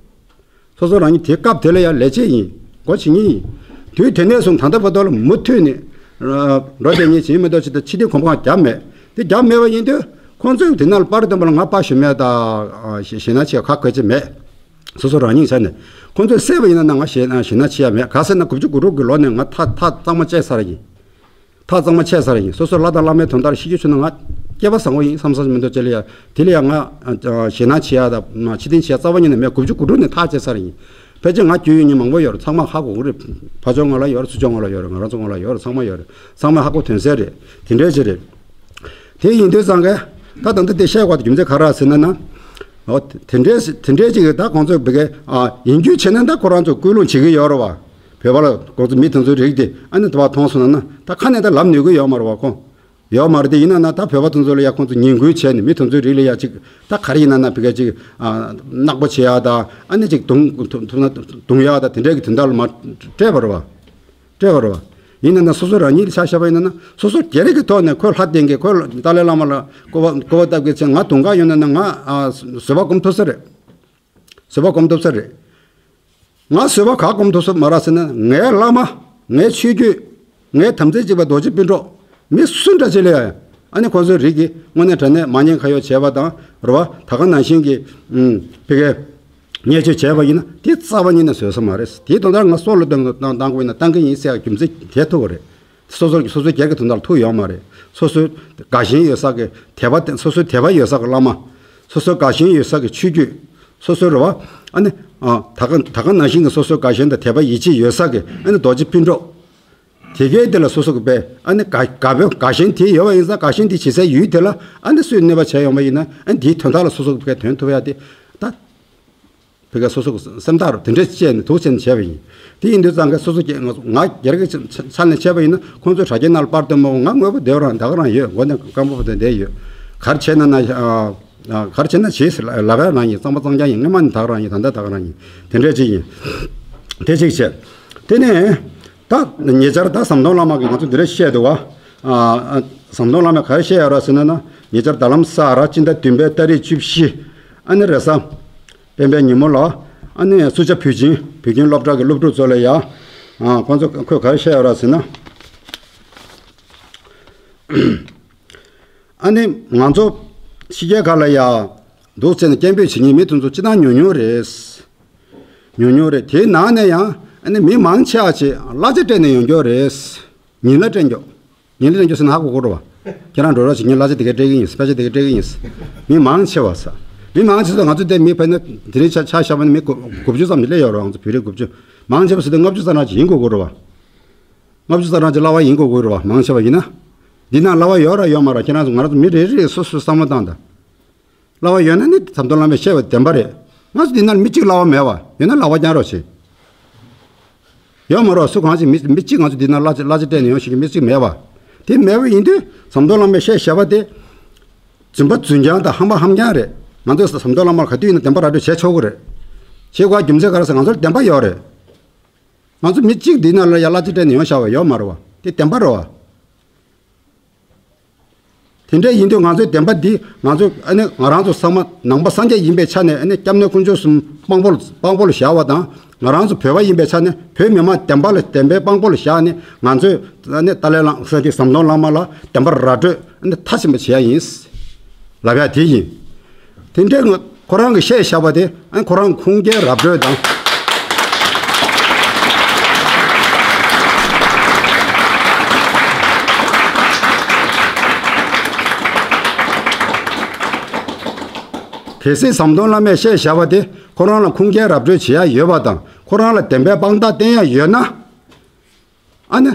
སོ་སོ་རང་ཉིད་དེ་སྐབས་དེ་ལ་ཡང་ལས་བྱེད་ཡིན། འགོ་བྱེད་མཁན་ཡིན། དུས་དེ་ནས་བཟུང་ད་ལྟ་བར་དུ་ལ་མུ་མཐུད་ནས་འགྲོ་བསྡད་མཁན་བྱེད་མི་འདུག་ཅེས་དང་ཕྱི་དེ་གོམ་གང་བརྒྱབ་མེད། དེ་བརྒྱབ་མེད་པ་ཡིན་དུས་ཁོང་ཚོས་དེ་ནང་ལ་པར་བཏོན་པ་ལ་ང་པར་ཞུ་མེད་དང་ཞེ་ཞེད་སྣང་ཆེ་ཁ་གོད་ཀྱི་མེད། སོ་སོ་རང་ཉིད་བྱས་ནས་ཁོང་ཚོས་བསད་པ་ཡིན་ན་ན་ང་ཞེད་ཞེད་སྣང་ཆེ་ཡ་མེད། ག་ཟེར་ན་དགུ་བཅུ་གོ་དྲུག་གི་ལོ་ནས་ང་ཐག་ཐག་གཙང་མ་བཅད་ཚར་ཡིན། ཐག་གཙང་མ་ཆད་ཚར་ཡིན། སོ་སོ་ལྷ་དང་བླ་མའི་དོན་དག་ཤི་རྒྱུ་བྱུང་ན་ང་སྐྱེ་བ་བཟང་པོ་ཡིན་བསམ་བསམ་མི་འདུག་ཅེས་ལ་ཡ་དེ་ལ་ཡ་ང་ཞེད་སྣང་བྱེད་ཡ་དང་ཕྱི་འཐེན་བྱེད་ཡ་རྩ་བ་ཉིད་ནས་མེད། དགུ་བཅུ་གོ་དྲུག་ནས་ཐག་བཅད་ཚར་ཡིན། ཕལ་ཆེར་ང་རྒྱུས་ཡོད་མཁན་མང་པོ་ཡོད་རེད། ཚང་མ་ཧ་གོ་གི་རེད། ཕར་ཕྱོགས་ངོས་ལ་ཡོད་རེད། ཚུར་ཕྱོགས་ངོས་ལ་ཡོད་རེད། ང་རང་ཚོ་ངོས་ལ་ཡོད་རེད། ཚང་མ་ཡོད་རེད། ཚང་མ་ཧ་གོ་དོན་གསལ་རེད། དེ་འདྲས་ཅིག་རེད། དེ་ཡིན་དུས་ཙང་གས་ད་ད་ལྟ་དེ་བཤད་དགོས་པའི་རྒྱུ་མཚན་ག་རེ་རེད་ཟེར་ན་ན། འོ་དེ་འདྲས་དེ་འདྲས་ཅིག་གིས་ད་ཁོང་ཚོས་བི་གའི་ཡིན་རྒྱུ་བྱས་ན་ད་ཁོ་རང་ཚོ་སྐུལ་སློང་བྱེད་ཀྱི་ཡོད་རེད་བ། བོད་པ་ལ་ཁོང་ཚོ་མི་དེ་ཚོའི་རིགས་དེ་ཨ་ནི་དེ་བ་མཐོང་སོང་ན་ན་ད་ཁ་ནས་ད་ལབ་ནུས་ཀྱི་ཡོད་མ་རེད་བ། ཁོང་ཡོད་མ་རེད། དེ་ཡིན་ན་ན་ད་བོད་པ་དེ་ཚོ་ལ་ཡ་ཁོང་ཚོ་ངན་སྐུལ་བྱས་ནས་མི་དེ་ཚོའི་རིགས་ལ་ཡ་ཅིག་ད་ག་རེ་ཡིན་ན་ན་བི་གའི་ཅིག་ནག་པོ་བྱེད་ཡ་ད་ཨ་ནི་ཅིག་རྡུང་ཐུབ་ན་རྡུང་ཡ་ད་དེ་འདྲས་ཀྱི་དོན་དག་ལ་མ་སྤྲད་པ་རེད་བ། སྤྲད་པ་རེད་བ། ཡིན་ན་ན་སོ་སོ་རང་ཉིད་ལ་ཆ་བཞག་པ་ཡིན་ན་ན་སོ་སོ་སྒེར་གྱི་ཐོག་ནས་ཁོས་ལྷ་བསྟེན་གི་ཁོས་ཏཱ་ལའི་བླ་མ་ལ་སྐུར་བ་སྐུར་བ་བཏབ་གི་ཚེ་ང་དུང་དཀར་ཡོད་ན་ན་ང་ཨ་བཟོད་པ་སྒོམ་ཐུབ་ས་རེད། བཟོད་པ་སྒོམ་ཐུབ་ས་རེད། ང་བཟོད་པ་ག་སྒོམ་ཐུབ་ས་མ་རེད་ཟེར་ན་ངའི་བླ་མ། ངའི་ཆོས་བརྒྱུད། ངའི་དམ་ཚིག་གཅིག་པ་རྡོ་རྗེ་སྤུན་གྲོགས། མི་སུ་འདྲ་ཅིག་ལ་ཡང་ཨ་ནི་ཁོ་ཚོའི་རིགས་ཀྱིས་དངོས་གནས་དྲང་གནས་མ་ཉེས་ཁ་གཡོག་བྱས་པ་དང་རེད་བ། ད་ག་ནང་བཞིན་གྱི་ཨུམ་ཕི་གའི་བརྙས་བཅོས་བྱས་པ་ཡིན་ན་དེ་རྩ་བ་ཉིད་ནས་བཟོད་ས་མ་རེད། དེའི་དོན་དག་ང་སྲོག་ལ་བཏང་བཏང་བཏང་དགོས་ཡིན་ན་བཏང་གི་ཡིན་ཟེར་རྒྱུ་མཚན་དེ་ཐུག་པ་རེད། སོ་སོ་སོ་སོའི་སྒེར་གྱི་དོན་དག་ལ་ཐུག་ཡོད་མ་རེད། སོ་སོའི་དགའ་ཞེན་ཡོད་ས་གི་དད་པ་སོ་སོའི་དད་པ་ཡོད་ས་གི་བླ་མ། སོ་སོའི་དགའ་ཞེན་ཡོད་ས་གི་ཆོས་བརྒྱུད། སོ་སོའི་རེད་བ། ཨ་ནི་ཨ་ད་ག་ད་ག་ནང་བཞིན་གྱི་སོ་སོའི་དགའ་ཞེན་དང་དད་པ་ཡིད་ཆེས་ཡོད་ས་གི་ཨ་ནི་རྡོ་རྗེ་སྤུན་གྲོགས། དེ་གའི་དེ་ལ་སོ་སོ་གི་དཔེ་ཨ་ནི་དགའ་དགའ་པོའི་དགའ་ཞེན་དེ་ཡོད་པ་ཡིན་ཙང་དགའ་ཞེན་དེ་བྱེད་སའི་ཡུལ་དེ་ལ་ཨ་ནི་སུས་གནོད་པ་བྱས་ཡོང་པ་ཡིན་ན་ཨ་ནི་དེའི་དོན་དག་ལ་སོ་སོ་གི་དཔེ་དོན་ཐུབ་ཡ་དེ་ད། བི་གའི་སོ་སོ་གི་སེམས་ཐག་རུ་དེ་འདྲས་བཅད་ནས་དུག་བཅད་ནས་བྱས་པ་ཡིན། དེ་ཡིན་དུས་ཙང་གི་སོ་སོ་སྐྱེ་ང་ང་སྒེར་གྱི་ཆ་ཆ་ནས་བྱས་པ་ཡིན་ན་ཁོང་ཚོས་དྲ་རྒྱའི་ནང་ལ་པར་བཏོན་མ་འོང་། ང་དངོས་པོ་བདེ་བ་རང་ད་ག་རང་ཡོད། མགོ་ནས་རྐང་པ་བར་དུ་བསྡད་ཡོད། ག་རེ་བྱས་ན་ན་ཨ་ཨ་ག་རེ་བྱས་ན་བྱེད་ཟེར་ལབ་ཡ་རང་ཡིན། གཙང་པ་གཙང་རྐྱང་ཡིན། སྔོན་མ་ནས་ད་ག་རང་ཡིན། ད་ལྟ་ད་ག་རང་ཡིན། དེ་འདྲས་ཅིག་ཡིན། དེ་གཅིག་བྱས། དེ་ནས་ད་ཉེ་ཆར་ད་ཟམ་གདོང་བླ་མ་གིས་ང་ཚོ་འདི་འདྲས་བཤད་འདུག་བ། ཨ་ཨ་ཟམ་གདོང་བླ་མས་ག་རེ་བཤད་ཡོད་རེད་ཟེར་ན་ན་ཉེ་ཆར་ད་ལམ་ས་ར་སྤྱི་ཟླ་བདུན་པའི་ཏ་རིག་བཅུ་བཞི་ཨ་ནི་རེས་གཟའ་སྤེན་པའི་ཉིན་མོ་ལ་ཨ་ནི་སུ་ཇཱ་བོད་ཁྱིམ་བོད་ཁྱིམ་སློབ་གྲྭ་གི་སློབ་ཕྲུག་ཚོ་ལ་ཡ་ཨ་ཁོང་ཚོ་ཁོས་ག་རེ་བཤད་ཡོད་རེད་ཟེར་ན། ཨ་ནི་ང་ཚོ་ཕྱི་རྒྱལ་ཁག་ལ་ཡ་འདུག་ཟེར་ནས་སྐད་འབོད་བྱེད་མཁན་མི་དེ་ཚོ་སྤྱིར་བཏང་ཉུང་ཉུང་རེད། ཉུང་ཉུང་རེད། དེའི་ནང་ནས་ཡང་ཨ་ནི་མི་མང་ཆེ་བ་ཅིག་གླ་ཆ་སྤྲད་ནས་ཡོང་རྒྱུ་རེད། ཉིན་གླ་སྤྲད་རྒྱུ། ཉིན་གླ་སྤྲད་རྒྱུ་ཟེར་ན་ཧ་གོ་གོ་རེད་བ། ཁྱེད་རང་འགྲོ་རོགས་བྱེད། ངས་གླ་ཆ་དེ་ག་སྤྲད་ཀྱི་ཡིན། པེ་ཤག་དེ་ག་སྤྲད་ཀྱི་ཡིན། མི་མང་ཆེ་བ་ས། མི་མང་ཆེ་ཚོ་ང་ཚོ་དེ་མི་ཕེབས་ན་དེ་རིང་ཆ་ཆ་བཞག་པ་ནི་མི་དགུ་དགུ་བཅུ་ཙམ་ཞིག་སླེབས་ཡོད་རེད། ང་ཚོ་བོད་རིགས་དགུ་བཅུ། མང་ཆེ་བ་ཟེར་དུས་ལྔ་བཅུ་ཙམ་རང་ཅིག་ཡིན་དགོས་ཀྱི་རེད་བ། ལྔ་བཅུ་ཙམ་རང་ཅིག་གླ་བ་ཡིན་དགོས་ཀྱི་རེད་བ། མང་ཆེ་བ་ཡིན་ན། འདི་ན་གླ་བ་ཡོད་ར་ཡོད་མ་ར་ཁྱེད་རང་ཚོ་ང་རང་ཚོ་མི་རེ་རེས་སོ་སོས་བསམ་བློ་བཏང་དང་། གླ་བ་ཡོད་ན་ནི་ཟམ་གདོང་བླ་མས་བཤད་པ་བདེན་པ་རེད། ང་ཚོ་འདི་ན་མི་གཅིག་གླ་བ་མེད་བ། ཡོད་ན་གླ་བ་རྐྱང་རོགས་བྱེད། ཡོད་མ་རོགས་སུ་གང་ཞིག་མི་མི་གཅིག་ང་ཚོ་འདི་ན་གླ་ཆ་གླ་ཆ་སྤྲད་ནས་ཡོང་ཤེས་ཀྱི་མི་གཅིག་མེད་བ། དེ་མེད་པ་ཡིན་དུས་ཟམ་གདོང་བླ་མས་བཤད་བཞག་པ་དེ། རྫུན་པ་རྫུན་རྐྱང་དང་ཧམ་པ་ཧམ་རྐྱང་རེད། ང་ཚོས་ཟམ་གདོང་བླ་མར་ག་དུས་ཡིན་ན་བདེན་པ་ར་སྤྲོད་བྱས་ཆོག་གི་རེད། བྱེད་དགོས་རྒྱུ་མཚན་ག་རེ་ཟེར་ང་ཚོར་བདེན་པ་ཡོད་རེད། ང་ཚོ་མི་གཅིག་འདི་ན་ལ་ཡ་གླ་ཆ་སྤྲད་ནས་ཡོང་བཞག་པ་ཡོད་མ་རེད་བ། དེ་བདེན་པ་རེད་བ། དེ་འདྲ་ཡིན་དུས་ང་ཚོའི་བདེན་པ་འདི་ང་ཚོ་ཨ་ནི་ང་རང་ཚོ་ཚང་མ་ནང་པ་སངས་རྒྱས་ཡིན་པའི་ཆ་ནས་ཨ་ནི་སྐྱབས་གནས་དཀོན་མཆོག་གསུམ་དཔང་པོ་ལ་དཔང་པོ་ལ་བཞག་པ་དང་། ང་རང་ཚོ་བོད་པ་ཡིན་པའི་ཆ་ནས་བོད་མི་མང་བདེན་པ་ལ་བདེན་པའི་དཔང་པོ་ལ་བཞག་ནས་ང་ཚོས་ཨ་ནི་ཏཱ་ལའི་བླ་ས་ཀྱི་ཟམ་གདོང་བླ་མ་ལ་བདེན་པ་ར་སྤྲོད་ཨ་ནི་མཐའ་ཕྱིན་པ་བྱེད་ཡ་ཡིན། ལབ་ཡ་དེ་ཡིན། དེ་འདྲའི་ང་ཁོ་རང་གིས་བཤད་བཞག་པ་དེ་ཨ་ནི་ཁོ་རང་ཁུངས་སྐྱེལ་ར་སྤྲོད་དང་། གལ་སྲིད་ཟམ་གདོང་བླ་མས་བཤད་བཞག་པ་དེ་ཁོ་རང་ལ་ཁུངས་སྐྱེལ་ར་སྤྲོད་བྱེད་ཡ་ཡོད་པ་དང་ཁོ་རང་ལ་བདེན་པའི་དཔང་རྟགས་བསྟན་ཡ་ཡོད་ན། ཨ་ནི།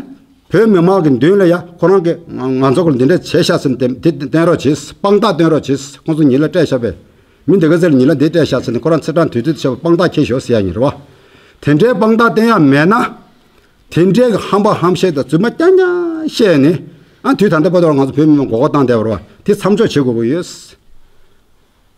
བོད་མི་མང་གི་མདུན་ལ་ཡ་ཁོ་རང་གི་ང་ཚོ་གི་འདི་འདྲ་བྱས་ཤག་ཟེར་ནས་དེ་བསྟན་རོགས་བྱེད། དཔང་རྟགས་བསྟན་རོགས་བྱེད། ཁོང་ཚོ་ཉིན་ལ་སྤྲད་ཤག་པས། མི་འདི་ག་ཚོ་ལ་ཉིན་ལ་འདི་སྤྲད་ཤག་ཟེར་ནས་ཁོ་རང་ཚེས་གྲངས་དུས་ཚོད་བྱས་པ་དཔང་རྟགས་འཁྱེར་ཤོག་ཟེར་ཡ་ཡིན་རེད་བ། དེ་འདྲའི་དཔང་རྟགས་བསྟན་ཡ་མེད་ན། དེ་འདྲའི་གི་ཧམ་པ་ཧམ་བཤད་དང་རྫུན་མ་རྐྱང་རྐྱང་བཤད་ནས་ཨ་དུས་ད་ལྟ་བར་དུ་ང་ཚོ་བོད་མི་མང་མགོ་སྐོར་བཏང་བསྡད་པ་རེད་བ། དེ་མཚམས་འཇོག་བྱེད་དགོས་ཀྱི་ཡོད།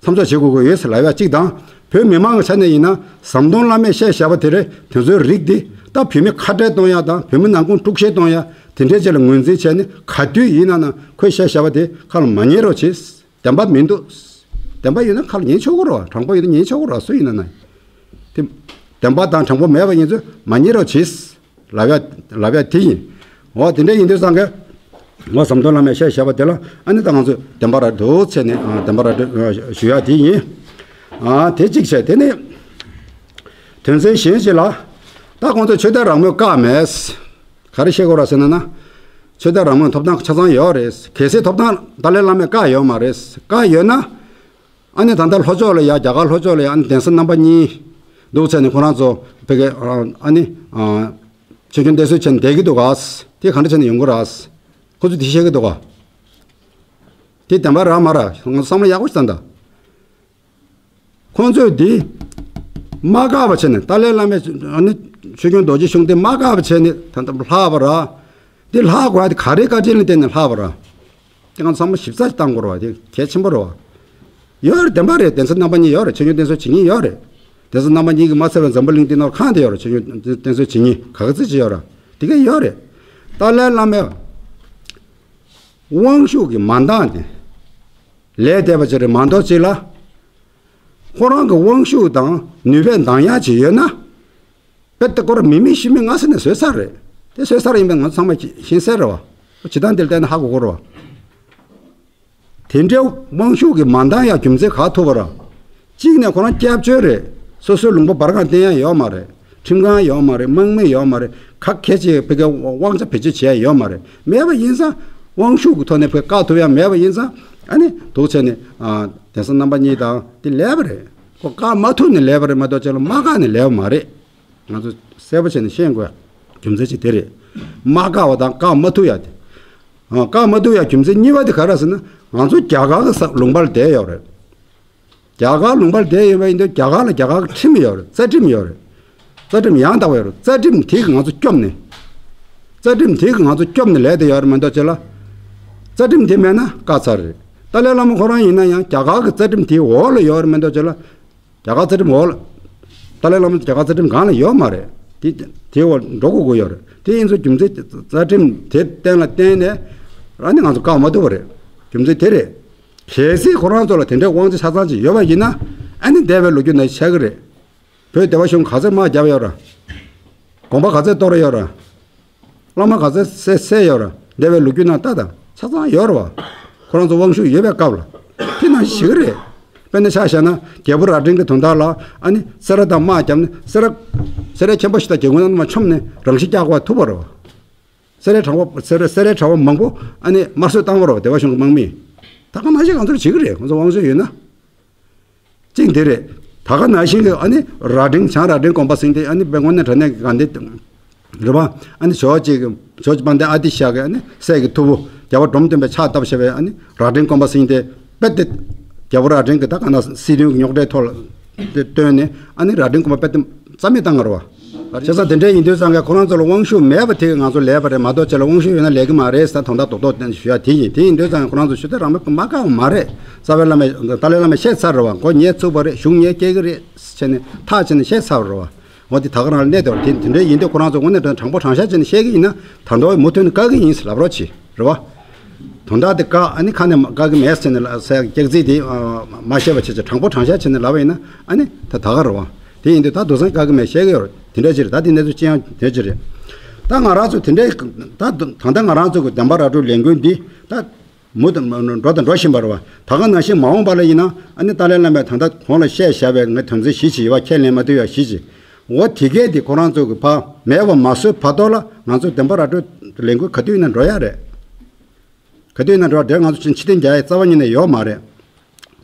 མཚམས་འཇོག་བྱེད་དགོས་ཀྱི་ཡོད་ཟེར་ལབ་ཡ་གཅིག་དང་། བོད་མི་མང་གི་ཆ་ནས་ཡིན་ན་ཟམ་གདོང་བླ་མས་བཤད་བཞག་པ་དེ་རེད། དེ་ཚོའི་རིགས་འདི་ད་བོད་མི་ཁ་བྲལ་གཏོང་ཡ་དང་བོད་མི་ནང་ཁུངས་དཀྲུག་ཤེས་གཏོང་ཡ་དེ་འདྲའི་ཆེད་ལ་ངོས་འཛིན་བྱས་ནས་ག་དུས་ཡིན་ན་ན་ཁོས་བཤད་བཞག་པ་དེ་ཁ་ལ་མ་ཉན་རོགས་བྱེད། བདེན་པ་མི་འདུག་བདེན་པ་ཡོད་ན་ཁ་ལ་ཉན་ཆོག་གི་རེད་བ། དྲང་པོ་ཡོད་ན་ཉན་ཆོག་གི་རེད་བ། སུ་ཡིན་ན་ན། དེ་བདེན་པ་དང་དྲང་པོ་མེད་པ་ཡིན་ཚོད་མ་ཉན་རོགས་བྱེད། ལབ་ཡ་ལབ་ཡ་དེ་ཡིན། འོ་དེ་འདྲ་ཡིན་དུས་ཙང་གི། ངོ་ཟམ་གདོང་བླ་མས་བཤད་བཞག་པ་དེ་ལ་ཨ་ནི་ད་ང་ཚོས་བདེན་པ་ར་འདུག་ཚེ་ནས་ཨ་བདེན་པ་ར་འདུག་ཞུ་ཡ་དེ་ཡིན། ཨ་དེ་གཅིག་བྱས་དེ་ནས། དོན་ཚན་གཞན་ཞིག་ལ། ད་ཁོང་ཚོས་ཆོས་དད་རང་མོས་བཀག་མེད། ག་རེ་བཤད་དགོས་ར་ཟེར་ན་ན། ཆོས་དད་རང་མོས་ཐོབ་ཐང་ཆ་ཚང་ཡོད་རེད། གལ་སྲིད་ཐོབ་ཐང་ཏཱ་ལའི་བླ་མས་བཀག་ཡོད་མ་རེད། བཀག་ཡོད་ན། ཨ་ནི་ད་ལྟ་ལྷོ་ཕྱོགས་ལ་ཡ་རྒྱ་གར་ལྷོ་ཕྱོགས་ལ་ཡ་ཨ་ནི་གདན་ས་རྣམ་པ་གཉིས་འདུག་ཚེ་ནི་ཁོ་རང་ཚོ་ཕ་གི་ཨ་ནི་ཆོས་སྐྱོང་བསྟེན་གསོལ་བྱས་ནས་བསྡད་ཀྱི་འདུག་ག་དེ་ག་འདྲ་བྱས་ནས་ཡོང་གི་ར། ཁོ་ཚོས་དེ་བཤད་ཀྱི་འདུག་ག་དེ་བདེན་པ་ར་མ་ར་ང་ཚོ་བསམ་བློ་ཡག་པོ་ཞིག་བཏང་དང་། ཁོ་ཚོས་དེ་མ་བཀག་པ་བྱས་ནས་ཏཱ་ལའི་བླ་མས་ཨ་ནི་ཆོས་སྐྱོང་རྡོ་རྗེ་གཞུང་དེ་མ་བཀག་པ་བྱས་ནས་ད་ལྟ་ལྷག་པ་ར། དེ་ལྷག་དགོས་ཡ་དེ་ག་རེའི་བཀའ་དྲིན་ལ་བརྟེན་ནས་ལྷག་པ་ར། དེ་ང་ཚང་མ་ཞིབ་ཚགས་བཏང་དགོས་རེད་བ། དེ་གལ་ཆེན་པོ་རེད་བ། ཡོད་རེད། བདེན་པ་རེད། གདན་ས་རྣམ་པ་གཉིས་ཡོད་རེད། ཆོས་སྐྱོང་བསྟེན་གསོལ་བྱེད་མཁན་ཡོད་རེད། གདན་ས་རྣམ་པ་གཉིས་ཀྱིས་མ་ཚད་པའི་འཛམ་བུ་གླིང་འདི་ནང་གང་དུ་ཡོད་རེད། ཆོས་སྐྱོང་བསྟེན་གསོལ་བྱེད་མཁན་ག་ག་ཚོད་ཅིག་ཡོད་རེད། དེ་གས་ཡོད་རེད། ཏཱ་ལའི་བླ་མའི་དབང་ཤུགས་ཀྱི་མ་འདང་དེ་ལས་བསྡད་པ་ཅིག་རེད་མ་གཏོགས་ཅིག་ལ། ཁོ་རང་གི་དབང་ཤུགས་དང་ནུས་པས་འདང་ཡག་ཅིག་ཡོད་ན། དཔེ་དེ་སྐོར་མི་མི་ཤི་མི་ང་ཟེར་ནས་བཟོས་ཚར་རེད། དེ་བཟོས་ཚར་ཡིན་པས་ང་ཚོ་ཚང་མ་ཤེས་གསལ་རེད་བ། སྤྱི་བཏང་དེར་བལྟས་ན་ཧ་གོ་གོ་རེད་བ། དེ་འདྲའི་དབང་ཤུགས་ཀྱི་མ་འདང་ཡ་རྒྱུ་མཚན་ག་ཐུག་པ་ར། གཅིག་ནས་ཁོ་རང་སྐྱབས་བཅོལ་རེད། སོ་སོའི་ལུང་པ་འབར་གང་བསྟན་ཡ་ཡོད་མ་རེད། ཁྲིམས་ཁང་ཡོད་མ་རེད། དམག་མི་ཡོད་མ་རེད། ག་གལ་ཆེ་བའི་ཕ་གི་དབང་ཆ་བེད་སྤྱོད་བྱེད་ཡ་ཡོད་མ་རེད། མེད་པ་ཡིན་ཙང་དབང་ཤུགས་ཀྱི་ཐོག་ནས་ཕ་གི་བཀག་ཐུབ་ཡ་མེད་པ་ཡིན་ཙང་ཨ་ནི་འདུག་བྱས་ནས་གདན་ས་རྣམ་པ་གཉིས་དང་དེ་ལས་པ་རེད། ཁོ་བཀག་མ་ཐུབ་ནས་ལས་པ་རེད་མ་གཏོགས་ཅིག་ལ་མ་བཀག་ནས་ལས་པ་མ་རེད། ང་ཚོ་གསལ་པོ་བྱས་ནས་ཤེས་དགོས་རྒྱུ་མཚན་གཅིག་དེ་རེད། མ་བཀག་པ་དང་བཀག་མ་ཐུབ་ཡ་དེ། ཨ་བཀག་མ་ཐུབ་ཡ་རྒྱུ་མཚན་གཉིས་པ་དེ་ག་རེ་ཟེར་ན་ང་ཚོ་རྒྱ་གར་གྱི་ས་ལུང་པར་བསྡད་ཡོད་རེད། རྒྱ་གར་ལུང་པར་བསྡད་ཡོད་པ་ཡིན་དུས་རྒྱ་གར་ལ་རྒྱ་གར་གྱི་ཁྲིམས་ཡོད་རེད། རྩ་ཁྲིམས་ཡོད་རེད། རྩ་ཁྲིམས་ཡང་དག་པ་ཡོད་རེད། རྩ་ཁྲིམས་དེ་གིས་ང་ཚོ་སྐྱོབ་ནས། རྩ་ཁྲིམས་དེ་གིས་ང་ཚོ་སྐྱོབ་ནས་ལས་དེ་ཡོད་རེད་མ་གཏོགས་ཅིག་ལ། རྩ་ཁྲིམས་དེ་མེད་ན་བཀག་ཚར་རེད། ཏཱ་ལའི་བླ་མ་ཁོ་རང་ཡིན་ན་ཡང་རྒྱ་གར་གྱི་རྩ་ཁྲིམས་དེའི་འོག་ལ་ཡོད་རེད་མ་གཏོགས་ཅིག་ལ། རྒྱ་གར་རྩ་ཁྲིམས་འོག་ལ། ཏཱ་ལའི་བླ་མ་རྒྱ་གར་རྩ་ཁྲིམས་སྒང་ལ་ཡོད་མ་རེད། དེ་དེའི་འོག་འགྲོ་དགོས་ཀྱི་ཡོད་རེད། དེ་ཡིན་ཙང་རྒྱུ་མཚན་རྩ་ཁྲིམས་དེ་གཏན་ལ་བརྟེན་ནས་ཨ་ནི་ང་ཚོ་བཀག་མ་ཐུབ་པ་རེད། རྒྱུ་མཚན་དེ་རེད། གལ་སྲིད་ཁོ་རང་ཚོ་ལ་དེ་འདྲའི་དབང་ཆ་ཆ་ཚང་ཅིག་ཡོད་པ་ཡིན་ན་ཨ་ནི་འདས་པའི་ལོ་རྒྱུས་ནང་ཆགས་ཀྱི་རེད། བོད་སྡེ་པ་གཞུང་ག་ཚོད་དམག་བརྒྱབ་ཡོད་ར། དགོན་པ་ག་ཚོད་གཏོར་ཡོད་ར། བླ་མ་ག་ཚོད་བསད་བསད་ཡོད་ར། འདས་པའི་ལོ་རྒྱུས་ནང་ལྟ་དང་ཆ་ཚང་ཡོད་ར་བ། ཁོ་རང་ཚོ་དབང་ཤུགས་ཡོད་པའི་སྐབས་ལ། དེ་ནང་ཞིག་རེད། དཔེར་ན་ཆ་བཞག་ན་རྒྱལ་པོ་རྭ་སྒྲེང་གི་དོན་དག་ལ་ཨ་ནི་སེ་ར་དང་དམག་བརྒྱབ་ནས་སེ་ར། སེ་རའི་མཁན་པོ་ཞིག་དང་རྒྱལ་ཀུན་རྣམ་པ་མཆོམས་ནས་རང་ཤི་རྒྱག་དགོས་ཐུག་པ་རེད་བ། སེ་རའི་གྲྭ་པ་སེ་ར་སེ་རའི་གྲྭ་པ་མང་པོ་ཨ་ནི་དམར་གསོད་བཏང་བ་རེད་བ། སྡེ་པ་གཞུང་གི་དམག་མིས། ད་ག་ནང་བཞིན་ང་ཚོར་བྱེད་ཀྱི་རེད། ང་ཚོ་དབང་ཤུགས་ཡོད་ན། གཅིག་འདི་རེད། ད་ག་ནང་བཞིན་གྱི་ཨ་ནི་རྭ་སྒྲེང་བྱང་རྭ་སྒྲེང་དགོན་པ་ཟེར་དེ་ཨ་ནི་དཔེ་དངོས་གནས་དྲང་གནས་ཀྱི་དགའ་ལྡན་རེད་བ། ཨ་ནི་ཇོ་བོ་རྗེ་གི་ཇོ་བོ་རྗེ་དཔལ་ལྡན་ཨ་ཏི་ཤ་གི་ཨ་ནི་སྲས་ཀྱི་ཐུ་བོ་རྒྱལ་བ་འབྲོམ་སྟོན་པས་ཕྱག་བཏབ་བཞག་པའི་ཨ་ནི་རྭ་སྒྲེང་དགོན་པ་ཟེར་དེ་དཔེ་དེ་རྒྱལ་པོ་རྭ་སྒྲེང་གི་ད་ག་ན་སྲིད་དོན་གྱི་རྙོག་དྲའི་ཐོག་ལ་དེ་བཏོན་ནས་ཨ་ནི་རྭ་སྒྲེང་དགོན་པ་དཔེ་དེ་རྩ་མེད་བཏང་གི་རེད་བ། བྱས་ཙང་དེ་འདྲ་ཡིན་དུས་ཙང་ག་ཁོ་རང་ཚོ་ལ་དབང་ཤུགས་མེད་པ་དེ་གིས་ང་ཚོ་ལས་པ་རེད་མ་གཏོགས་ཅིག་ལ་དབང་ཤུགས་ཡོད་ན་ལས་ཀྱི་མ་རེད་ཟེར་དོན་དག་རྡོག་རྡོག་བསྟན་ཞུ་ཡ་དེ་ཡིན། དེ་ཡིན་དུས་ཙང་ཁོ་རང་ཚོ་ཆོས་དད་རང་མོས་མ་བཀག་པ་མ་རེད། རྩ་བའི་བླ་མས་ཏཱ་ལའི་བླ་མས་བཤད་ཚར་རེད་བ། མགོ་ཉལ་ཚུགས་པ་རེད། གཞུང་ཉལ་སྐྱེལ་གྱི་རེད་བྱས་ནས་ཐག་བཅད་ནས་བཤད་ཚར་བ་རེད་བ། འོ་དེ་ད་ག་རང་ལ་གནས་དེ་བ་དེ་དེ་འདྲ་ཡིན་དུས་ཁོ་རང་ཚོ་དངོས་གནས་དྲང་དྲང་པོ་དྲང་བཞག་བྱས་ནས་བཤད་ཀྱི་ཡིན་ན་ད་དུང་མུ་མཐུད་ནས་བཀག་གི་ཡིན་ཟེར་ལབ་རོགས་གྱིས་རེད་བ། དོན་དག་དེ་བཀག་ཨ་ནི་ཁ་ནས་བཀག་གི་མེད་ཟེར་ནས་ལ་ཟེར་སྐྱག་རྫུན་དེ་མ་བཤད་པ་བྱས་ཅིག་དྲང་པོ་དྲང་བཞག་བྱས་ནས་ལབ་པ་ཡིན་ན་ཨ་ནི་ད་ད་ག་རེད་བ། དེ་ཡིན་དུས་ད་དུང་སང་བཀག་གི་མེད་བཤད་ཀྱི་ཡོད་རེད། དེ་འདྲ་ཅིག་རེད། ད་དེ་གནས་ཚུལ་ཅི་ཡང་དེ་ཅིག་རེད། ད་ང་རང་ཚོ་དེ་འདྲའི་ད་ད་ལྟ་ང་རང་ཚོ་གི་བདེན་པ་ར་སྤྲོད་ལས་འགུལ་འདི་ད་མུ་མཐུད་འགྲོ་དང་འགྲོ་བཞིན་པ་རེད་བ། ད་ག་ནང་བཞིན་མ་འོངས་པ་ལ་ཡིན་ན་ཨ་ནི་ཏཱ་ལའི་བླ་མས་ད་ལྟ་གོང་ལ་བཤད་བཞག་པའི་ངའི་དོན་ཚན་བཞི་ཅིག་ཡོད་བ། ཁས་ལེན་མ་ཐུབ་ཡ་བཞི་ཅིག་འོ་དེ་གས་དེ་ཁོ་རང་ཚོ་གི་ཕ་མེད་པ་མ་བཟོས་བར་དོ་ལ་ང་ཚོ་བདེན་པ་ར་སྤྲོད་ལས་འགུལ་ག་དུས་ཡིན་ན་འགྲོ་ཡ་རེད། ག་དུས་ཡིན་ན་འགྲོ་བ་དེར་ང་ཚོ་ཕྱི་ཕྱི་ཐེངས་རྒྱག་ཡ་རྩ་བ་ཉིད་ནས་ཡོད་མ་རེད།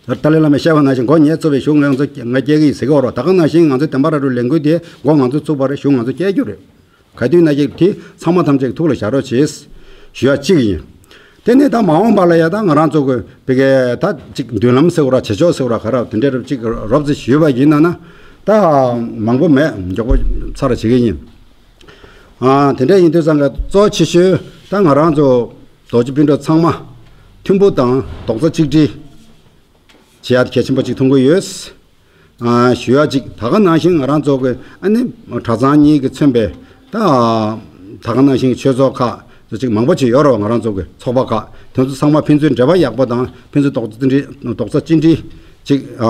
ཏཱ་ལའི་བླ་མས་བཤད་པ་ནང་བཞིན་མགོ་ངས་བཙུགས་པའི་གཞུང་ང་ཚོ་ང་བསྐྱལ་གྱི་ཡིན་ཟེར་གྱི་ཡོད་རེད། ད་ག་ནང་བཞིན་ང་ཚོ་བདེན་པ་ར་སྤྲོད་ལས་འགུལ་དེ་མགོ་ང་ཚོས་བཙུགས་པ་རེད། གཞུང་ང་ཚོས་བསྐྱལ་རྒྱུ་རེད། ག་དུས་ན་ཅིག་དེ་ཚང་མ་ཐམས་ཅད་ཐུགས་ལ་བཞག་རོགས་བྱེད། ཞུ་ཡ་གཅིག་ཡིན། དེ་ནས་ད་མ་འོངས་པ་ལ་ཡ་ད་ང་རང་ཚོ་གི་བི་གའི་ད་ཅིག་མདུན་ལམ་ཟེར་བ་ར་བྱེད་ཕྱོགས་ཟེར་བ་ར་ག་ར་དེ་འདྲའི་རབ་ཅིག་རོབ་ཙམ་ཞུས་པ་ཡིན་ན་ན། ད་མང་པོ་མེད། མགྱོགས་པོ་ཚར་བྱེད་ཀྱི་ཡིན། ཨ་དེ་འདྲ་ཡིན་དུས་ཙང་ག་གཙོ་ཆེ་ཤོས་ད་ང་རང་ཚོ་རྡོ་རྗེ་སྤུན་གྲོགས་ཚང་མ་མཐུན་པོ་དང་རྡོག་རྩ་གཅིག་སྒྲིལ་བྱེད་ཡ་གལ་ཆེན་པོ་ཅིག་མཐོང་གི་ཡོད། ཨ་ཞུ་ཡ་ཅིག་ད་ག་ནང་བཞིན་ང་རང་ཚོ་གི་ཨ་ནི་གྲྭ་ཚང་གཉིས་ཀྱིས་མཚོན་པའི་ད་ད་ག་ནང་བཞིན་ཆོས་ཚོགས་ཁག་ཚོ་ཅིག་མང་པོ་ཅིག་ཡོད་རེད་བ། ང་རང་ཚོ་གི་ཚོགས་པ་ཁག་དེ་ཚོ་ཚང་མ་ཕན་ཚུན་འབྲེལ་བ་ཡག་པོ་དང་ཕན་ཚུན་རྡོག་རྩ་གཅིག་སྒྲིལ་རྡོག་རྩ་གཅིག་སྒྲིལ་ཅིག་ཨ་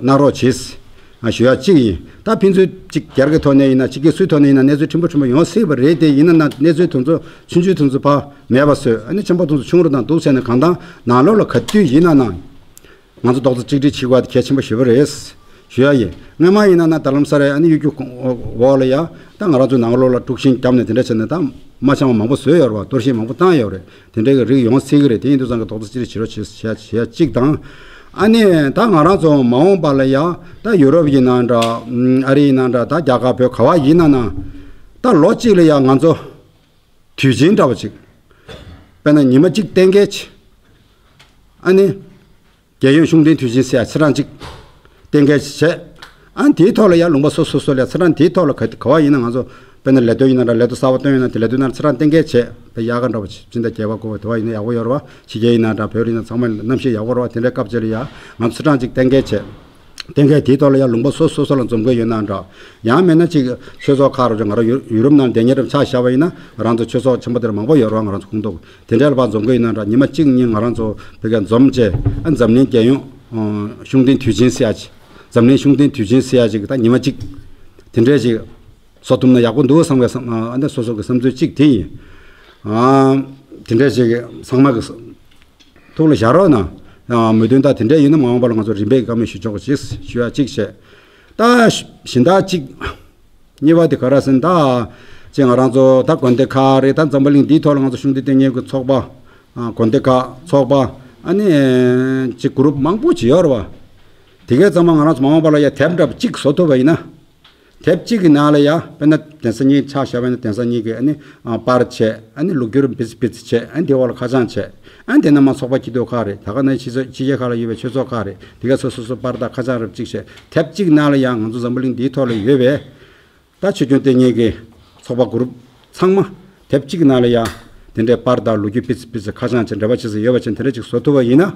གནང་རོགས་བྱེད། ཨ་ཞུ་ཡ་གཅིག་ཡིན། ད་ཕན་ཚུན་གཅིག་སྒེར་གྱི་ཐོག་ནས་ཡིན་ན་གཅིག་གི་སུའི་ཐོག་ནས་ཡིན་ན་གནས་ཚུལ་ཕྲན་བུ་ཕྲན་བུ་ཡོང་སྲིད་པ་རེད། དེ་ཡིན་ན་ན་གནས་ཚུལ་དེ་ཚོ་ཆུང་ཆུང་དེ་ཚོ་ཕར་མེད་པ་བཟོས། ཨ་ནི་ཆེན་པོ་དེ་ཚོ་ཆུང་རུ་དང་འདུག་ཟེར་ནས་གང་ལྟར་ནང་ལོགས་ལ་ག་དུས་ཡིན་ན་ན་ང་ཚོ་རྡོག་རྩ་གཅིག་སྒྲིལ་བྱེད་དགོས་པ་དེ་གལ་ཆེན་པོ་ཞེ་པོ་རེད། ཞུ་ཡ་ཡིན། སྔོན་མ་ཡིན་ན་ན་ད་ལམ་སང་རེད། ཨ་ནི་གཡོ་སྒྱུ་འོག་ལ་ཡ་ད་ང་རང་ཚོ་ནང་ལོགས་ལ་དཀྲུག་ཤིང་བརྒྱབ་ནས་དེ་འདྲ་བྱས་ནས་ད་མ་འཆམ་པ་མང་པོ་བཟོས་ཡོད་རེད་བ། གཏོར་བཤིག་མང་པོ་བཏང་ཡོད་རེད། དེ་འདྲའི་གི་རིགས་ཡོང་སྲིད་གི་རེད། དེ་ཡིན་དུས་ཙང་གི་རྡོག་རྩ་གཅིག་སྒྲིལ་བྱེད་རོགས་བྱེད་བྱེད་བྱེད་ཡ་གཅིག་དང་། ཨ་ནི་ད་ང་རང་ཚོ་མ་འོངས་པ་ལ་ཡ་ད་ཡུ་རོབ་ཡིན་ན་འདྲ། ཨ་རི་ཡིན་ན་འདྲ། ད་རྒྱ་གར་བོད་ག་བ་ཡིན་ན་ན་ད་ལོ་གཅིག་ལ་ཡ་ང་ཚོ་དུས་ཆེན་འདྲ་བ་ཅིག་དཔེར་ན་ཉི་མ་གཅིག་གཏན་འཁེལ་བྱེད། ཨ་ནི། རྒྱལ་ཡོངས་ཤུགས་ལྡན་དུས་ཆེན་ཟེར་ཡ་ཚེས་གྲངས་གཅིག་གཏན་འཁེལ་བྱས། ཨ་ནི་དེའི་ཐོག་ལ་ཡང་ལུང་པ་སོ་སོ་སོ་ལ་ཚེས་གྲངས་དེའི་ཐོག་ལ་ག་ག་བ་ཡིན་ན་ང་ཚོ་དཔེར་ན་ལས་དོན་ཡིན་ན་འདྲ། ལས་དོན་གསར་པ་བཏོན་ཡོད་ན་དེ་ལས་དོན་ནང་ཚེས་གྲངས་གཏན་འཁེལ་བྱས། དཔེ་དབྱར་ཁ་འདྲ་བོ་ཕྱི་ཟླ་བརྒྱད་པ་དགུ་པ་དེ་བ་ཡིན་ན་ཡག་པོ་ཡོད་རེད་བ། ཕྱི་རྒྱལ་ཡིན་ན་འདྲ། བོད་ཡིན་ན་ཚང་མ་གནམ་གཤིས་ཡག་པོ་རེད་བ། དེ་འདྲའི་སྐབས་ཅིག་ལ་ཡང་ང་ཚོ་ཚེས་གྲངས་གཅིག་གཏན་འཁེལ་བྱས། གཏན་འཁེལ་དེའི་ཐོག་ལ་ཡང་ལུང་པ་སོ་སོ་སོ་ལ་འཛོམས་དགོས་ཡོད་ན་འདྲ། ཡང་མིན་ན་ཅིག་ཆོས་ཚོགས་ཁག་རུ་ང་རང་ཡུ་ཡུ་རོབ་ནང་སྡོད་མཁན་རབས་ཆ་བཞག་པ་ཡིན་ན་ང་རང་ཚོ་ཆོས་ཚོགས་ཆེན་པོ་དེར་མང་པོ་ཡོད་རེད་བ། ང་རང་ཚོ་ཁོངས་གཏོགས། དེ་འདྲའི་ལ་ཕར་འཛོམས་ཀྱི་ཡིན་ན་འདྲ། ཉི་མ་གཅིག་གཉིས་ང་རང་ཚོ་བོད་སྐད་འཛོམས་བྱས། ཨ་འཛམ་གླིང་རྒྱལ་ཡོངས་ཨ་ཤུགས་ལྡན་དུས་ཆེན་ཟེར་ཡ་ཅིག་འཛམ་གླིང་ཤུགས་ལྡན་དུས་ཆེན་ཟེར་ཡ་ཅིག་ད་ཉི་མ་གཅིག་དེ་འདྲའི་ཅིག་བཟོ་ཐུབ་ན་ཡག་པོ་འདུག་བསམ་པའི་བསམ་ཨ་འདི་སོ་སོ་གི་བསམ་ཚུལ་གཅིག་དེ་ཡིན། ཨ་དེ་འདྲའི་ཅིག་ཚང་མ་གི་ཐུགས་ལ་བཞག་རོགས་གནང་། ཨ་མོས་མཐུན་ད་དེ་འདྲའི་ཡིན་ན་མ་འོངས་པ་ལ་ང་ཚོ་རིམ་པས་བཀའ་མོལ་ཞུ་ཆོག་གི་ཅིག་ཞུ་ཡ་གཅིག་བྱས། ད་གཞན་དག་གཅིག་གཉིས་པ་དེ་ག་རེ་ཟེར་ན། ད་ཅིག་ང་རང་ཚོ་ད་དགོན་སྡེ་ཁག་རེད། ད་འཛམ་བུ་གླིང་འདིའི་ཐོག་ལ་ང་ཚོ་ཤུགས་ལྡན་ལྟེ་གནས་ཀྱི་ཚོགས་པ། ཨ་དགོན་སྡེ་ཁག་ཚོགས་པ། ཨ་ནི་ཅིག་གུ་རུབ་མང་པོ་ཅིག་ཡོད་རེད་བ། དེ་གའི་ཚང་མ་ང་རང་ཚོ་མ་འོངས་པ་ལ་ཡ་དེབ་འདྲ་པོ་གཅིག་བཟོ་ཐུབ་པ་ཡིན་ན། དེབ་གཅིག་གི་ནང་ལ་ཡ་དཔེར་ན་གདན་ས་གཉིས་ཆ་བཞག་པ་ཡིན་ན་གདན་ས་གཉིས་ཀྱི་ཨ་ནི་ཨ་པར་བྱས། ཨ་ནི་ལོ་རྒྱུས་རུ་བིས་བིས་བྱས། ཨ་ནི་དེ་འོག་ལ་ཁ་བྱང་བྱས། ཨ་ནི་དེ་ནང་མ་ཚོགས་པ་སྐྱིད་སྡུག་ཁག་རེད། ད་ག་ནང་ཕྱི་ཕྱི་རྒྱལ་ཁག་ལ་ཡོད་པའི་ཆོས་ཚོགས་ཁག་རེད། དེ་ག་སོ་སོ་སོ་པར་དང་ཁ་བྱང་རབ་གཅིག་བྱས། དེབ་གཅིག་ནང་ལ་ཡ་ང་ཚོ་འཛམ་བུ་གླིང་འདིའི་ཐོག་ལ་ཡོད་པའི་ད་ཆོས་སྐྱོང་ལྟེ་གནས་ཀྱི་ཚོགས་པ་གུ་རུབ་ཚང་མ་དེབ་གཅིག་ནང་ལ་ཡ་དེ་འདྲའི་པར་དང་ལོ་རྒྱུས་བིས་བིས་ཁ་བྱང་བྱས་འབྲེལ་བ་བྱེད་ས་ཡོད་པ་ཅན་དེ་འདྲ་ཅིག་བཟོ་ཐུབ་པ་ཡིན་ན།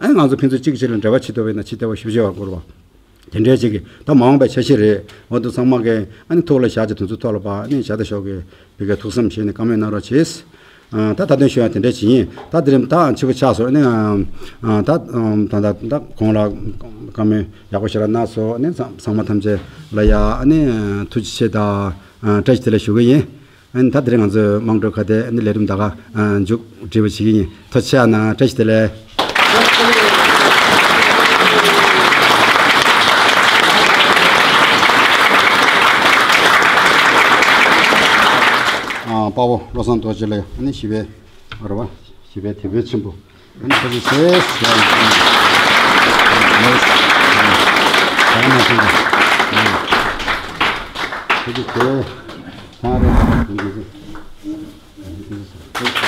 ཨ་ནི་ང་ཚོ་ཕན་ཚུན་གཅིག་གཅིག་ལ་འབྲེལ་བ་བྱེད་ཐུབ་པ་ཡིན་ན་ཕྱི་ལྟ་བ་ཞིབ་ཕྱི་བ་དགོས་རེད་བ། དེ་འདྲའི་ཅིག་གི་ད་མ་འོངས་པའི་འཆར་གཞི་རེད། འོ་དེ་ཚང་མ་གི་ཨ་ནི་ཐུགས་ལ་བཞག་བྱས་དེ་ཚོའི་ཐོག་ལ་ཕར་ཨ་ནི་བྱ་དང་ཞོག་གི་བི་གའི་ཐུགས་བསམ་བཞེས་ནས་བཀའ་མོལ་གནང་རོགས་བྱེད། ཨ་ད་ད་དུང་ཞུ་ཡ་དེ་འདྲ་ཅིག་ཡིན། ད་དེ་རིང་ད་འཕྱི་པོ་ཆགས་སོང་། ཨ་ནི་ཨ་ད་ད་ད་ད་གོང་ལ་བཀའ་མོལ་ཡག་པོ་ཞེ་དྲག་གནང་སོང་། ཨ་ནི་ཚང་ཚང་མ་ཐམས་ཅད་ལ་ཡ་ཨ་ནི་ཐུགས་རྗེ་ཆེ་དང་བཀྲ་ཤིས་བདེ་ལེགས་ཞུ་གི་ཡིན། ཨ་ནི་ད་དེ་རིང་ང་ཚོའི་དམངས་ཁྲོད་ཁ་བརྡའི་ཨ་ནི་ལས་རིམ་ད་ག་མཇུག་སྒྲིལ་བ་བྱེད་ཀྱི་ཡིན། ཐུགས་རྗེ་ཆེ་གནང་། བཀྲ་ཤིས་བདེ་ལེགས། ཨ་དཔའ་བོ་བློ་བཟང་རྡོ་རྗེ་ལགས་ཨ་ནི་ཞི་བའི་རེད་བ། ཞི་བའི་དེད་དཔོན་ཆེན་པོ། ཨ་ནི་ཐུགས་རྗེ་ཆེ། ཐུགས་རྗེ་ཆེ།